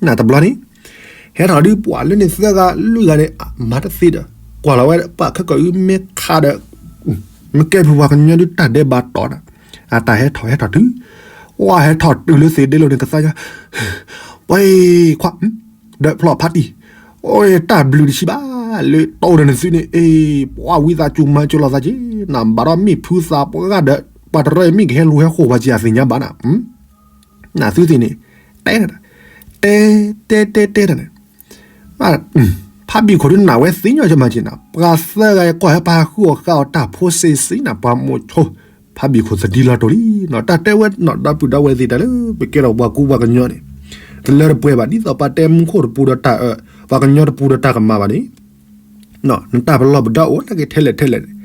နတဘျီန့ၣ်, ဟဲထီၣ်ဒုးပှၤလၢန့ၣ်သၢဂၤလွံၢ်ဂၤန့ၣ် မၤတသ့ဒီး ကွၢ်လီၤဝဲပှၤခဲကီၢ်အံၤမ့ၢ်ခးဒီး မ့ၢ်ကဲပူၤပှၤကညီဒုးတၢ်ဒဲးဘးတီၤနၤ, အတၢ်ဟဲထီၣ်ဟဲထီၣ်တုၤ, ဝဲဟဲထီၣ်တုၤလၢသ့ၣ်ဒ့လိာ်န့ၣ် ကသါညါ, ပှၤခွါ, ဒီးဖျီၣ်ဖးတံၢ်, အိၣ်တၢ်ဘျုးတဆံဘၣ်, လၢတအိၣ်ဒီးနသုန့ၣ် အ့ ပှၤဝံသးစူၤမၤစၢၤလိာ်သးက့ၤ, နဘၣ်ဒီးမ့ၢ်ဖုသးပှၢ်ဒီး ပှၤတရၢအံၤမ့ၢ်ကဟဲလူၤဟဲဃိာ်ပှၤက့ၤအသ့ၣ်ညါဘၣ်နၤ နသုသ့ၣ်န့ၣ်, တဲ, တဲ, တဲ တဲ တဲတၢ်န့ၣ်, ဖးဘံၣ်ခိၣ်ဒုးနၢ်ဝဲသ့ၣ်ညါကမၤက့ၤနၤ, ပှၤသၢဂၤအံၤကွၢ်ဟဲပှၤဟးဃုအီၣ်ဃာ်အီၤတၢ်ဖိစ့စ့နၤ ပှၤမိၤဆိ, ဖးဘံၣ်ခိၣ်သဒံလီၤတိၢ်လံ, တၢ်တဲဝဲနီၢ်ဒီပုၢ်ဒီဝဲၢ်သ့ၣ်တၢ်လၢ ပကဲထီၣ်ပှၤကူပှၤကညီန့ၣ်, တလၢတပှဲၤဘၣ် ဒ်သိးပှၤတဲမူခိၣ်တပူၤဒီးတၢ်အၢ, ပှၤကညီတပူၤဒီးတၢ်ကမၣ်ဘၣ်န့ၣ် နတၢ်ပလီၢ်ပဒီအိၣ်နာ်က့ထဲလဲၣ်ထဲလဲၣ်န့ၣ်,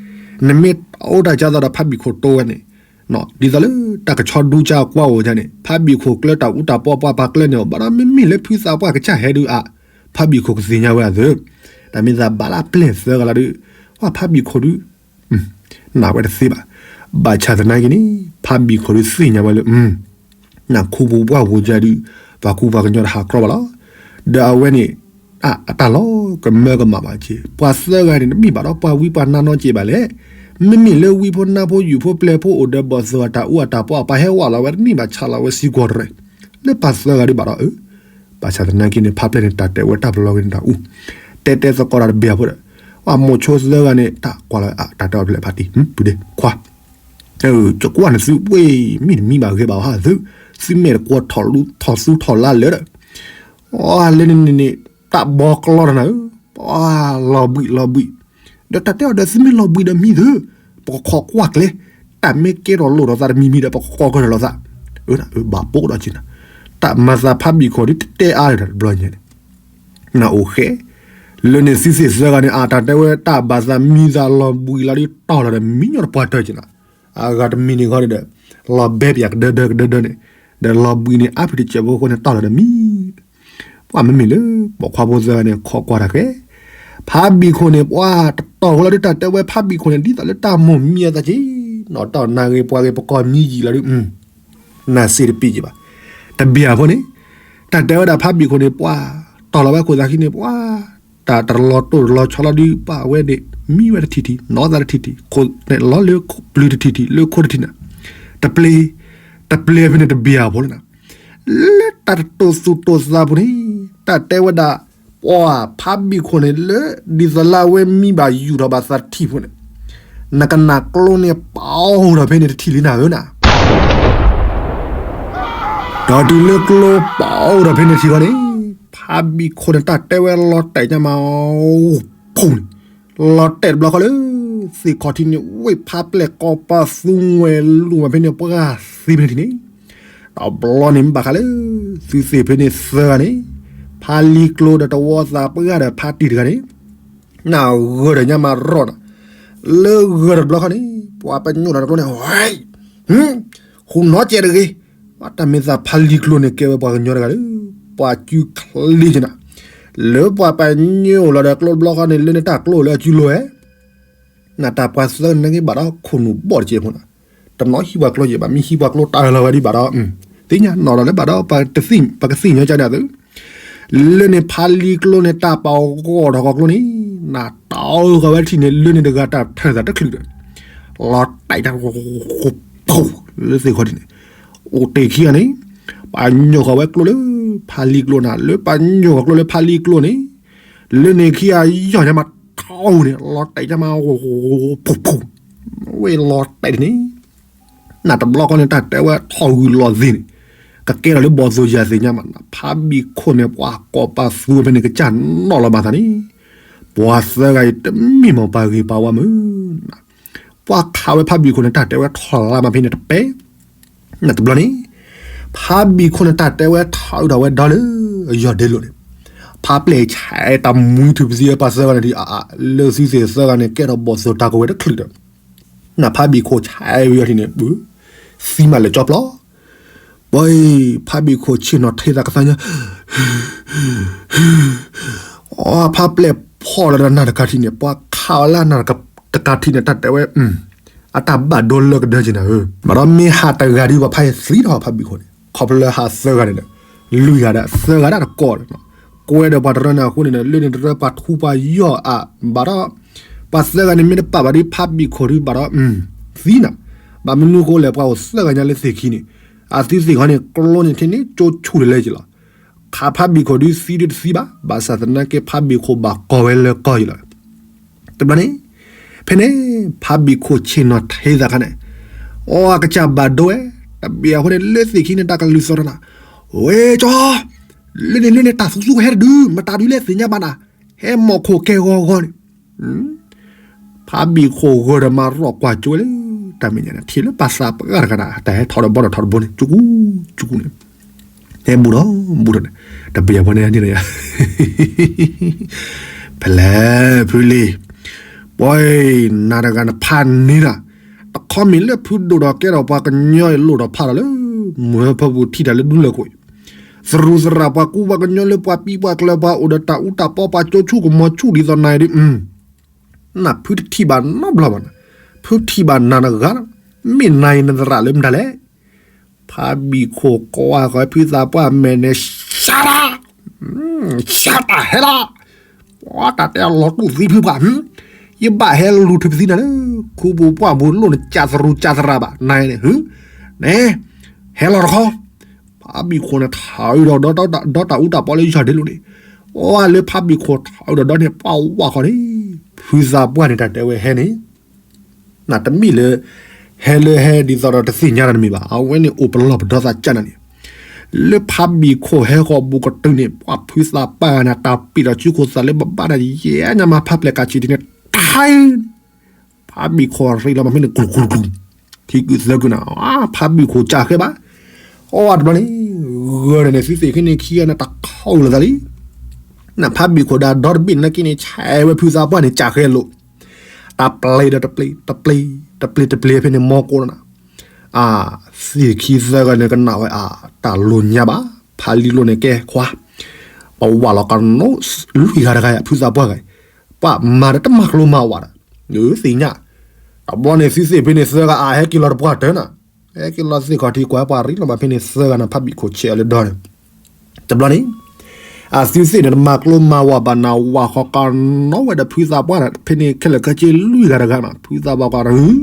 နမ့ၢ်အိၣ်တၢ်ကသိးဒီးဖးဘံၣ်ခိၣ်တိဝဲန့ၣ်, ဒ်သိးလၢတၢ်ကဆီဒူကၠါကွၢ်အိၣ်ယါန့ၣ် ဖးဘံၣ်ခိၣ်ကျၢတၢ်အူတၢ်ပီပှၤပာ်ကျၢန့ၣ် ဘၣ်ဒီးမ့မ့ၢ်လၢဖုသးပှၢ်ကစၢ်ဟဲဒုးအါ, ဖးဘံၣ်ခိၣ်ကသ့ၣ်ညါဝဲအသး, တၢ်မ့ၢ်သးဘၣ်လၢပျဲၢ်သၢဂၤလီၤဒုး, ပှၤဖးဘံၣ်ခိၣ်ဒုး နာ်ဝဲတသ့ဘၣ်. ဘၣ်ဆၣ်သနာ်က့န့ၣ် ဖးဘံၣ်ခိၣ်ဒုးသ့ၣ်ညါဝဲလၢ နခူပူၤပှၢ်ပူၤကဒုး ပှၤကူပှၤကညီတဟးကြီဘၣ်လီၤ. ဒီးအဝဲန့ၣ် အတၢ်လီၤကမၢကမၣ်ဘၣ်က့ၤ ပှၤသၢဂၤန့ၣ် တမ့ၢ်ဘၣ်ဒီးပှၤဝံပှၤနါနီက့ၤဘၣ်လဲၣ်. မ့မ့ၢ်လၢဝံဖိနါဖိယူၢ်ဖိပျဲၤဖိအိၣ်ဒီးဘီၣ်သိၣ်အတၢ်အူအတၢ်ပီ ပှၤဟဲဝးလီၤဝဲတန့ၢ်ဘၣ် ဆးလီၤဝဲစံကွီၤတရဲၣ် လၢပှၤသၢဂၤဒုးဘၣ်ဒီးအၢ ဘၣ်ဆၣ်သနာ်က့န့ၣ် ဖးပျဲၢ်န့ၣ် တၢ်တဲဝဲတၢ်ပလီၢ်ဝဲန့ၣ်တၢ်အူ တဲတဲသကိးတၢ်တဘ့ၣ်အဖိဒီး ပှၤမိၤဆိသၢဂၤန့ၣ် တၢ်ကွၢ်လီၤ တၢ်တဲအီၤဖဲလဲၣ်ဖးတံၢ် ပုၢ်ဒ့ခွါ ယကွၢ်နသုပှ့ၤမ့ၢ်တမံဘၣ်ဂ့ၤဘၣ်ဟးသု သုမဲာ်တကွီၢ်ထီၣ်သူထီၣ်လါလၢာ်ဒီး လၢန့ၣ်န့ၣ် တၢ်ဘီကျီတနၤဧၢ ပှၤလီၤဘှံးလီၤဘှံး ဒီးတၢ်တဲအီၤဒီးသုမ့ၢ်လီၤဘှံးဒီးမံသု ပကခိးကွၢ်ကျဲ တၢ်မ့ၢ်ကဲထီၣ်လိၣ်ထီၣ်သးတမံၤမံၤဒီး ပကခိးကွၢ်ထီၣ်လိာ်သး ဘၣ်ပိာ်ဒီးက့နၤ တၢ်မၤသးဖးဘံၣ်ခိၣ်ဒ်တတဲအါလၢၤတဘျီညါန့ၣ် နအိၣ်ဃဲ လၢန့ၣ်သုသ့ၣ်သၢဂၤန့ၣ် အတၢ်တဲဝဲတၢ်ဘၣ်သးမံသးလီၤဘှံးလီၤဒ်တီၢ်လီၤဒီးမံညီတပှၢ်တၢၢ်က့နၤ အဂၤတမံၤန့ၣ်ဃီန့ၣ်ဒီး လီၤဘဲပယၤကဒၢဒၢကဒၢဒၢန့ၣ် ဒီးလီၤဘှံးန့ၣ် အါဖံးတစဲးဖိအဃိန့ၣ် တီၢ်လီၤဒီးမံ ပှၤမ့မ့ၢ်လၢ ပိာ်ခွါဖိသၢဂၤန့ၣ် ခိးကွၢ်တၢ်ဃဲ ဖးဘံၣ်ခိၣ်န့ၣ် ပှၤတတီၢ်ဝဲလီၤဒ်တၢ်တဲဝဲဖးဘံၣ်ခိၣ်န့ၣ် ဒ်သိးလၢတၢ်မိၢ်မံအသးက့ နီၢ်တီၢ်နၢ်ဂ့ၤပှၤဂ့ၤပကီၢ်မံယံာ်လီၤဒ် နၢ်စ့တပံးက့ဘၣ် တဘ့ၣ်အဖိန့ၣ် တၢ်တဲဝဲဒၣ်ဖးဘံၣ်ခိၣ်န့ၣ် ပှၤတီၢ်လီၤဝဲခိၣ်သးခံန့ၣ် ပှၤ တၢ်တလီၤတိၢ်တလီၤဆီလီၤဒုး ပှၤဝဲန့ၣ် မံဝဲတထံၣ်ထံၣ် နီၢ်သးတထံၣ်ထံၣ် ခိၣ်န့ၣ်လီၤလၢပျုၤတထံၣ်ထံၣ် လၢခိတထံၣ်န့ၣ် တပျ့ၤ တပျ့ၤဖဲန့ၣ်တဘၣ်အဖိလၢနၤ လၢတၢ်တတိာ်သူၣ်တိာ်သးပူၤန့ၣ် တၢ်တဲဝဲဒၣ် ပှၤဖးဘံၣ်ခိၣ်န့ၣ်လၢ ဒ်သိးလၢအဝဲမံဘၣ်ယူၢ်ထီၣ်ဘၣ်သးထံၣ်ဖိန့ၣ် နကနၣ်ကျိန့ၣ်ပာ်အိၣ်ထီၣ်ဖဲန့ၣ်တထံၣ်လံနၤဧၢနၤ ဒီးတုၤလၢကျိပာ်အိၣ်ထီၣ်ဖဲန့ၣ်ထံၣ်ဃီန့ၣ် ဖးဘံၣ်ခိၣ်န့ၣ်တၢ်တဲဝဲလီၤတဲာ်ညါမး ဖူန့ၣ် လီၤတဲာ်တဘျီဃီလၢ သ့ၣ်ခီၣ်ထံးန့ၣ် ဝ့ၢ်ဖးပျဲၢ်ကီၢ်ပၤသူငွဲၣ်လူၤမးဖဲန့ၣ် ပှၤသ့ဖဲန့ၣ်ထံၣ်န့ၣ် တဘျီန့ၣ်မ့ၢ်ဘၣ်ဃးလၢ သုသ့ၣ်ဖဲန့ၣ်သၢဂၤန့ၣ် ဖးလံၤကျိဒီးတဝီသးပှၢ်ဒီးဖးတံၢ်တဂၤန့ၣ် နဂၢၢ်ဒီးညါမးရီၣ်နၤ လၢဂၢၢ်ဒီးတဘျီဃီန့ၣ် ပှၤပညိၣ်တၢ်တကျိန့ၣ် ဟူနီၢ်ကဲတဂ့ၤ တၢ်မ့ၢ်သးဖးလံၤကျိန့ၣ်ကဲဝဲပှၤကညီတဂၤလၢ ပှၤစုချ့ကနၤ လၢပှၤပညိၣ်လီၤဒီးကျိတဘျီဃီန့ၣ် လၢန့ၣ်တၢ်ကျိလၢအစုလိၤဝဲ နတၢ်ပှၤသၢဂၤန့ၣ်က့ဘၣ်ဒီးခိၣ်နူာ်ဘီၣ်တကဲးဖိနၤ တနီၤဟံးပှၤကျိယဲၢ်ဘၣ် မ့ၢ်ဟံးပှၤကျိတၢ်လီၤဝဲဒ်ဘၣ်ဒီး သ့ၣ်ညါနီၢ်ဒီးလၢဘၣ်ဒီး ပကသ့ၣ်ညါကန့ၣ်သု လၢန့ၣ်ဖးလံၤကျိန့ၣ် တၢ်ပာ်ဂီၢ်ထီၣ်ကီၢ်ကျိန့ၣ် နတၢ်အီၣ်ဃီၤဝဲထံၣ်န့ၣ် လၢန့ၣ်တဂၤတၢ်ထၢၣ်သးတချုးဒီး လီၤတဲာ်တၢ် လၢသ့ၣ်ခီၣ်ထံးန့ၣ် အိၣ်တ့ၢ်ခံဂၤန့ၣ် ပှၤညိၣ်ဃီၤဝဲကျိလၢ ဖးလံၤကျိနၤ လၢပှၤညိၣ်ဃီၤကျိလၢဖးလံၤကျိန့ၣ် လၢန့ၣ်ခံဂၤယီၢ်ညါမးထီၣ်န့ၣ် လီၤတဲာ်ညါမး ဖူဖူ ဝဲလီၤတဲာ်န့ၣ် နတဘျီဃီန့ၣ် တၢ်တဲဝဲထီၣ်ဂုာ်လီၤသ့ၣ်န့ၣ် ကကဲထီၣ်လၢဘီၣ်သိၣ်ယၤသ့ၣ်ညါမး ဖးဘံၣ်ခိၣ်န့ၣ် ပှၤကီၢ်ပၤသူဖဲန့ၣ် ကစၢ်နီၣ်လီၤဘၣ်သးန့ၣ် ပှၤသၢဂၤအံၤတမ့ၢ်မ့ၢ်ပှၤဂ့ၤပှၤဝါမုၢ် ပှၤခးဝဲဖးဘံၣ်ခိၣ်န့ၣ် တၢ်တဲဝဲထီၣ်လါမးဖဲန့ၣ်တပဲ နတဘျီန့ၣ် ဖးဘံၣ်ခိၣ်န့ၣ် တၢ်တဲဝဲထီၣ်အုးထီၣ်ဝဲဒီလၢ ယီၢ်ဒ့လိာ်န့ၣ် ဖးပျဲၢ်ဆဲးတၢ်မှံထုးပသံဝဲပှၤသၢဂၤန့ၣ်ဒ်အါအါ လၢသုသ့ၣ်သၢဂၤန့ၣ် ကဲထီၣ်ဘီၣ်သိၣ်တၢ်ကဝဲၤတချုးဒီး နဖးဘံၣ်ခိၣ်ဆဲးဝဲအီၤထံၣ်န့ၣ် ပ သံမးလၢကၠီပျီ ပှၤအံၤ ဖးဘံၣ်ခိၣ်ဆ့ၣ်နီၤထံသးကသါညါ အဖးပျဲၢ်ဖီၣ်လီၤဒီး နၢ်တကးထံၣ်န့ၣ် ပှၤခးအီၤလၢနၢ်တကးထံၣ်န့ၣ် တၢ်တဲဝဲ အတၢ်ဘၣ်ဒိလၢကဒၢက့ၤနၤဧၢ ဘၣ်ဒီးမ့ၢ်ဟးတဂၤဒ်ပှၤဖးယံၤသံဒီးဖးဘံၣ်ခိၣ်န့ၣ် ခီဖျိလၢဟးသၢဂၤန့ၣ်ဒီး လွံၢ်ဂၤဒီးသၢဂၤဒၣ်တကိးဒီး ကွဲဒီးပှၤတရၢန့ၣ်အဃိန့ၣ်ဒီး လၢန့ၣ်တရၢပှၤထူပှၤယီၢ်အါ ဘၣ်ဒီး ပှၤသၢဂၤန့ၣ်မ့ၢ်တပာ်ဘၣ်ဒ်ဖးဘံၣ်ခိၣ်ဒုးဘၣ်ဒီး သံနၤ ဘၣ်မနုၤဃိလဲၣ် ပှၤအိၣ်သၢဂၤညါလၢသ့ၣ်ခံန့ၣ် အသုသ့ၣ်ခီန့ၣ် ကျိန့ၣ်ထံန့ၣ် ကၠိဆူၣ်တလဲက့ၤလီၤ ခးဖးဘံၣ်ခိၣ်ဒုးသံဒုးတသံဘၣ် ဘၣ်ဆၣ်သနာ်က့ ဖးဘံၣ်ခိၣ်ဘၣ်ကီၤဝဲလၢကီၢ်ယံၤလီၤ တဘျီန့ၣ် ဖဲန့ၣ် ဖးဘံၣ်ခိၣ်ဆ့ၣ်နီၤထံသးခါန့ၣ် အီအကစၢ်ဘၣ်ဒိဝဲ တဘ့ၣ်အဃိန့ၣ် လၢသ့ၣ်ခံန့ၣ် တၢ်ကလုၢ်သီၣ်တနၤ ဝဲကၠီ လၢန့ၣ်လၢန့ၣ် တၢ်သူသူကဟဲတဒု မတၤဒုလဲၣ်သ့ၣ်ညါဘၣ်နၤ ဟဲမီၢ်ခိၣ်ကဲဂီၤဂီၤန့ၣ် ဖးဘံၣ်ခိၣ်ဂၢၢ်ဒီးမၤရီၣ်ကွၢ်ကၠိဝဲလၢ တၢ်မဲာ်ညါန့ၣ် ထံၣ်လၢပှၤသးပှၢ်တဂၤန့ၣ် တၢ်ဟဲထီၣ်ဒီးဘီဒီးထီၣ်တဘိန့ၣ် ကၠူကူ ကၠူကူန့ၣ် ဟဲဘူးထီၣ်ဘူးထီၣ်န့ၣ် တဘ့ၣ်အဝဲန့ၣ်န့ၣ်ယၤ ဖဲလဲၣ်ဖုလံၤ ပှၤအံၤ နၤတဂၤနဖးန့ၢ်နၤ တခီမ့ၢ်လၢဖုဒိၣ်ဒီးကဲထီၣ်ပှၤကညီအံၤလိၣ်ဒီးဖးဒီးလၢ မုၢ်ဟၢဖၢပူၤထံၣ်တၢ်လၢဒူလၢၢ်ခိၣ်အံၤ သရူးသရၣ်ပှၤကူပှၤကညီလၢပှၤပံပှၤကျၢၤပှၤအိၣ်ဒီးတၢ်အူတၢ်ပီပှၤကၠိဆူၣ်ကမီၤဆူၣ်ဒ်သိးနၤအံၤဒ် နဖုတထံၣ်ဘၣ်နီတဘျီဘၣ်နၤ, ဖုထံၣ်ဘၣ်နၤတဂၤလီၤ, မ့ၢ်နၤအံၤနသရၣ်လၢမတၤလဲၣ်. ဖးဘံၣ်ခိၣ်ကွၢ်ဃီဖုသးပှၢ်မဲာ်န့ၣ် ရှါတၢ်, ရှါတၢ်ဟဲလီၤ, ပှၤတၢ်တဲအလီၤတူၢ်သံဖုပှၢ်, ယဘၣ်ဟဲလူၤထုးပသံနၤလၢ ခူပူၤပှၢ်ပူၤလိၣ်နကၢ်သရူးကၢ်သရၣ်ဘၣ် နၤအံၤန့ၣ်, န့ၣ်, ဟဲလီၤတခီ ဖးဘံၣ်ခိၣ်န့ၣ်ထးအုးဒီးဒီတၢ်အူတၢ်ပီလၢယီၢ်ဒ့လိာ်န့ၣ်, အီလၢဖးဘံၣ်ခိၣ်ထးအုးဒီးဒီန့ၣ် ပှၤဝးဃီန့ၣ်, ဖုသးပှၢ်န့ၣ်တၢ်တဲဝဲဟဲန့ၣ်, နတမ့ၢ်လၢ ဟဲလၢဟဲဒ်သိးဒီးတသ့ၣ်ညါတၢ်တမံၤဘၣ်, အဝဲန့ၣ်အိၣ်ပလီၢ်ပဒီသးကၢ်နၤန့ၣ်, လၢဖးဘံၣ်ခိၣ်ဟဲဃီၤဘူးကတုၤန့ၣ် ပှၤဖုသးပှၢ်ဂၤန့ၣ် တၢ်ပံာ်ဒီးစုခိၣ်သးလၢဘၣ်ဘၣ်ဒီး ယဲၢ်ညါမးဖးပျဲၢ်ကၢ်ဆံးဒ်န့ၣ် တၢ် ဖးဘံၣ်ခိၣ်ရ့လီၤမးဖဲန့ၣ် ကျူၤကျူၤကျူၤ, ထံကုသၢကုနၤ, ဖးဘံၣ်ခိၣ်ကၢ်ဃဲဘၣ်, အီတဘျီန့ၣ်, ဂၢၢ်န့ၣ် သုသ့ၣ်ခဲန့ၣ်ခံဂၤန့ၣ် တၢ်ခီၣ်လိာ်သးလံ, နဖးဘံၣ်ခိၣ်ဒီးဒီတဘ့ၣ်နာ်က့န့ၣ် ဆဲးဝဲဖုသးပှၢ်န့ၣ် ကၢ်ဃဲလိာ်, တၢ်ပျ့ၤဒီးတပျ့ၤ, တပျ့ၤ, တပျ့ၤတပျ့ၤဖဲန့ၣ် မီကိးနၤ, အၢ, သ့ၣ်ခံသၢဂၤန့ၣ်ကနၣ်ဝဲအါ, တၢ်လိၣ်ညါဘၣ်, ဖးလံၤလိာ်န့ၣ်ကဲခွါ, ပဝးလီၤကနိ လွံၢ်ဂၤတဂၤယါ ဖုသးပှၢ်ဂၤ ပှၤမၤဒီးတမၤကျိၤမၤဝးဒီး, သ့ၣ်ညါ, တဘျီန့ၣ်သုသ့ၣ်ဖဲန့ၣ်သၢဂၤအါ ဟဲက့ၤလီၤတပှၢ်တၢၢ်နၤ, ဟဲက့ၤလီၤသ့ၣ်ခီၣ်ထံးကွၢ်ပှၤရ့လီၤမးဖဲန့ၣ်သၢဂၤန့ၣ် ဖးဘံၣ်ခိၣ်ဆဲးအီၤလၢဒီန့ၣ်, တဘျီန့ၣ် အသုသ့ၣ်န့ၣ် တမၤကျိမၤဝၤဘၣ်နၤ ဝၤဃီကနီဝဲဒီးဖုသးပှၢ်န့ၣ် ဖဲန့ၣ်ခဲလၢာ်ခဲဆ့လွံၢ်ဂၤတဂၤနီၤ ဖုသးပှၢ်ကီး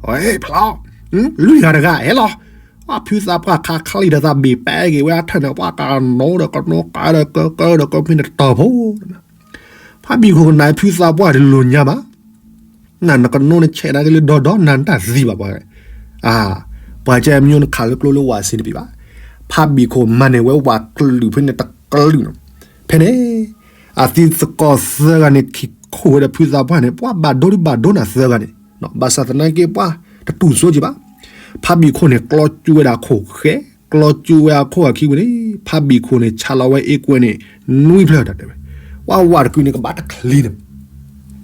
ဟဲဖျီ လွံၢ်ဂၤတဂၤဟဲလီၤ ဖုသးပှၢ်ခးချံဒီးသးဘ့ၣ်ပဲက့ၤဝဲအထၢၣ်န့ၣ် ပှၤကနီဒီးကနီကါဒီးကကၢဒီးကဖဲန့ၣ်တတီၤဖိ ဖးဘံၣ်ခိၣ်ကနၣ်ဖုသးပှၢ်တလိၣ်ညါဘၣ် နနကနိနဆဲးနာ်က့လၢဒီဒီနၤနတၢ်သံဘၣ်ပှၤ ပှၤကဲမညိနခးလၢကျိလၢဝၤစ့တပံၤဘၣ် ဖးဘံၣ်ခိၣ်မၤန့ၢ်ဝဲဝၤကလုာ်ဖဲန့ၣ်တကလုာ်နီၤ ဖဲန့ၣ် အသုသကိးသၢဂၤန့ၣ် ခံခိၣ်ဝဲဒီးဖုသးပှၢ်န့ၣ် ပှၤဘၣ်ဒိဒုဘၣ်ဒိနၤသၢဂၤန့ၣ် ဘၣ်ဆၣ်သနာ်က့ပှၤတတူၢ်စိက့ၤဘၣ် ဖးဘံၣ်ခိၣ်န့ၣ် ကျီကၠူဝဲဒၣ်အခိၣ်ဃဲ ကျီကၠူဝဲအခိၣ်အခံဝံၤန့ၣ် ဖးဘံၣ်ခိၣ်န့ၣ် ဆးလီၤဝဲအ့ကွဲန့ၣ် နွံဖျၢၣ်တၢ်တဲဝဲ ပှၤဝၤတကုာ်န့ၣ်ကဘၣ်တချံန့ၣ်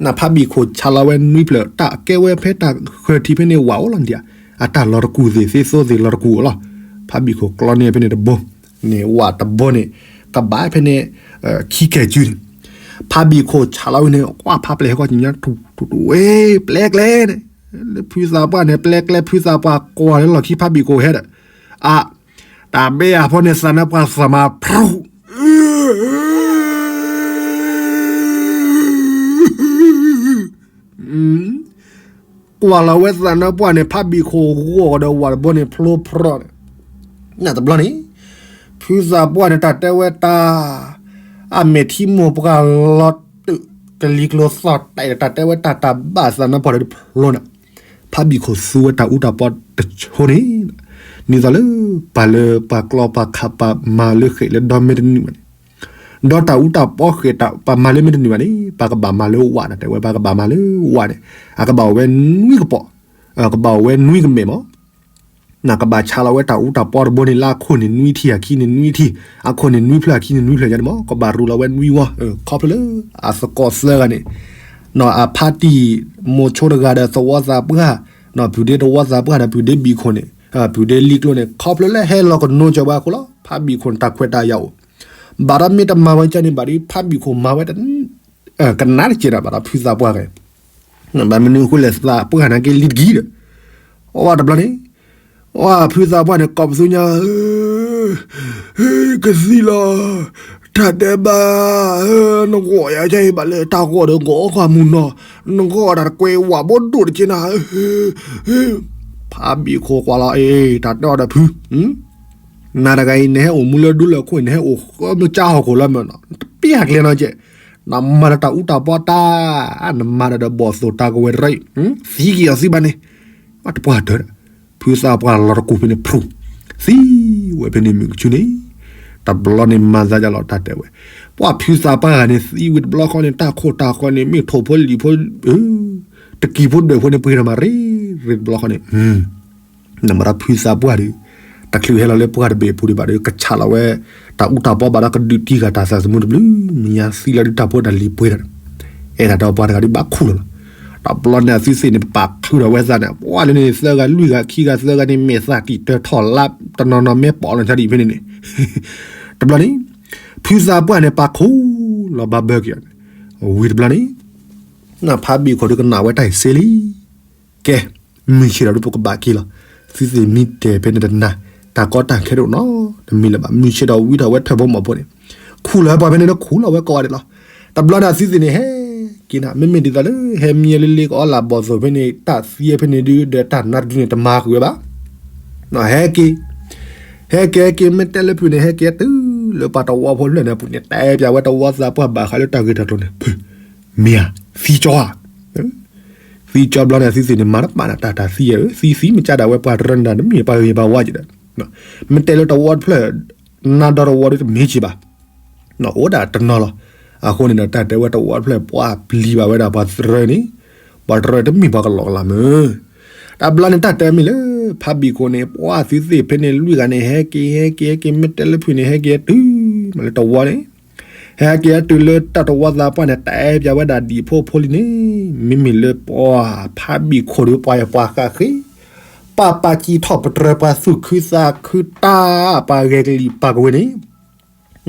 နဖးဘံၣ်ခိၣ်ဆးလီၤဝဲနွံဖျၢၣ် တၢ်ကဲဝဲဖဲတၢ်ဃၢၤထံးဖဲန့ၣ်ဝၤအိၣ်လီၤဒံးဧါ အတၢ်လီၤတကူၣ်သ့ၣ်သ့သိသ့ၣ်လီၤတကူၣ်အိၣ်လီၤ ဖးဘံၣ်ခိၣ်ကျီန့ၢ်ဖဲန့ၣ်တဘိ န့ၣ်ဝၤတဘိန့ၣ် ကဘၣ်ဖဲန့ၣ် ခံကဲၢ်စုန့ၣ် ဖးဘံၣ်ခိၣ်ဆးလီၤဝဲန့ၣ် ကွၢ်ဖးပျဲၢ်ဟဲကီၢ်ကညါထူထူထူဝဲ ပျဲကျဲန့ၣ် လၢဖုသးပှၢ်န့ၣ် ပျဲကျဲဖုသးပှၢ်ကွၢ်လၢလီၢ်ခံဖးဘံၣ်ခိၣ်ဟဲဒီး အ တၢ်ဘဲအဖီန့ၣ်သးနါပှၢ်သးမၤဖရူ ကွၢ်လီၤဝဲသးနါပှၢ်န့ၣ် ဖးဘံၣ်ခိၣ်ဂီၢ်ဒီးဝၤတဘိန့ၣ် ဖျိဖရီန့ၣ် နတဘျီန့ၣ် ဖုသးပှၢ်န့ၣ် တၢ်တဲဝဲတၢ် အမဲာ်ထံမိၢ်ပှၢ်လီၤတုာ် ကလံၤကျိၤသီၣ်တဲာ် တၢ်တဲဝဲတၢ်တၢ်ဘၣ်သးနါပှၢ်ဒီးဖျိန့ၣ် ဖးဘံၣ်ခိၣ်သူဝဲတၢ်အူတၢ်ပီတဆိန့ၣ် ဒ်သိးလၢ ပှၤလၢပှၤကျီပှၤခးပှၤမၤလၢဃဲးလၢဒီမ့ၢ်တနုာ်ဘၣ်န့ၣ် ဒီးတၢ်အူတၢ်ပီဃဲးတၢ်ပှၤမၤလၢမ့ၢ်တနုာ်ဘၣ်န့ၣ် ပှၤကဘၣ်မၤလၢဝးတၢ်တဲဝဲ ပှၤကဘၣ်မၤလၢဝးန့ၣ် အကဘၣ်အိၣ်ဝဲနွံကပိာ် ကဘၣ်အိၣ်ဝဲနွံကမဲာ်မး နကဘၣ်ဆါလီၤဝဲတၢ်အူတၢ်ပီတဘိန့ၣ် လၢအခိၣ်န့ၣ်နွံထံၣ် အခံန့ၣ်နွံထံၣ် အခိၣ်န့ၣ်နွံဖျၢၣ် အခံန့ၣ်နွံဖျၢၣ်ညါန့ၣ်မး ကဘၣ်ရူၤလီၤဝဲနွံဝီ ခီဖျိလၢ အသကိးသၢဂၤန့ၣ် အဖါတံၢ်မိၤဆိတဂၤဒီးသဝီသးပှၢ် ဖုဒ့သဝီသးပှၢ်ဒီးဖုဒ့ဘံၣ်ခိၣ်န့ၣ် ဖုဒ့လံကျိန့ၣ် ခီဖျိလၢဟဲလီၤကနိကၠီၤဝဲအဃိလီၤ ဖးဘံၣ်ခိၣ်န့ၣ်တၢ်ခွဲးတၢ်ယာ်အိၣ် ဘၣ်ဒီးမ့ၢ်တမၤဝဲကန့ၣ်ဘၣ်ဒီး ဖးဘံၣ်ခိၣ်မၤဝဲ ကနၣ်တကဲးဒီးဘၣ်ဒီးဖုသးပှၢ်ဂ့ၤ ဘၣ်မနုၤအဃိလဲၣ်သးပှၢ်နာ်က့လံတကံၢ်ဒီး အဝဲတဘျီန့ၣ် အဝဲဖုသးပှၢ်န့ၣ် ကိးပသူညါ ကသံလီၤ တၢ်တဲဘၣ် နဂီၢ်ယၤကဘၣ်လၢတၢ်ဂီၢ်ဒီးဂီၢ်အီၣ်ဃီမုၢ်နီၤ နဂီၢ်ဒၣ်တကွဲးဝးဘိဒိၣ်တက့ၢ်နၤ ဖးဘံၣ်ခိၣ်ကွၢ်လီၤ အ့ တၢ်တဲအီၤဒီးဖု နၤတဂၤအံၤ နဟဲအိၣ်မူလၢဒူလၢခိၣ် နဟဲအိၣ်ဃီမ့ၢ်ကၠါဟီၣ်ခိၣ်လၢမ့ၢ်နီၤ တပျၢ်ကျဲနီၤကဲ နမၤဒီးတၢ်အူတၢ်ပီတၢ် နမၤဒီးဒီးဘီၣ်သိၣ်တၢ်ကဝဲၤတရံး သံက့ၤအီၤသံဘၣ်န့ၣ် တပှၢ်တၢၢ် ဖုသးပှၢ်လီၤတကူၣ်ဖဲန့ၣ်ဖရူ သံဝဲဖဲန့ၣ်မုၢ်ကဆူန့ၣ် တဘျီန့ၣ်မၤသးဒ်လီၤတၢ်တဲဝဲ ပှၤဖုသးပှၢ်ဂၤန့ၣ် သံဝံၤတဘျီဃီန့ၣ် တၢ်ခိၣ်တၢ်ဃီန့ၣ် မ့ၢ်ထိၣ်ဖိလံၣ်ဖိ တကံၢ်ဖိဒွဲၣ်ဖိန့ၣ် ပှ့ၤထီၣ်မးရ့ရ့တဘျီဃီန့ၣ် နမၤဒီးဖုသးပှၢ်ဒီး တချုးဟဲလီၤလၢပှၢ်တဘ့ၣ်အပူၤဒံးဘၣ်ဒီး ကဆးလီၤဝဲ တၢ်အူတၢ်ပီဘၣ်ဒီးကဒုးတံၢ်ဃာ်တၢ်သးသမူတဘျုး မ့ၢ်ညါသံလီၤဒုးတၢ်ဖိတၢ်လံၤပှ့ၤတၢ် အဲၣ်ဒၣ်ဒီးပှၤတဂၤဒုးဘၣ်ခူၣ်လီၤလီၤ တဘျီန့ၣ်အသုသ့ၣ်န့ၣ် ပပာ်ချုးဒီးဝဲသးန့ၣ် ပှၤလၢန့ၣ်သၢဂၤလွံၢ်ဂၤခံဂၤသၢဂၤန့ၣ် မဲာ်သၣ်တံာ်တၢထီၣ်လါ တနီၤနီၤမ့ၢ်ပိာ်လီၤဆါဒံးဖဲန့ၣ်န့ၣ် တဘျီန့ၣ် ဖုသးပှၢ်န့ၣ် ပာ်ခူၣ်လီၤဘၣ်ဘၢက့ၤအီၤန့ၣ် ဝံၤတဘျီန့ၣ် နဖးဘံၣ်ခိၣ်ဒုးကနၣ်ဝဲတၢ်အံၤစ့လံ ကဲ မုၢ်ဆ့ၣ်ဒီးဒုးပကဘၣ်က့ၤလီၤ သုသ့ၣ်မံတဲာ်ဖဲန့ၣ်တနၤ တၢ်ကီတၢ်ခဲတအိၣ်နီတမံၤလၢၤဘၣ် မုၢ်ဆ့ၣ်ဒီးဝံထီၣ်ဝဲထၢၣ်ဖိမီၢ်ဖိန့ၣ် ခူၣ်လီၤဝဲပှၤဖဲန့ၣ်ဒီးခူၣ်လီၤဝဲကိးဂၤဒဲးလီၤ တဘျီန့ၣ်သုသ့ၣ်န့ၣ် ဟဲက့ၤနၤ မ့မ့ၢ်ဒ်သိးလၢ ဟဲမံလၢလ့ကအီလၢဘီၣ်သိၣ်ဖဲန့ၣ် တၢ်သံဖဲန့ၣ်ဒုးဒီးတၢ်နါတဒုန့ၣ် တမၤဃုာ်ဝဲဘၣ် ဟဲက့ၤ ဟဲက့ၤဟဲက့ၤ မ့ၢ်တဲလၢဖုန့ၣ် ဟဲက့ၤတုၤလၢပှၤတဝီဖိဖျၢၣ်န့ၣ်အပူၤန့ၣ် တဲပၠးဝဲတဝီသးပှၢ်ဘၣ်ဃးလၢတၢ်ဂ့ၢ်တၢ်ကျိၤန့ၣ် ဖု မ့ၢ်ဧါ သံကၠီဧါ သံကၠီဘျီန့ၣ် သုသ့ၣ်န့ၣ် မၤတဘၣ်နၤတၢ်တၢ်သံဧါ သံသံမ့ၢ်ကၢ်ဒၣ်ဝဲပှၤတရၢန့ၣ်ဒီး တမ့ၢ်ပှၤဂ့ၤပှၤဝါက့ၤဒီး မ့ၢ်တဲလၢတဝီတဖျၢၣ် နါဒီတဝီဒုးတမ့ၢ်က့ၤဘၣ် အိၣ်ဒၣ်တနီၤလီၤ အဃိန့ၣ်ဒီး တၢ်တဲဝဲတဝီတဖျၢၣ် ပှၤပျံၤဘၣ်ဝဲဒၣ်ပှၤတရၢန့ၣ် ပှၤတရၢတမ့ၢ်ပှၤကလီကလီမ့ၢ် တဘျီန့ၣ် တၢ်တဲမ့ၢ်လၢ ဖးဘံၣ်ခိၣ်န့ၣ် ပှၤသုသ့ၣ်ဖဲန့ၣ်လွံၢ်ဂၤန့ၣ် ဟဲက့ၤ ဟဲက့ၤ ဟဲက့ၤ မ့ၢ်တဲလၢဖုန့ၣ် ဟဲက့ၤတုၤမးလၢတဝီန့ၣ် ဟဲက့ၤတုၤလၢတၢ်တဝီသးပှၢ်န့ၣ် တဲပၠးဝဲဒၣ်ဒံးဖိဖိလံန့ၣ် မ့မ့ၢ်လၢပှၤဖးဘံၣ်ခိၣ်ဒီးပှၤယပှၤဃးဃ့ ပၢ်ပၢ်ကံထီၣ်ပတြၢၤပှၤသူၣ်ခုသးခုတၢ်ပှၤဂဲၤကလံၤပှၤကဝဲၤန့ၣ်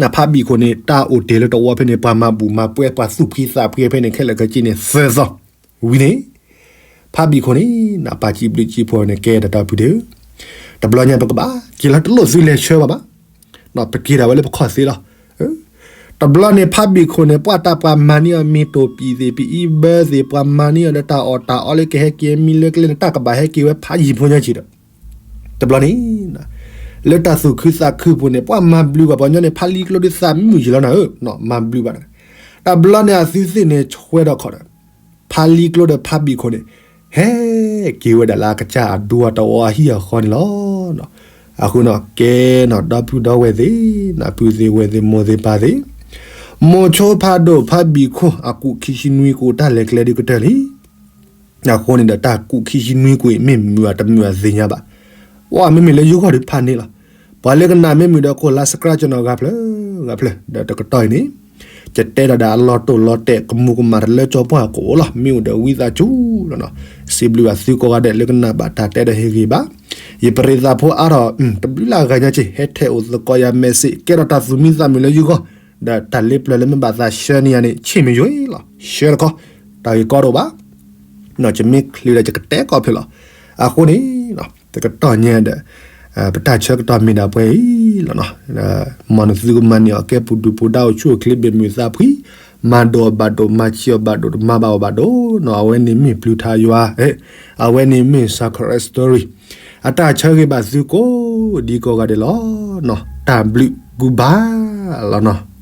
နဖးဘံၣ်ခိၣ်န့ၣ် တၢ်အိၣ်တ့ၢ်လၢတဝီဖဲန့ၣ် ပှၤမၤဘူၣ်မၤပှဲၤ ပှၤသူၣ်ဖှံသးဖှံဖဲန့ၣ် ခဲလၢာ်ခဲဆ့န့ၣ် သၢသီ ဝံၤန့ၣ် ဖးဘံၣ်ခိၣ်န့ၣ် နပၢ်ကံဘျုးကံဖှိၣ်န့ၣ် ကဲတၢ်တီဖုဒုး တဘျီညါပကဘၣ်က့ၤလီၤ တလိၣ်သုလဲၤဆှၢဘၣ်ဘၣ် ပက့ၤဒၣ်ဝဲလၢပခီၣ်သ့လီၤ. တဘျီန့ၣ် ဖါဘံၣ်ခိၣ်န့ၣ် ပှၤတၢ်ပှၤမၤန့ၢ်အီၤမ့ၢ်တိၢ်ပံၣ်သ့ၣ် ပအံဘၢသ့ၣ် ပှၤမၤန့ၢ်အီၤဒီးတၢ်အီၣ်တၢ်အီလၢကဟဲက့ၤမံလၢကျဲန့ၣ် တၢ်ကဘၣ်ဟဲက့ၤဝဲဖးယံၤဖိညါက့ၤဒီး တဘျီန့ၣ် လၢတၢ်သူၣ်ခုသးခုပူၤန့ၣ် ပှၤမၤဘျုးဘၣ်ပှၤညီန့ၣ် ဖါလံကျိဒုးသးမုာ်ယံာ်လီၤနၤဧၢ, မၤဘျုးဘၣ်နၤ. တဘျီန့ၣ် အသုသ့ၣ်န့ၣ်ဆှဲဒီးခီၣ်ဒီး ဖါလံကျိဒီးဖါဘံၣ်ခိၣ်န့ၣ် ဟဲက့ၤဝဲဒၣ်လၢအကစၢ်အဒူအတဝီအဟံၣ်အဃီန့ၣ်လီၤ. အဃိန့ၣ် ကဲနီၤ ဒီပုၢ်ဒီဝဲၢ်သ့ၣ်, ပုၢ်သ့ၣ်ဝဲၢ်သ့ၣ်မိၢ်သ့ၣ်ပၢ်သ့ၣ်, မိၤဆိဖးဒိၣ်ဖါဘံၣ်ခိၣ် အကူာ်ခံဆံနွံကူာ်တၢ်လဲၤကျဲဒုးကတၢၢ်လံ. အဃိန့ၣ်ဒီး တၢ်ကူာ်ခံဆံနွံကူာ်အံၤ မ့ၢ်မုာ်အတမုာ်အသ့ၣ်ညါဘၣ်. ပှၤမ့မ့ၢ်လၢယဂီၢ်ဒုးဖးန့ၣ်လီၤ. ပှၤလၢကနၣ်မ့ၢ်မုာ်ဒီး ကိးလါ subscribe ကနီၤဂၤဖျၢၣ်ဂၤဖျၢၣ် ဒီးတကတီၢ်အံၤန့ၣ် ယတဲဒီးဒၣ်အလီၤတိၢ်လီၤတဲာ် ကမူၤကမၣ်တလၢကၠီပှၢ်ကအိၣ်လီၤ. မ့ၢ်အိၣ်ဒီးဝံသးစူၤလီၤနီၤ. စံးဘျုးဘၣ်သုကိးဂၤဒဲးလၢကနၣ်ဘၣ်တၢ်တဲဒီးဟ့ၣ်ဂံၢ်ဘါ ယပရံးသးဖိအါထီၣ် တဘျုးလၢအဂၤညါက့ၤ ဟဲထဲးအိၣ်သကိးယၤ message ကဲထီၣ်တၢ်သူၣ်မံသးမုာ်လၢယဂီၢ်, ဒီးတၢ်လ့ပျၢၤလၢမ့ၢ်ဘၣ်သးဆှၢန့ၢ်ယၤန့ၣ် ဆ့ၣ်မ့ၢ်ယွၤလီၤ. ဆှၢတခီ, တၢ်ဂ့ၢ်ကီတအိၣ်ဘၣ်. ယမ့ၢ်ချုးဒီးယကတဲကီၢ်ဖျၢၣ်လီၤ. အဃိန့ၣ် တကတီၢ်ညါဒီး ပတၢ်ဆၢကတီၢ်မ့ၢ်ဒၣ်ပှဲၤအံၤလီၤနီၤ. မ်နသုကမၤန့ၢ်အီၤကဲပူၤဒုၣ်ပူၤဒါ အိၣ်ဆူၣ်အိၣ်ချ့ ဘၣ်မုာ်သးဖှံ, မၤဒိၣ်အီၤဘၣ်ဒိၣ် မၤဆံးအီၤဘၣ်ဒိၣ် တမၤဘၣ်အီၤဘၣ်ဒိၣ်နီၤ. အဝဲန့ၣ်မ့ၢ်ပျုၤထါယွၤ, အဝဲန့ၣ်မ့ၢ် Sacred Story. အတၢ်ဆၢဂ့ၤဘၣ်သုကိးဒံကိးဂၤဒဲးလီၤ. တၢ်ဘျုးကူဘၣ်လီၤနီၤ.